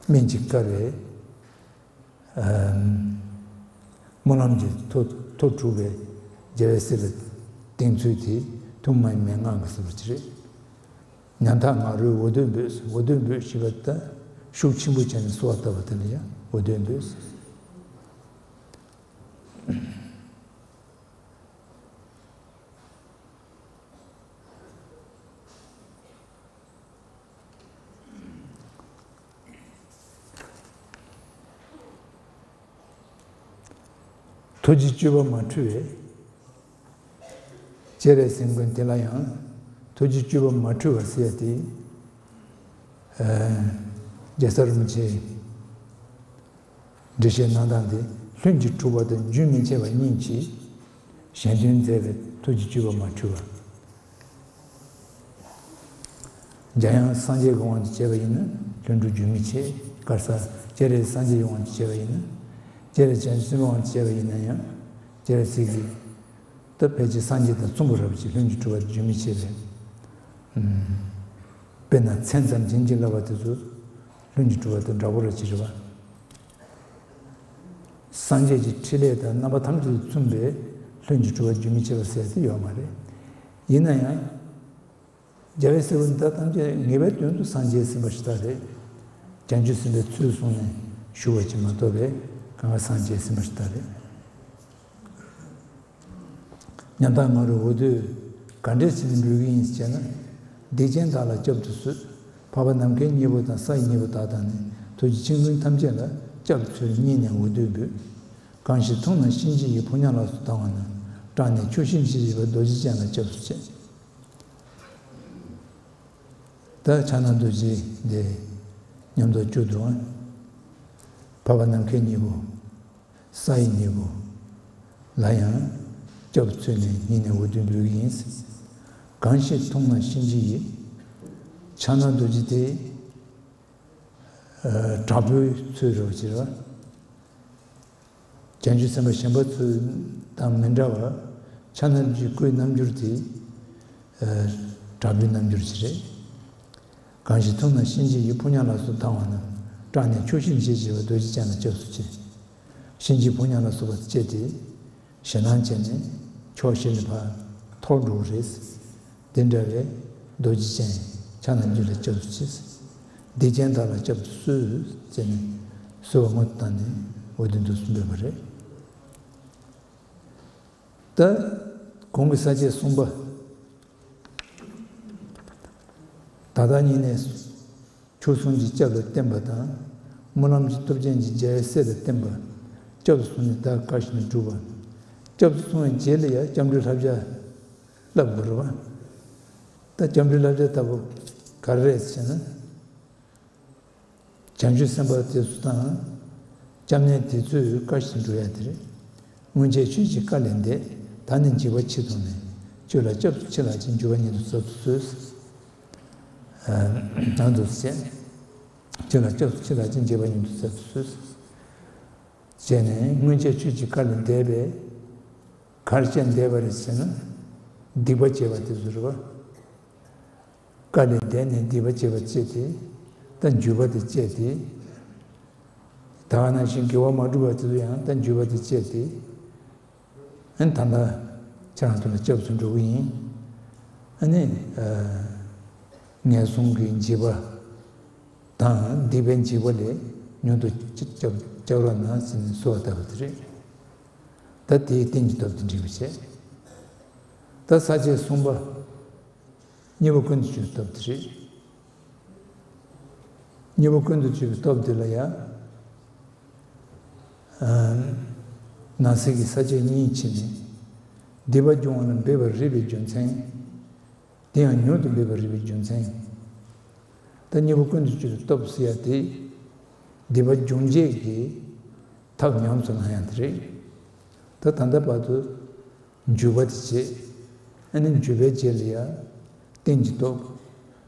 སྨན་གྱི་དཀའ་བའི། ཨམ། སྨོན་ལམ་གྱི་མཐུ་མཐུ་གྲུབ་པའི་རྒྱལ་བའི་སྲས་ལ་བརྟེན་ཚུལ་དེ་ཐུན་མོང་མའི་མན་ངག་གི་ཟེར་བ་ཅིག་རེད། ཉམ་ཐག་ང་རོས་འོ་དོད་འབོད། འོ་དོད་འབོད་ཞེས་པ་ད་ཤུགས་ཆེན་པོ་བྱས་ནས་གསོལ་བ་བཏབ་པ་དེ་ལ་ཡང་འོ་དོད་འབོད། ཐུགས་རྗེའི་སྤྱོད་པ་མ་འཁྲུལ་བའི། སྤྱན་རས་གཟིགས་མགོན་དེ་ལ་ཡང་། ཐུགས་རྗེའི་སྤྱོད་པ་མ་འཁྲུལ་བ་ཟེར་ཡ་དེ། ཨ། རྒྱལ་ཚབ་རིན་པོ་ཆེ། འགྲེལ་བཤད་གནང་སྟངས་དེ། ལྷུན་གྱིས་གྲུབ་པ་དང་རྒྱུན་མི་འཆད་པ་གཉིས་ཀྱིས་གཞན་དོན་མཛད་པའི་ཐུགས་ཀྱི་སྤྱོད་པ་མ་འཁྲུལ་བ། འཇམ་དབྱངས་སངས་རྒྱས་ཀྱི་དབང་དུ་བྱས་པ་ཡིན་ན་ལྷུན་གྲུབ་རྒྱུན་མི་འཆད། ག་རེ་ཟེར། སྤྱན་རས་སངས་རྒྱས་ཀྱི་དབང་དུ་བྱས་པ་ཡིན་ན། སྤྱན་རས་བྱང་ཆུབ་སེམས་དབང་དུ་བྱས་པ་ཡིན་ན་ཡང་། སྤྱན་རས་གཟིགས་ཀྱི། ད་ཕལ་ཆེར་སངས་རྒྱས་དང་གསུམ་པོ་རབ་ཀྱི་ལྷུན་གྱིས་གྲུབ་པ་རྒྱུན་མི་འཆད་པའི། དཔེར་ན་མཚན་ཙམ་བྱིན་གྱིས་བརླབས་པ་དེ་ཚོ་ལྷུན་གྱིས་གྲུབ་པ་དང་འདྲ་པོ་ར་ཅིག་རེད་པ། སངས་རྒྱས་ཀྱི་ཕྲིན་ལས་དང་རྣམ་པ་ཐམས་ཅད་དུ་མཚུངས་པའི་ ལྷུན་གྱིས་གྲུབ་པ་རྒྱུན་མི་འཆད་པ་ཟེར་དེ་ཡོད་མ་རེད། ཡིན་ན་ཡང་། རྒྱལ་བའི་སྲས་པོ་འདི་དག་ཐམས་ཅད་ངེས་པའི་དོན་དུ་སངས་རྒྱས་ཟིན་པ་ཞིག་ད་རེད། བྱང་ཆུབ་སེམས་དཔའི་ཚུལ་བཟུང་ནས་བཞུགས་པ་ཅིག་མ་གཏོགས་པའི་གང་ག་སངས་རྒྱས་ཟིན་པ་ཞིག་ད་རེད། ཉམ་ཐག་ང་རོས་འོ་དོད་ག་འདྲས་བྱས་ནས་འབུལ་གྱི་ཡིན་ཟེར་ན། སྡིག་ཅན་དག་ལ་བསྐྱབ་ཏུ་གསོལ། འཕགས་པ་ནམ་མཁའི་སྙིང་པོ་དང་ས་ཡི་སྙིང་པོ་དག་དང་ནི། ཐུགས་རྗེ་ཆེ་ཀུན་ཐམས་ཅད་ལ་སྐྱབས་སུ་མཆི་སྙིང་ནས་འོ་དོད་འབོད། གང་ཞིག་མཐོང་ན་གཤིན་རྗེ་ཡི། ཕོ་ཉ་ལ་སོགས་དང་བ་རྣམས། སྐྲག་ནས་ཆོག་ཤེས་བྱེད་བྱེད་པ། རྡོ་རྗེ་ཅན་ལ་སྐྱབས་སུ་མཆི། ད་ཕྱག་ན་རྡོ་རྗེ་འདི་མཉམ་དུ་བཅུག་འགྲོ། འཕགས་པ་ནམ་མཁའི་སྙིང་པོ། ས་ཡི་སྙིང་པོ་ལ་ཡང་སྐྱབས་སུ་མཆི་ནས་སྙིང་ནས་འོ་དོད་འབོད་ཀྱི་ཡིན། གང་ཞིག་མཐོང་ན་གཤིན་རྗེ་ཡི། ཕྱག་ན་རྡོ་རྗེ་དེ་དྲག་པོའི་ཚུལ་རེད་ཟེར་བ། བྱང་ཆུབ་སེམས་དཔའ་གཞན་པ་ཚོ་དང་མི་འདྲ་བར་ཕྱག་ན་རྡོ་རྗེའི་སྐུའི་རྣམ་འགྱུར་དེ་དྲག་པོའི་རྣམ་འགྱུར་ཅིག་རེད། གང་ཞིག་མཐོང་ན་གཤིན་རྗེ་ཡི། ཕོ་ཉ་ལ་སོགས་དང་བ་རྣམས། སྐྲག་ནས་ཆོག་ཤེས་བྱེད་བྱེད་པ། རྡོ་རྗེ་ཅན་ལ་སྐྱབས་སུ་མཆི། གཤིན་རྗེ་ཕོ་ཉ་ལ་སོགས་པ་བཅས་ཏེ། ཞེད་སྣང་བྱས་ནས་ཕྱོགས་བཞི་ལ་ཕར་འཐོར་འགྲོ་གི་རེད། དེ་འདྲ་བའི་རྡོ་རྗེ་ཅན་ཕྱག་ན་རྡོ་རྗེ་ལ་སྐྱབས་སུ་མཆི། སྡིག་ཅན་དག་ལ་སྐྱབས་སུ་གསོལ་ཟེར་ནས་གསོལ་བ་སྔོན་དུ་བཏང་ནས་འོ་དོད་འདུག་སེ་འབོད་པ་རེད། ད་གོང་གི་ས་བཅད་གསུམ་པ། ད་ལྟ་ཉིད་ནས། མཆོག་གསུམ་གྱི་སྐྱབས་ལ་བརྟེན་པ་དང་། སྨོན་ལམ་གྱི་སྟོབས་ཅན་གྱི་རྒྱལ་བའི་སྲས་ལ་བརྟེན་པ། སྐྱབས་སུ་སོང་ནས་བདག་གིས་བཀའ་བཞིན་དུ་སྒྲུབ་པ། སྐྱབས་སུ་སོང་བའི་རྗེས་ལ་ཡང་སྐྱབས་འགྲོའི་བསླབ་བྱ་བསླབ་དགོས་རེད་བ། ད་སྐྱབས་འགྲོའི་བསླབ་བྱ་ལྟ་བུ་ག་རེ་རེད་ཟེར་ན། བྱང་ཆུབ་སེམས་དཔའ་དེ་ཚོ་དང་། སྐྱབས་གནས་དེ་ཚོས་བཀའ་བཞིན་སྒྲུབ་ཡ་དེ་རེད། སྔོན་ཆད་ཆོས་ཀྱི་བཀའ་ལས་འདས། ད་ནི་འཇིགས་པ་ཕྱིར་བཟློག་ནས། ཆོས་ལ་སྐྱབས་སུ་མཆི་ལགས་ཀྱིས། འཇུག་པ་ཉིད་དུ་ཟབ་ཏུ་གསོལ། ཨ། ནང་དུ་བྱས། ཆོས་ལ་སྐྱབས་སུ་མཆི་ལགས་ཀྱིས། འཇུག་པ་ཉིད་དུ་ཟབ་ཏུ་གསོལ། བྱས་ནས་སྔོན་ཆད་ཆོས་ཀྱི་བཀའ་ལས་འདས་པས། ག་རེ་བྱས་འདས་པ་རེད་ཟེར་ན། སྡིག་པ་བྱས་པ་དེ་ཚོ་རེད་བ། བཀའ་ལས་འདས་ནས་སྡིག་པ་བྱས་པ་བཅད་དེ། ད་འཇུག་པ་དེ་བཅད་དེ། ད་ག་ནང་བཞིན་དགེ་བ་མ་བསྒྲུབས་པ་དེ་ཚོ་ཡང་ད་འཇུག་པ་དེ་བཅད་དེ། ཨ་ནི་ད་ལྟ་ཁྱེད་རང་ཚོ་ལ་སྐྱབས་སུ་འགྲོ་གི་ཡིན། ཨ་ནི་ཨ། ངན་སོང་གི་འཇིགས་པ་དང་སྡིག་པའི་འཇིགས་པ་ལས་མྱུར་དུ་སྐྱབས་སྐྱབས་རོགས་གནང་ཟེར་ནས་གསོལ་བ་བཏབ་པ་དེ་རེད། ད་དེའི་རྟེན་གྱི་སྟོབས་དེ་འགྲིག་པ་བྱས། ད་ས་བཅད་གསུམ་པ། གཉིས་པོ་ཀུན་ཏུ་སྤྱོད་པའི་སྟོབས་དེ་རེད། གཉིས་པོ་ཀུན་ཏུ་སྤྱོད་པའི་སྟོབས་དེ་ལ་ཡང་། ཨ། ནང་གསེས་ཀྱི་ས་བཅད་གཉིས་ཕྱེ་ནས། སྡིག་པ་སྦྱོང་བ་ལ་འབད་པར་རིགས་པའི་རྒྱུ་མཚན། དེ་ཡང་མྱུར་དུ་འབད་པར་རིགས་པའི་རྒྱུ་མཚན། ད་གཉིས་པོ་ཀུན་ཏུ་སྤྱོད་པའི་སྟོབས་ཟེར་ཡ་དེ། སྡིག་པ་སྦྱོང་བྱེད་ཀྱི་ཐབས་ཉམས་སུ་བླང་ཡ་དེ་རེད། ད་ད་ལྟ་བར་དུ། འཇུག་པ་དེ་བྱེད། ཨ་ནི་འཇུག་པའི་རྗེས་ལ་ཡང་། རྟེན་གྱི་སྟོབས།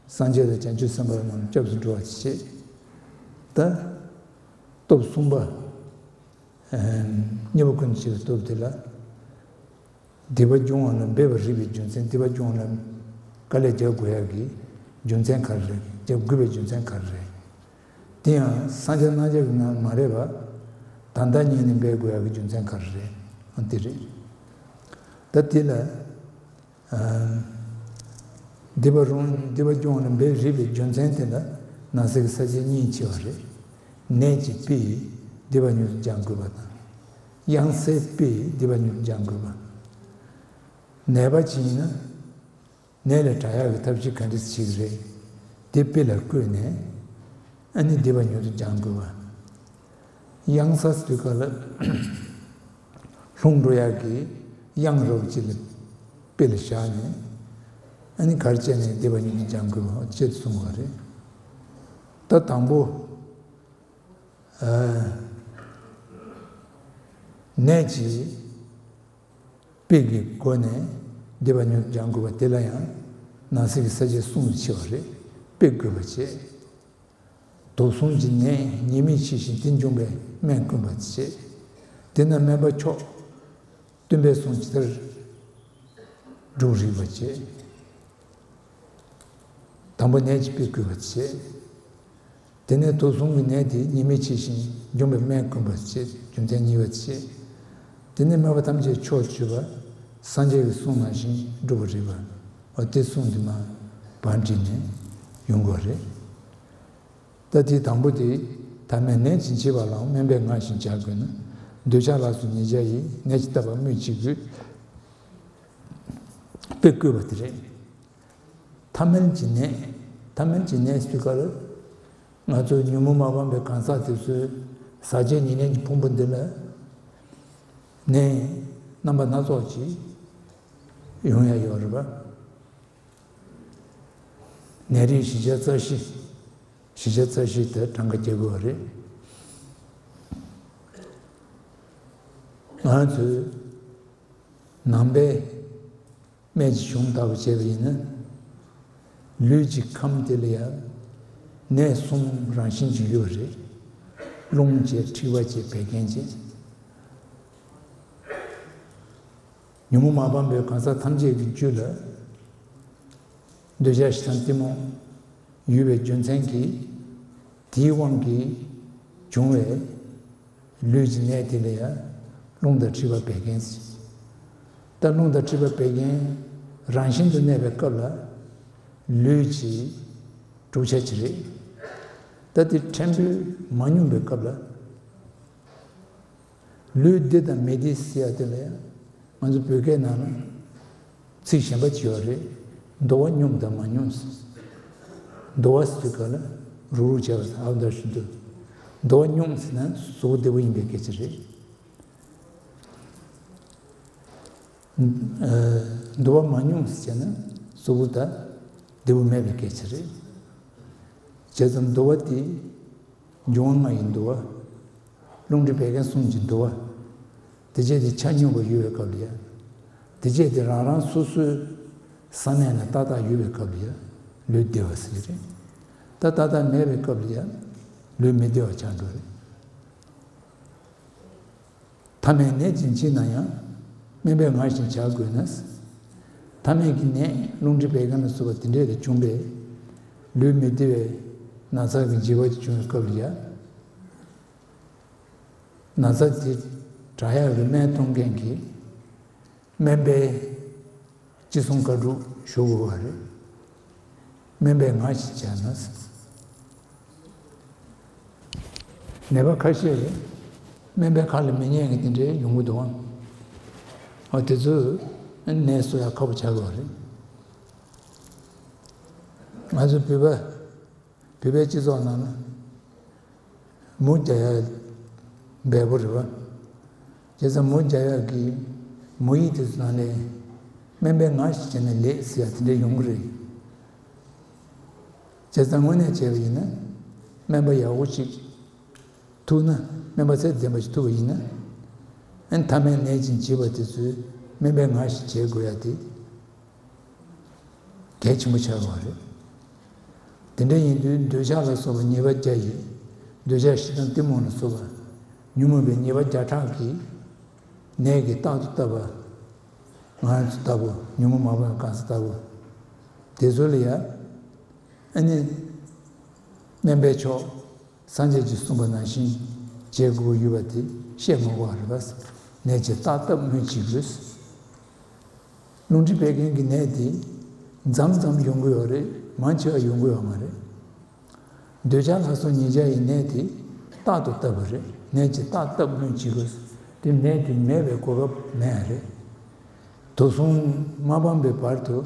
སངས་རྒྱས་དང་བྱང་ཆུབ་སེམས་དཔའ་རྣམས་སྐྱབས་སུ་འགྲོ་བ་དེ་བྱེད། ད། སྟོབས་གསུམ་པ། ཨ། གཉིས་པོ་ཀུན་ཏུ་སྤྱོད་པའི་སྟོབས་དེ་ལ། སྡིག་པ་སྦྱོང་བ་ལ་འབད་པར་རིགས་པའི་རྒྱུ་མཚན། སྡིག་པ་སྦྱོང་བ་ལ་དཀའ་ལས་རྒྱག་དགོས་ཡག་གི་རྒྱུ་མཚན་ག་རེ་རེད། རྒྱག་དགོས་པའི་རྒྱུ་མཚན་ག་རེ་རེད། དེ་ཡང་སངས་རྒྱས་རྣམས་ཀྱི་ངང་མ་རེད་པ། ད་ལྟ་ཉིད་ནས་འབད་དགོས་ཡག་གི་རྒྱུ་མཚན་ག་རེ་རེད། འོ་དེ་རེད། ད་དེ་ལ། ཨ། སྡིག་པ་རུང་སྡིག་པ་སྦྱོང་བ་ལ་འབད་རིགས་པའི་རྒྱུ་མཚན་དེ་ལ་ནང་གསེས་ཀྱི་ས་བཅད་གཉིས་ཕྱེ་བ་རེད། ནད་ཀྱི་དཔེས་སྡིག་པ་མྱུར་དུ་སྦྱང་དགོས་པ་དང་། གཡང་སའི་དཔེས་སྡིག་པ་མྱུར་དུ་སྦྱང་དགོས་པ། ནད་པ་ཅིག་ཡིན་ན། ནད་ལས་དྲག་ཡག་གི་ཐབས་ཤེས་ག་འདྲ་བྱེད་ཀྱི་རེད། དེ་དཔེ་ལ་བཀོད་ནས། ཨ་ནི་སྡིག་པ་མྱུར་དུ་སྦྱང་དགོས་པ། གཡང་ས་ཟེར་དུས་སྐབས་ལ། ལྷུང་འགྲོ་ཡག་གི་གཡང་རབ་ཅིག་ལ་དཔེ་ལ་བཞག་ནས། ཨ་ནི་ག་རེ་བྱས་ནས་སྡིག་པ་མྱུར་དུ་སྦྱང་དགོས་པ་བྱེད་གསུངས་པ་རེད། ད་དང་པོ། ཨ། ནད་ཀྱི་དཔེ་གི་སྒོ་ནས་སྡིག་པ་མྱུར་དུ་སྦྱང་དགོས་པ་དེ་ལ་ཡང་ནང་གསེས་ཀྱི་ས་བཅད་གསུམ་དུ་ཕྱེ་བ་རེད། དཔེ་དགོས་པ་བྱས། དུག་གསུམ་གྱི་ནད་ཉེས་དམིགས་ཆེ་ཞིང་དེ་འཇོམས་པའི་སྨན་བསྐུམ་པ་བྱས། དེ་ན་སྨན་པ་མཆོག་སྟོན་པའི་གསུང་ཇི་ལྟར་སྒྲུབ་རིགས་པ་བྱས། དང་པོ་ནད་ཀྱི་དཔེ་བཀོད་པ་བྱས། དེ་ནས་དུག་གསུམ་གྱི་ནད་དེ་ཉེས་དམིགས་ཆེ་ཞིང་འཇོམས་པའི་སྨན་བསྐུམ་པ་བྱས། རྒྱུ་མཚན་གཉིས་པ་བྱས། དེ་ནས་སྨན་པ་ཐམས་ཅད་ཕྱོགས་བཅུ་པ། སངས་རྒྱས་ཀྱིས་གསུངས་ནང་བཞིན་སྒྲུབ་པར་རིགས་པ། འོ་དེ་གསུངས་དུས་མ་བར་བྲིས་ནས་ཡོང་དགོས་རེད། ད་དེའི་དང་པོ་དེ། ཐ་མལ་ནད་ཅིང་འཆི་བ་ལའང་སྨན་པས་ངར་ཞིང་བྱ་དགོས་ན། འདོད་ཆགས་ལ་སོགས་ཉེས་བྱ་ཡིས། ནད་ཀྱིས་བཏབ་པ་སྨོས་ཅི་དགོས། དཔེ་བཀོད་པ་དེ་རེད། ཐ་མལ་གྱི་ནད། ཐ་མལ་གྱི་ནད་ཟེར་དུས་སྐབས་ལ། ང་ཚོ་ཉོན་མོངས་མ་སྤངས་པའི་གང་ཟག་དེ་ཚོའི་ཟག་བཅས་ཉེར་ལེན་གྱི་ཕུང་པོ་འདི་ལ་ནད་རྣམ་པ་སྣ་ཚོགས་ཀྱིས་ཡོང་ཡ་ཡོད་རེད་པ། ནད་རིགས་བཞི་བརྒྱ་རྩ་བཞི། བཞི་བརྒྱ་རྩ་བཞི་དེ་གྲངས་ཀ་རྒྱག་དགོས་པ་རེད། ང་ཚོས་ནང་པའི་སྨན་གྱི་གཞུང་ལྟ་བུ་བྱས་པ་ཡིན་ན། ལུས་ཀྱི་ཁམས་དེ་ལ་ཡང་ནད་གསུམ་རང་བཞིན་གྱིས་ཡོད་པ་རེད། རླུང་བཅས་མཁྲིས་པ་བཅས་བད་ཀན་བཅས། ཉོན་མོངས་མ་སྤངས་པའི་གང་ཟག་ཐམས་ཅད་ཀྱི་རྒྱུད་ལ། འདོད་ཆགས་ཞེ་སྡང་གཏི་མུག་ཡོད་པའི་རྒྱུ་མཚན་གྱིས། དེའི་དབང་གིས་བྱུང་བའི་ལུས་ཀྱི་ནད་དེ་ལ་ཡང་རླུང་དང་མཁྲིས་པ་བད་ཀན་ཟེར། ད་རླུང་དང་མཁྲིས་པ་བད་ཀན་རང་བཞིན་དུ་གནས་པའི་སྐབས་ལ། ལུས་ཀྱི་དྲུག་ཆ་གཅིག་རེད། ད་དེ་ཕྲན་བུ་མ་སྙོམས་པའི་སྐབས་ལ། ལུས་བདེ་དང་མི་བདེ་ཟེར་ཡ་དེ་ལ་ཡང་། ང་ཚོ་བོད་སྐད་ནང་ན་ཚིག་གཞན་པ་ཅིག་ཡོད་རེད། འདུ་བ་སྙོམས་དང་མ་སྙོམས་ཟེར། འདུ་བ་ཟེར་དུས་སྐབས་ལ་རུག་རུག་བྱས་པ་ཟེར་ཨ་བ་འདྲ་ཞིག་འདུག་འདུ་བ་སྙོམས་ཟེར་ན་གཟུགས་པོ་བདེ་པོ་ཡིན་པའི་སྐད་ཆ་རེད། འདུ་བ་མ་སྙོམས་ཟེར་བྱས་ན་གཟུགས་པོ་ད་བདེ་པོ་མེད་པའི་སྐད་ཆ་རེད། བྱས་ཙང་འདུ་བ་དེ། འབྱུང་བ་ལྔ་ཡི་འདུ་བ། རླུང་མཁྲིས་བད་ཀན་གསུམ་གྱི་འདུ་བ། དེ་བྱས་ཏེ་ཆ་སྙོམས་པ་ཡོད་པའི་སྐབས་ལ་ཡ། དེ་བྱས་ཏེ་རང་རང་སོ་སོའི་ས་གནས་ན་ཏག་ཏག་ཡོད་པའི་སྐབས་ལ་ཡ། ལུས་བདེ་བ་ཟེར་གྱི་རེད། ད་ཏག་ཏག་མེད་པའི་སྐབས་ལ་ཡ། ལུས་མི་བདེ་བ་ཆགས་འགྲོ་རེད། ཐ་མལ་ནད་ཅིང་འཆི་ན་ཡང་། སྨན་པས་ངར་ཞིང་བྱ་དགོས་ན། ཐ་མལ་གྱི་ནད་རླུང་མཁྲིས་བད་ཀན་ལ་སོགས་པ་དེ་འདྲས་ལས་བྱུང་བའི་ལུས་མི་བདེ་བའི་ན་ཚ་གི་འཇིགས་པ་ཅིག་བྱུང་བའི་སྐབས་ལ་ཡ། ན་ཚ་དེ་དྲག་ཡག་གི་སྨན་གཏོང་མཁན་གྱི་སྨན་པའི་ཅི་གསུང་བཀའ་སྒྲུབ་ཞུ་དགོས་པ་རེད། སྨན་པས་ངར་ཞིང་བྱས་ན། ནད་པ་ཁ་ཤས་རེད། སྨན་པའི་ཁ་ལ་མི་ཉན་གྱི་དེ་འདྲའི་ཡོང་གི་འདུག་ཨང་། འོ་དེ་ཚོས་ནད་གསོ་ཡག་ཁག་པོ་ཆགས་ཀྱི་ཡོད་རེད། ང་ཚོ་བོད་པ། བོད་པའི་སྤྱི་ཚོགས་ནང་ན་མུ་རྒྱག་ཡ་འབེལ་པོ་རེད་པ། བྱས་ཙང་མུ་རྒྱག་ཡ་གི་མུ་ཡིག་དེ་ཚོ་ནང་ནས་སྨན་པས་ངར་ཞིང་བྱས་ན་ལེགས་ཟེར་ཡ་དེ་འདྲ་ཡོང་གི་རེད། བྱས་ཙང་དངོས་གནས་བྱས་པ་ཡིན་ན་སྨན་པ་ཡག་པོ་ཅིག་ཐུག་ན། སྨན་པ་ཚད་ལྡན་པ་ཞིག་ཐུག་པ་ཡིན་ན། ཨ་ནི་ཐ་མལ་ནད་ཅིང་འཆི་བ་དེ་ཚོས་སྨན་པས་ངར་ཞིང་བྱེད་དགོས་ཡ་དེ། གལ་ཆེན་པོ་ཆགས་པ་རེད། དེ་འདྲ་ཡིན་དུས་འདོད་ཆགས་ལ་སོགས་པ་ཉེས་པ་བརྒྱ་ཡིས། འདོད་ཆགས་ཞེ་སྡང་གཏི་མུག་ལ་སོགས་པ་ཉོན་མོངས་པའི་ཉེས་པ་བརྒྱ་ཕྲག་གིས་ནད་ཀྱིས་རྟག་ཏུ་བཏབ་པ། ང་རང་ཚོ་ལྟ་བུ་ཉོན་མོངས་མ་སྤངས་པའི་གང་ཟག་ལྟ་བུ་དེ་ཚོ་ལ་ཡ། ཨ་ནི་སྨན་པའི་མཆོག་སངས་རྒྱས་ཀྱིས་གསུངས་པ་ནང་བཞིན་བྱེད་དགོས་ཀྱི་ཡོད་པ་དེ་བཤད་མ་དགོས་པ་རེད་པ། ནད་ཀྱིས་རྟག་བཏབ་སྨོས་ཅི་དགོས། རླུང་མཁྲིས་བད་ཀན་གྱི་ནད་དེ་མཚམས་མཚམས་ཡོང་གི་ཡོད་རེད། མང་ཆེ་བ་ཡོང་གི་ཡོད་མ་རེད། འདོད་ཆགས་ལ་སོགས་ཉེས་བྱ་ཡི་ནད་དེ་རྟག་ཏུ་བཏབ་པ་རེད། ནད་ཀྱིས་རྟག་བཏབ་སྨོས་ཅི་དགོས། དེ་ནད་དེ་མེད་པའི་གོ་སྐབས་མེད་རེད། དུག་གསུམ་མ་སྤངས་པའི་བར་དུ་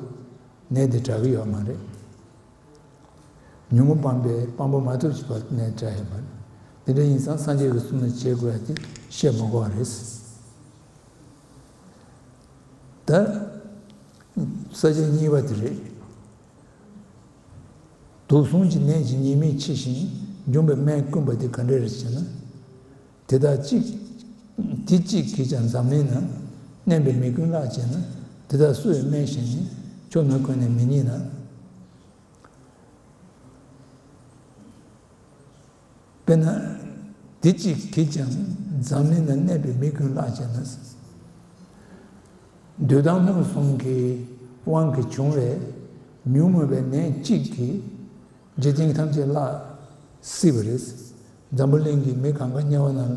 ནད་དེ་དྲག་གི་ཡོད་མ་རེད། ཉོན་མོངས་སྤངས་པས་སྤང་བ་མ་ཐུབ་ཀྱི་བར་དུ་ནད་དྲག་ཡོད་མ་རེད། དེ་འདྲ་ཡིན་ཙང་སངས་རྒྱས་ཀྱིས་གསུངས་ནས་བྱེད་དགོས་ཡ་དེ་བཤད་མ་དགོས་པ་རེད། ད་ས་བཅད་གཉིས་པ་དེ་རེད། དུག་གསུམ་གྱི་ནད་ཀྱིས་ཉེས་དམིགས་ཕྱེ་ཞིང་འཇོམས་པའི་སྨན་བསྐུམ་པ་དེ་ག་འདྲ་རེད་ཅེ་ན། དེ་དག་གཅིག་དེ་གཅིག་གིས་ཀྱང་འཛམ་གླིང་ན་མནན་པའི་མི་ཀུན་བརླག་ཅེ་ན། དེ་དག་གསོ་བའི་སྨན་གཞན་ནི། ཕྱོགས་ན་ཀུན་ནས་མི་རྙེད་ན། དཔེར་ན། དེ་གཅིག་གིས་ཀྱང་འཛམ་གླིང་ན་མནན་པའི་མི་ཀུན་བརླག་ཅེ་ན། འདོད་དང་རྨོངས་གསུམ་གྱི་དབང་གིས་བྱུང་བའི་ཉོན་མོངས་པའི་ནད་གཅིག་གིས་འཇིག་རྟེན་ཐམས་ཅད་བརླག་སྲིད་པ་རེད། འཛམ་བུ་གླིང་གི་མི་གང་ག་དམྱལ་བ་ནང་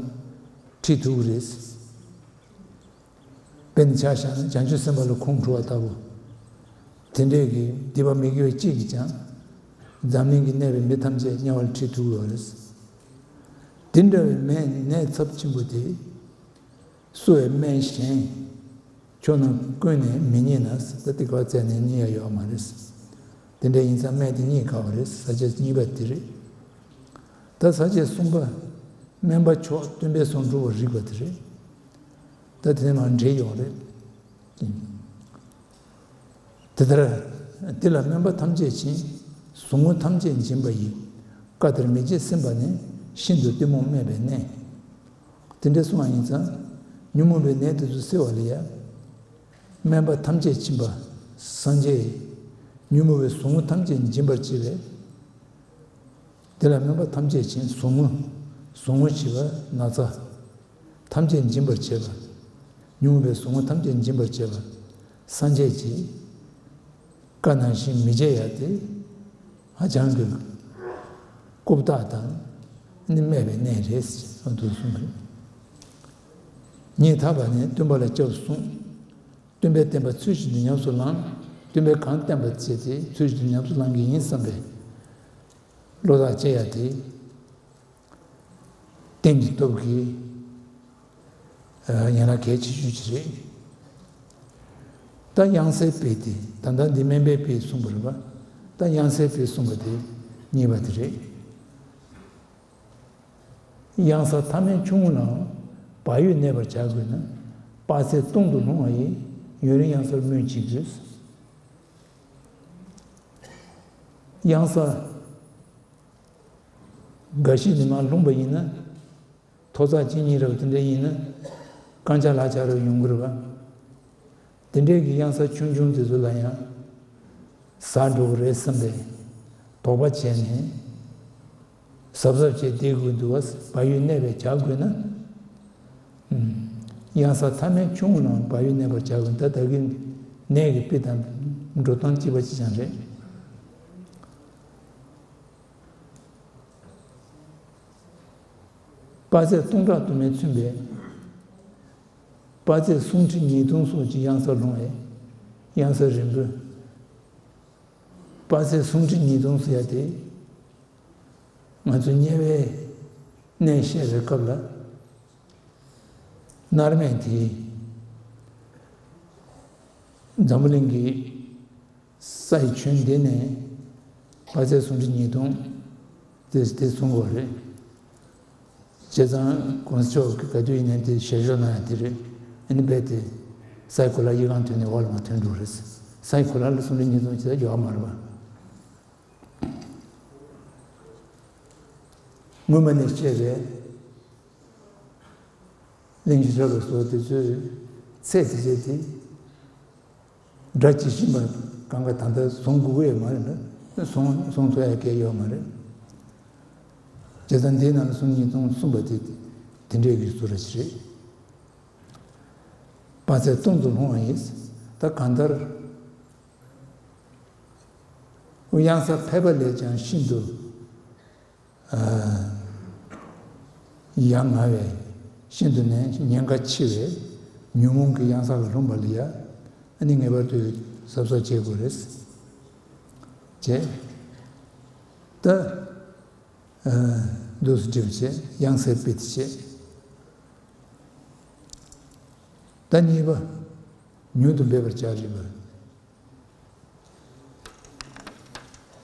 ཁྲིད་ཐུབ་ཀྱི་རེད། དཔེར་ན་ཆ་བཞག་ན་བྱང་ཆུབ་སེམས་དཔའ་ལ་ཁོང་ཁྲོ་བ་ལྟ་བུ། དེ་འདྲའི་གི་སྡིག་པ་མི་དགེ་བ་གཅིག་གིས་ཀྱང་། འཛམ་གླིང་གི་གནས་པའི་མི་ཐམས་ཅད་དམྱལ་བར་ཁྲིད་ཐུབ་ཀྱི་ཡོད་རེད། དེ་འདྲ་བའི་སྨན་ནད་ཚབས་ཆེན་པོ་དེ། གསོ་བའི་སྨན་གཞན། ཁྱོད་རྣམས་ཀུན་ནས་མི་རྙེད་ན། ད་དེ་ག་བཙལ་ནས་རྙེད་ཡ་ཡོད་མ་རེད། དེ་འདྲ་ཡིན་ཙང་སྨན་དེ་རྙེད་དཀའ་བ་རེད། ས་བཅད་གཉིས་པ་དེ་རེད། ད་ས་བཅད་གསུམ་པ། སྨན་པ་མཆོག་སྟོན་པའི་གསུང་སྒྲུབ་པར་རིགས་པ་དེ་རེད། ད་དེ་ནས་མར་འགྲེལ་ཡོང་རེད། དེ་ལྟར། འདི་ལ་སྨན་པ་ཐམས་ཅད་མཁྱེན། ཟུག་རྔུ་ཐམས་ཅད་འབྱིན་པ་ཡི། བཀའ་དེར་མི་བརྗེད་སེམས་དཔའ་ནི། ཤིན་ཏུ་གཏི་མུག་སྨད་པའི་ནད། དེ་འདྲ་གསུངས་པ་ཡིན་ཙང་། ཉོན་མོངས་པའི་ནད་དེ་ཚོ་སེལ་བ་ལ་ཡ། སྨན་པ་ཐམས་ཅད་མཁྱེན་པ། སངས་རྒྱས། ཉོན་མོངས་པའི་ཟུག་རྔུ་ཐམས་ཅད་འབྱིན་པར་བྱེད་པའི། དེ་ལ་སྨན་པ་ཐམས་ཅད་མཁྱེན། ཟུག་རྔུ། ཟུག་རྔུ་ཞེས་པ་ན་ཚ། ཐམས་ཅད་འབྱིན་པར་བྱེད་པ། ཉོན་མོངས་པའི་ཟུག་རྔུ་ཐམས་ཅད་འབྱིན་པར་བྱེད་པ། སངས་རྒྱས་ཀྱི་བཀའ་ནང་བཞིན་མི་བྱེད་ཡ་དེ། ཧ་ཅང་གི་རྐུབ་སྟེགས་དང་ནི་སྨད་པའི་གནས་རེད་ཟེར་འདུག་གསུངས་པས། ཉེ་ཐག་པ་ནི་སྟོན་པ་ལ་སྐྱབས་སུ་སོང་། སྟོན་པས་བསྟན་པ་ཚུལ་བཞིན་དུ་ཉམས་སུ་བླངས། སྟོན་པས་གང་བསྟན་པ་བྱས་ཏེ་ཚུལ་བཞིན་དུ་ཉམས་སུ་བླང་གི་ཡིན་བསམ་པའི་བློ་ཐག་བཅད་ཡ་དེ། རྟེན་གྱི་སྟོབས་ཀྱིས། ཨ། ཡན་ལག་གལ་ཆེ་ཤོས་ཅིག་རེད། ད་དབྱངས་གསལ་དཔེ་དེ། ད་ལྟ་འདི་སྨན་པའི་དཔེ་གསུངས་པ་རེད་པ། ད་དབྱངས་གསལ་དཔེ་གསུངས་པ་དེ་གཉིས་པ་དེ་རེད། གཡང་ས་ཐ་མལ་ཆུང་ངུ་ནའང་བག་ཡོད་གནས་པར་བྱ་དགོས་ན། དཔག་ཚད་སྟོང་དུ་ལྷུང་བ་ཡིས་ཡུན་རིང་གཡང་སར་སྨོན་བྱེད་དགོས། གཡང་ས་འགའ་ཞིག་ནས་མར་ལྷུང་པ་ཡིན་ན། ཐོག་བརྩེགས་གཅིག་གཉིས་རེ་བ་དེ་འདྲ་ཡིན་ན། རྐང་ཆག་ལག་ཆག་རེ་ཡོང་གི་རེད་པ། དེ་འདྲའི་གི་གཡང་ས་ཆུང་ཆུང་དེ་ཚོ་ལ་ཡང་ཟག་འགྲོ་གི་རེད་བསམ་པའི་དོགས་པ་བྱས་ནས། གཟབ་གཟབ་བྱས་བསྡད་དགོས་འདུག་བ། བག་ཡོད་གནས་པར་བྱ་དགོས་ན། ཨུམ། གཡང་ས་ཐ་མལ་ཆུང་ངུ་ནའང་བག་ཡོད་གནས་པར་བྱ་དགོས། ད་ད་གིན་ནད་ཀྱི་དཔེ་དང་འགྲོ་སྟངས་གཅིག་པ་གཅིག་རྐྱང་རེད། དཔག་ཚད་སྟོང་ཕྲག་དུ་མས་མཚོན་པའི། དཔག་ཚད་སུམ་ཁྲི་ཉིས་སྟོང་སོགས་ཀྱི་གཡང་སར་ལྷུང་བའི་གཡང་ས་རིང་པོ། དཔག་ཚད་སུམ་ཁྲི་ཉིས་སྟོང་ཟེར་ཡ་དེ། ང་ཚོ་དམྱལ་བའི་གནས་བཤད་པའི་སྐབས་ལ། མནར་མེད་དེ། འཛམ་བུ་གླིང་གི་ས་ཡི་ཁྱོན་འདི་ནས་དཔག་ཚད་སུམ་ཁྲི་ཉིས་སྟོང་དེ་དེ་གསུང་དགོས་རེད། བྱས་ཙང་གོང་ས་མཆོག་གིས་ག་དུས་ཡིན་ནའི་དེ་ཞལ་བཞུགས་གནང་ཡ་དེ་རེད། ཨ་ནི་རྦད་དེ་ས་ཡི་གོ་ལ་གཡས་གཡོན་ཐོན་ནས་འོག་ལ་མར་ཐོན་འགྲོ་རེད། ས་ཡི་གོ་ལ་ལ་སུམ་ཁྲི་ཉིས་སྟོང་ཅིག་ད་ཡོད་མ་རེད་པ། སྔོན་མ་ནས་བཤད་པའི་གླིང་བཞི་ཆགས་པའི་སོགས་དེ་ཚོའི་ཚད་དེ་བྱས་ཏེ། སྒྲ་ཇི་བཞིན་པ་གང་ག་ད་ལྟ་བཟུང་དགོས་ཀྱི་ཡོད་མ་རེད་ན། བཟུང་བཟུང་ཐུབ་ཡ་གལ་ཡོད་མ་རེད། བྱས་ཙང་འདིའི་ནང་ལ་སུམ་ཁྲི་ཉིས་སྟོང་གསུངས་པ་དེ་དེ་འདྲའི་གི་བཟོ་འདྲ་ཞིག་རེད། དཔག་ཚད་སྟོང་དུ་ལྷུང་བ་ཡིན། ད་གང་ལྟར། གཡང་ས་ཕལ་པ་ལས་ཀྱང་ཤིན་ཏུ། ཨ། ཡ་ང་བའི་ཤིན་ཏུ་ནས་ཉེན་ཁ་ཆེ་བའི་ཉོན་མོངས་ཀྱི་གཡང་ས་ལ་ལྷུང་བ་ལ་ཡ། ཨ་ནི་ངེས་པར་དུ་གཟབ་གཟབ་བྱེད་དགོས་རེད། བྱས། ད། ཨ། འདུག་སེ་བྲིས་པ་བྱས། གཡང་སའི་དཔེ་དེ་བྱས། ད་གཉིས་པ། མྱུར་དུ་འབད་པར་བྱ་རིགས་པ།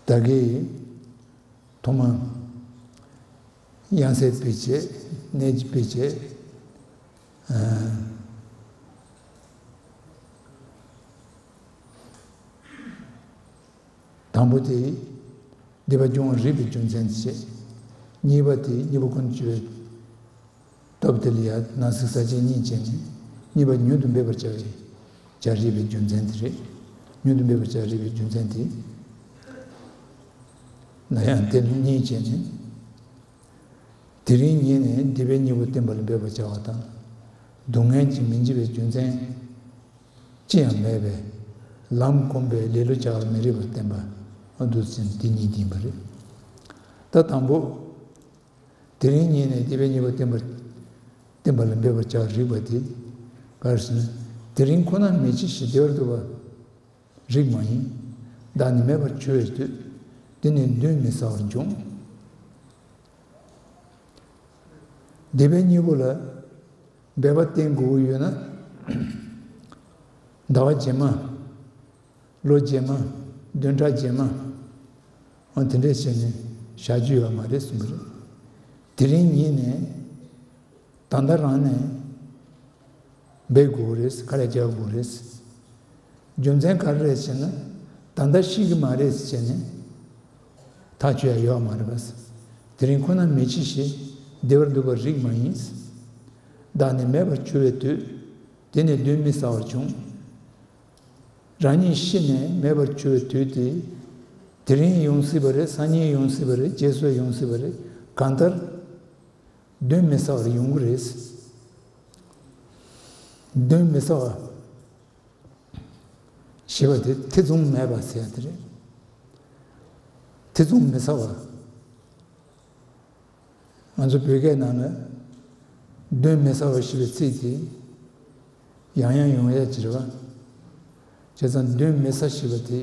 ད་གིན་ཐོག་མར་གཡང་སའི་དཔེ་བྱས། ནད་ཀྱི་དཔེ་བྱས། ཨ། དང་པོ་དེ། སྡིག་པ་སྦྱོང་བར་རིགས་པའི་རྒྱུ་མཚན་དེ་བྱས། གཉིས་པ་དེ་གཉིས་པོ་ཀུན་སྤྱོད་པའི་སྟོབས་དེ་ལ་ཡང་ནང་གསེས་ས་བཅད་གཉིས་བྱས་ནས། གཉིས་པ་མྱུར་དུ་འབད་པར་བྱ་བའི་བྱ་རིགས་པའི་རྒྱུ་མཚན་དེ་རེད། མྱུར་དུ་འབད་པར་བྱ་རིགས་པའི་རྒྱུ་མཚན་དེ་ལ་ཡང་དེ་གཉིས་བྱས་ནས། དེ་རིང་ཉིད་ནས་སྡིག་པའི་གཉེན་པོ་བསྟེན་པ་ལ་འབད་པར་བྱ་བ་དང་། སྡུག་བསྔལ་གྱིས་མི་འཇིགས་པའི་རྒྱུ་མཚན་ཅི་ཡང་མེད་པས། ལམ་གོམས་པའི་ལེ་ལོ་བྱ་བར་མི་རིགས་པར་བསྟན་པ། ཨ། འདུག་ཟིན་འདི་གཉིས་ཡིན་པ་རེད། ད་དང་པོ། དེ་རིང་ཉིད་ནས་སྡིག་པའི་གཉེན་པོ་བསྟེན་པ། བསྟེན་པ་ལ་འབད་པར་བྱ་བར་རིགས་པ་དེ། ག་རེ་ཟེར་ན། དེ་རིང་ཁོ་ན་མེད་ཅི་ཞིག་བདེ་བར་འདུག་པ། རིགས་མ་ཡིན། བདག་ནི་མེད་པར་གྱུར་པའི་དུས། དེ་ནི་གདོན་མི་ཟ་བར་འབྱུང་། སྡིག་པའི་སྙིང་པོ་ལ་འབད་པ་བསྟེན་དགོས་ཀྱི་ཡོད་ན། ཟླ་བ་རྗེས་མ། ལོ་རྗེས་མ། བདུན་ཕྲག་རྗེས་མ། འོ་དེ་འདྲས་བྱས་ནས་བཞག་རྒྱུ་ཡོད་མ་རེད་གསུངས་པ་རེད། དེ་རིང་ཉིད་ནས། ད་ལྟ་རང་ནས་འབད་དགོས་རེད། ཁ་ལས་རྒྱག་དགོས་རེད། རྒྱུ་མཚན་ག་རེ་རེད་ཟེར་ན། ད་ལྟ་ཤི་གི་མ་རེད་ཟེར་ནས་ཐག་ཆོད་ཡ་ཡོད་མ་རེད་པ། དེ་རིང་ཁོ་ན་མེད་ཅི་ཞིག་བདེ་བར་འདུག་པ་རིགས་མ་ཡིན། བདག་ནི་མེད་པར་གྱུར་པའི་དུས། དེ་ནི་གདོན་མི་ཟ་བར་འབྱུང་། རང་ཉིད་ཤི་ནས་མེད་པར་གྱུར་པའི་དུས་དེ། དེ་རིང་ཡོང་སྲིད་པ་རེད། སང་ཉིན་ཡོང་སྲིད་པ་རེད། རྗེས་སུ་ཡོང་སྲིད་པ་རེད། གང་ལྟར། གདོན་མི་ཟ་བར་ཡོང་གི་རེད། གདོན་མི་ཟ་བ་ཞེས་པ་དེ་ཐེ་ཚོམ་མེད་པ་ཟེར་ཡ་དེ་རེད། ཐེ་ཚོམ་མི་ཟ་བ། ང་ཚོ་བོད་སྐད་ནང་ལ་གདོན་མི་ཟ་བ་ཞེས་པའི་ཚིག་དེ་ཡང་ཡང་ཡོང་ཡ་ཅིག་རེད་པ། བྱས་ཙང་གདོན་མི་ཟ་ཞེས་པ་དེ།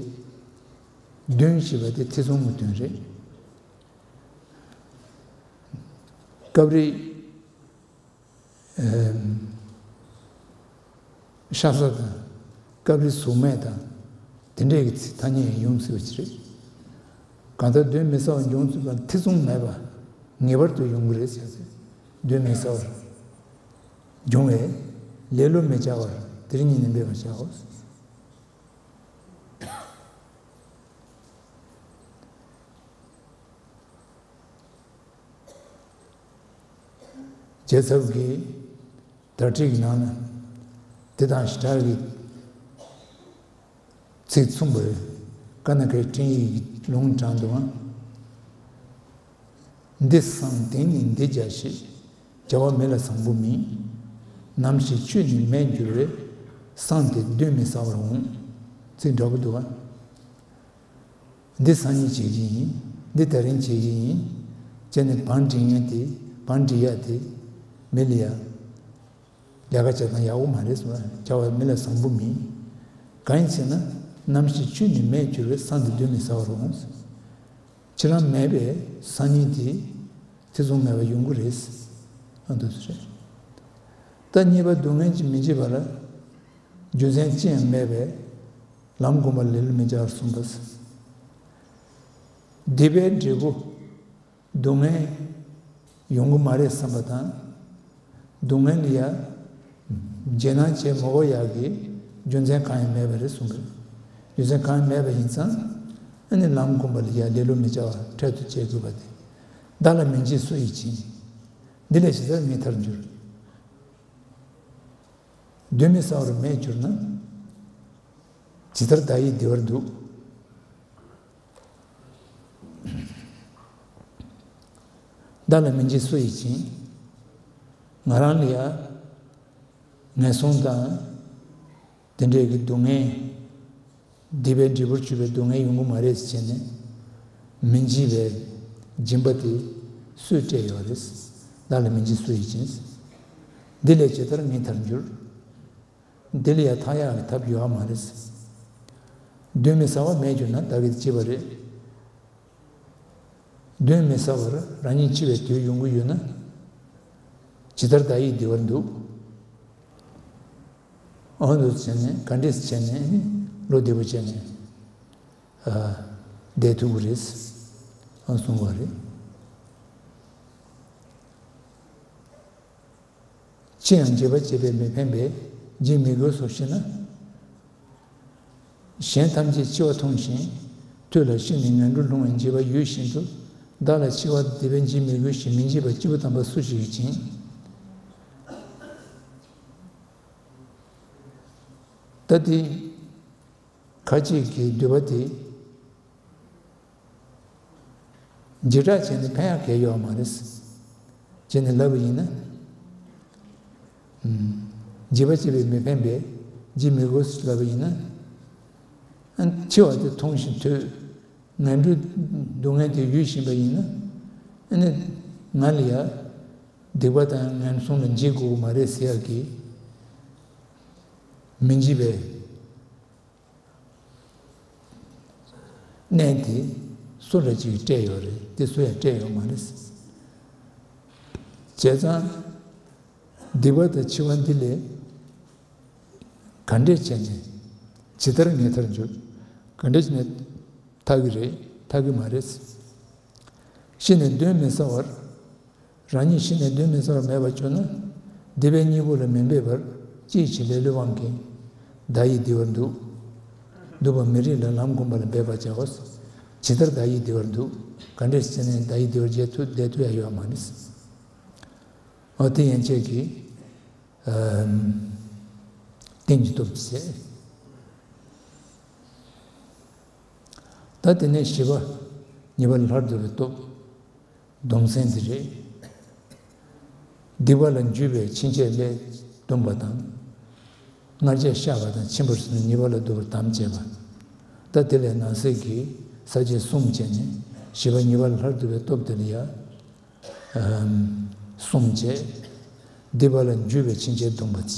གདོན་ཞེས་པ་དེ་ཐེ་ཚོམ་གྱི་དོན་རེད། སྐབས་རེ། ཨེམ། ཤ་ཟ་དང་། སྐབས་རེ་གཟུགས་མེད་དང་། དེ་འདྲས་ཀྱི་ཚིག་ཐ་སྙད་ཡང་ཡོང་སྲིད་པ་ཅིག་རེད། གང་ལྟར་གདོན་མི་ཟ་བ་འབྱུང་སྲིད་པ་ཐེ་ཚོམ་མེད་པ། ངེས་པར་དུ་ཡོང་གི་རེད་ཟེར་ཟེར། གདོན་མི་ཟ་བར་འབྱུང་བས། ལེ་ལོ་མི་བྱ་བར་དེ་རིང་ཉིད་ནས་འབད་པར་བྱའོ། རྒྱལ་ཚབ་ཀྱིས་དར་ཁྲིད་ཀྱི་ནང་ན་དེ་དང་ཞེ་དྲག་གི་ཚིག་མཚུངས་པའི་ཀ་ན་ཀའི་སྤྲིངས་ཡིག་གི་ལུང་དྲངས་འདུག་ཨང་། འདི་བསམ་དེང་ནས་འདི་བྱ་ཞེས། བྱ་བ་མི་ལ་བཟང་པོ་མིན། ནམ་ཞིག་ཆོས་ནི་མེད་འགྱུར་བས། བསམ་དེ་གདོན་མི་ཟ་བར་འོང་། ཚིག་འདྲ་པོ་འདུག་ཨང་། འདི་སང་ཉིན་བྱེད་ཀྱི་ཡིན། འདི་ད་རིང་བྱེད་ཀྱི་ཡིན། ཅེས་ནས་བང་སྒྲིག་མཁན་དེ། བང་སྒྲིག་ཡ་དེ། མི་ལ་ཡ། ལས་ཀ་བྱེད་སྟངས་ཡག་པོ་མ་རེད་གསུངས། བྱ་བ་མི་ལ་བཟང་པོ་མིན། གང་ཡིན་ཟེར་ན། ནམ་ཞིག་ཆོས་ནི་མེད་འགྱུར་བས། བསམ་དེ་གདོན་མི་ཟ་བར་འོང་། ཁྱེད་རང་མེད་པས་སང་ཉིན་དེ། ཐེ་ཚོམ་མེད་པར་ཡོང་གི་རེད། ཨ་འདུག་སེ་རེད། ད་གཉིས་པ་སྡུག་བསྔལ་གྱིས་མི་འཇིགས་པ་ལ། རྒྱུ་མཚན་ཅི་ཡང་མེད་པས། ལམ་སྒོམ་པ་ལ་ལེ་ལོ་མི་བྱ་བར་གསུངས་པ། སྡིག་པའི་འབྲས་བུ། སྡུག་བསྔལ་ཡོང་གི་མ་རེད་བསམ་པ་དང་། སྡུག་བསྔལ་ལ་ཡ། རྗེས་གནང་བྱེད་མ་དགོས་ཡག་གི་རྒྱུ་མཚན་གང་ཡང་མེད་པ་རེད་གསུངས་པས། རྒྱུ་མཚན་གང་ཡང་མེད་པ་ཡིན་ཙང་། ཨ་ནི་ལམ་སྒོམ་པ་ལ་ཡ་ལེ་ལོ་མི་བྱ་བར་འཕྲལ་དུ་བྱེད་དགོས་པ་དེ། བདག་ལ་མི་འཇིགས་སུ་ཡིས་བྱིན། འདི་ལས་ཇི་ལྟར་ངེས་ཐར་འགྱུར། གདོན་མི་ཟ་བར་མེད་གྱུར་ན། ཇི་ལྟར་བདག་ཡིད་བདེ་བར་འདུག། བདག་ལ་མི་འཇིགས་སུ་ཡིས་བྱིན། ང་རང་ལ་ཡ། ངན་སོང་དང་། དེ་འདྲའི་གི་སྡུག་བསྔལ། སྡིག་པའི་འབྲས་བུར་གྱུར་པའི་སྡུག་བསྔལ་ཡོང་གི་མ་རེད་ཟེར་ནས། མི་འཇིགས་པའི་སྦྱིན་པ་དེ་སུས་སྤྲད་ཡོད་རེད། བདག་ལ་མི་འཇིགས་སུ་ཡིས་བྱིན། འདི་ལས་ཇི་ལྟར་ངེས་ཐར་འགྱུར། འདི་ལ་ཡང་ཐར་ཡག་གི་ཐབས་ཡོད་མ་རེད། གདོན་མི་ཟ་བ་མེད་གྱུར་ན་བདག་གིས་བྱས་པ་རེད། གདོན་མི་ཟ་བར་རང་ཉིད་འཆི་བའི་དུས་ཡོང་གི་ཡོད་ན། ཇི་ལྟར་བདག་ཡིད་བདེ་བར་འདུག། ཨ་འདུག་བྱས་ནས་ག་འདྲས་བྱས་ནས་བློ་བདེ་པོ་བྱས་ནས། ཨ། བསྡད་ཐུབ་ཀྱི་རེད། ཨ་གསུངས་པ་རེད། ཅི་ཡང་འཇིགས་པ་བྱེད་པས་མི་ཕན་པས་འཇིགས་མི་དགོས་སོ་ཞེ་ན། གཞན་ཐམས་ཅད་འཆི་བ་མཐོང་ཞིང་། ཐོས་ལ་ཤི་ནས་ངན་འགྲོར་ལྷུང་བའི་འཇིགས་པ་ཡོད་བཞིན་དུ། བདག་ལ་འཆི་བ་འདི་བས་འཇིགས་མི་དགོས་ཞེས་མི་འཇིགས་པ་སྐྱེས་བུ་དམ་པ་སུ་ཞིག་ཡིན། ད་དེ། ཁ་ཅིག་གི་འདོད་པ་དེ། འཇིགས་སྐྲག་བྱས་ནས་ཕན་ཡག་གལ་ཡོད་མ་རེད། ཅེས་ནས་ལབ་པ་ཡིན་ན། ཨུམ། འཇིགས་པ་བྱེད་པས་མི་ཕན་པས་འཇིགས་མི་དགོས་ལབ་པ་ཡིན་ན། ཨ། འཆི་བ་དེ་མཐོང་ཞིང་ཐོས། ངན་འགྲོའི་སྡུག་བསྔལ་དེ་ཡོད་བཞིན་པ་ཡིན་ན། ཨ་ནི་ང་ལ་ཡ། སྡིག་པ་དང་ངན་སོང་ལ་འཇིགས་དགོས་ཀྱི་མ་རེད་ཟེར་ཡག་གི། མི་འཇིགས་པའི་གནས་དེ་སུ་ལ་ཅིག་སྤྲད་ཡོད་རེད། དེ་སུ་ཡང་སྤྲད་ཡོད་མ་རེད། བྱས་ཙང་སྡིག་པ་དང་འཆི་བ་འདི་ལས་ག་འདྲས་བྱས་ནས་ཇི་ལྟར་ངེས་ཐག་གཅོད། ག་འདྲས་བྱས་ནས་ཐར་གི་རེད། ཐར་གི་མ་རེད། ཤི་ནས་གདོན་མི་ཟ་བར། རང་ཉིད་ཤི་ནས་གདོན་མི་ཟ་བར་མེད་པར་གྱུར་ན། སྡིག་པའི་སྙིང་པོ་ལ་མི་འབད་པར། ཅིའི་ཕྱིར་ལེ་ལོའི་དབང་གིས། བདག་ཡིད་བདེ་བར་འདུག་འདུག་པ་མི་རིགས་ལ་ལམ་སྒོམ་པ་ལ་འབད་པར་བྱའོ། ཇི་ལྟར་བདག་ཡིད་བདེ་བར་འདུག་ག་འདྲས་བྱས་ནས་བདག་ཡིད་བདེ་བར་བྱས་ཐུབ་བསྡད་ཐུབ་ཡ་ཡོད་མ་རེད། འོ་དེ་ཡན་ཆད་ཀྱི་རྟེན་གྱི་སྟོབས་བྱས། ད་དེ་ནས་བཞི་པ་ཉེས་པ་ལས་སླར་བསྡུ་བའི་སྟོབས། སྡོམ་སེམས་དེ་རེད། སྡིག་པ་ལ་འཇུག་པའི་ཕྱིན་ཆད་ལས་སྡོམ་པ་དང་། སྔར་བྱས་བཤགས་པ་དང་། ཕྱིན་པར་བཟོད་ནས་ཉེས་པ་ལས་སྡུག་པར་དམ་བཅས་པ། ད་དེ་ལས་ནང་གསེས་ཀྱི་ས་བཅད་གསུམ་བྱས་ནས་བཞི་པ་ཉེས་པ་ལས་སླར་བསྡུ་བའི་སྟོབས་དེ་ལ་ཡང་གསུམ་བྱས། སྡིག་པ་ལ་འཇུག་པའི་ཕྱིན་ཆད་སྡོམ་པ་བྱས།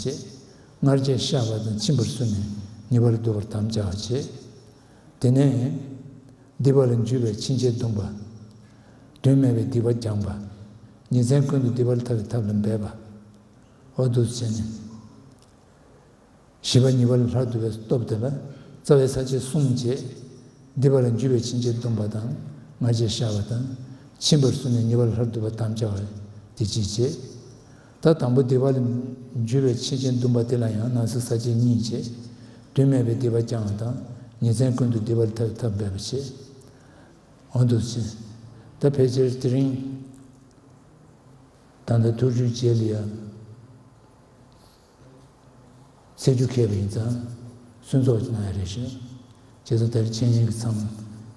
སྔར་བྱས་བཤགས་པ་དང་། ཕྱིན་པར་བཟོད་ནས་ཉེས་པ་ལས་སྡུག་པར་དམ་བཅའ་བ་བྱས། དེ་ནས་སྡིག་པ་ལ་འཇུག་པའི་ཕྱིན་ཆད་སྡོམ་པ། དོན་མེད་པའི་སྡིག་པ་སྦྱང་བ། ཉིན་མཚན་ཀུན་ཏུ་སྡིག་པ་ལས་ཐར་བའི་ཐབས་ལ་འབད་པ། འོ་འདུག་བྱས་ནས། བཞི་པ་ཉེས་པ་ལས་སླར་བསྡུ་བའི་སྟོབས་དེ་ལ་རྩ་བའི་ས་བཅད་གསུམ་བྱས། སྡིག་པ་ལ་འཇུག་པའི་ཕྱིན་ཆད་སྡོམ་པ་དང་། སྔར་བྱས་བཤགས་པ་དང་། ཕྱིན་པར་བཟོད་ནས་ཉེས་པ་ལས་སླར་བསྡུ་བར་དམ་བཅའ་བ་དེ་གཅིག་བྱས། ད་དང་པོ་སྡིག་པ་ལ་འཇུག་པའི་ཕྱིན་ཆད་སྡོམ་པ་དེ་ལ་ཡང་ནང་གསེས་ས་བཅད་གཉིས་བྱས། དོན་མེད་པའི་སྡིག་པ་སྦྱང་བ་དང་། ཉིན་མཚན་ཀུན་ཏུ་སྡིག་པ་ལས་ཐར་བའི་ཐབས་འབད་པ་བྱས། འོ་འདུག་བྱས། ད་ཕལ་ཆེར་དེ་རིང་ད་ལྟ་ཐུགས་རྒྱུད་རྗེས་ལ་ཡང་། ཚེས་བཅུ་ཁེལ་བ་ཡིན་ཙང་། གསོལ་ཚོགས་གནང་ཡ་རེད་ཤག་བྱས་ཙང་དེར་འཆད་ཉན་གྱི་མཚམས་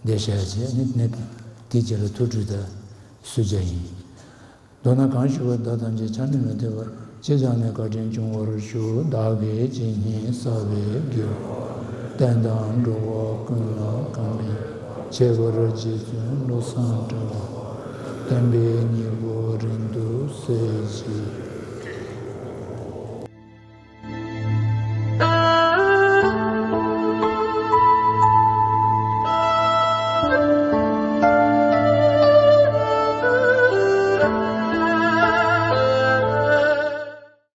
འདིར་བཞག་བྱས་ནས། ནས་དེའི་རྗེས་ལ་ཐུགས་སྤྲུལ་དང་གསོལ་ཇ་ཡིན། མདོར་ན་གང་ཞུ་བ་དག་ཐམས་ཅད་ཆགས་ནས་མི་ཐེབས་པར། ཇི་ཙམ་ནས་བཀའ་དྲིན་འབྱུང་བར་ཤོག་བདག་གིས་ཇི་སྙེད་བསགས་པའི་དགེ་བ། བསྟན་དང་འགྲོ་བ་ཀུན་ལ་གང་ཕན་ཕྱེ་བར་རྗེ་བཙུན་བློ་བཟང་གྲགས་པ། བསྟན་པའི་སྙིང་པོ་རིང་དུ་གསལ་ཞིང་།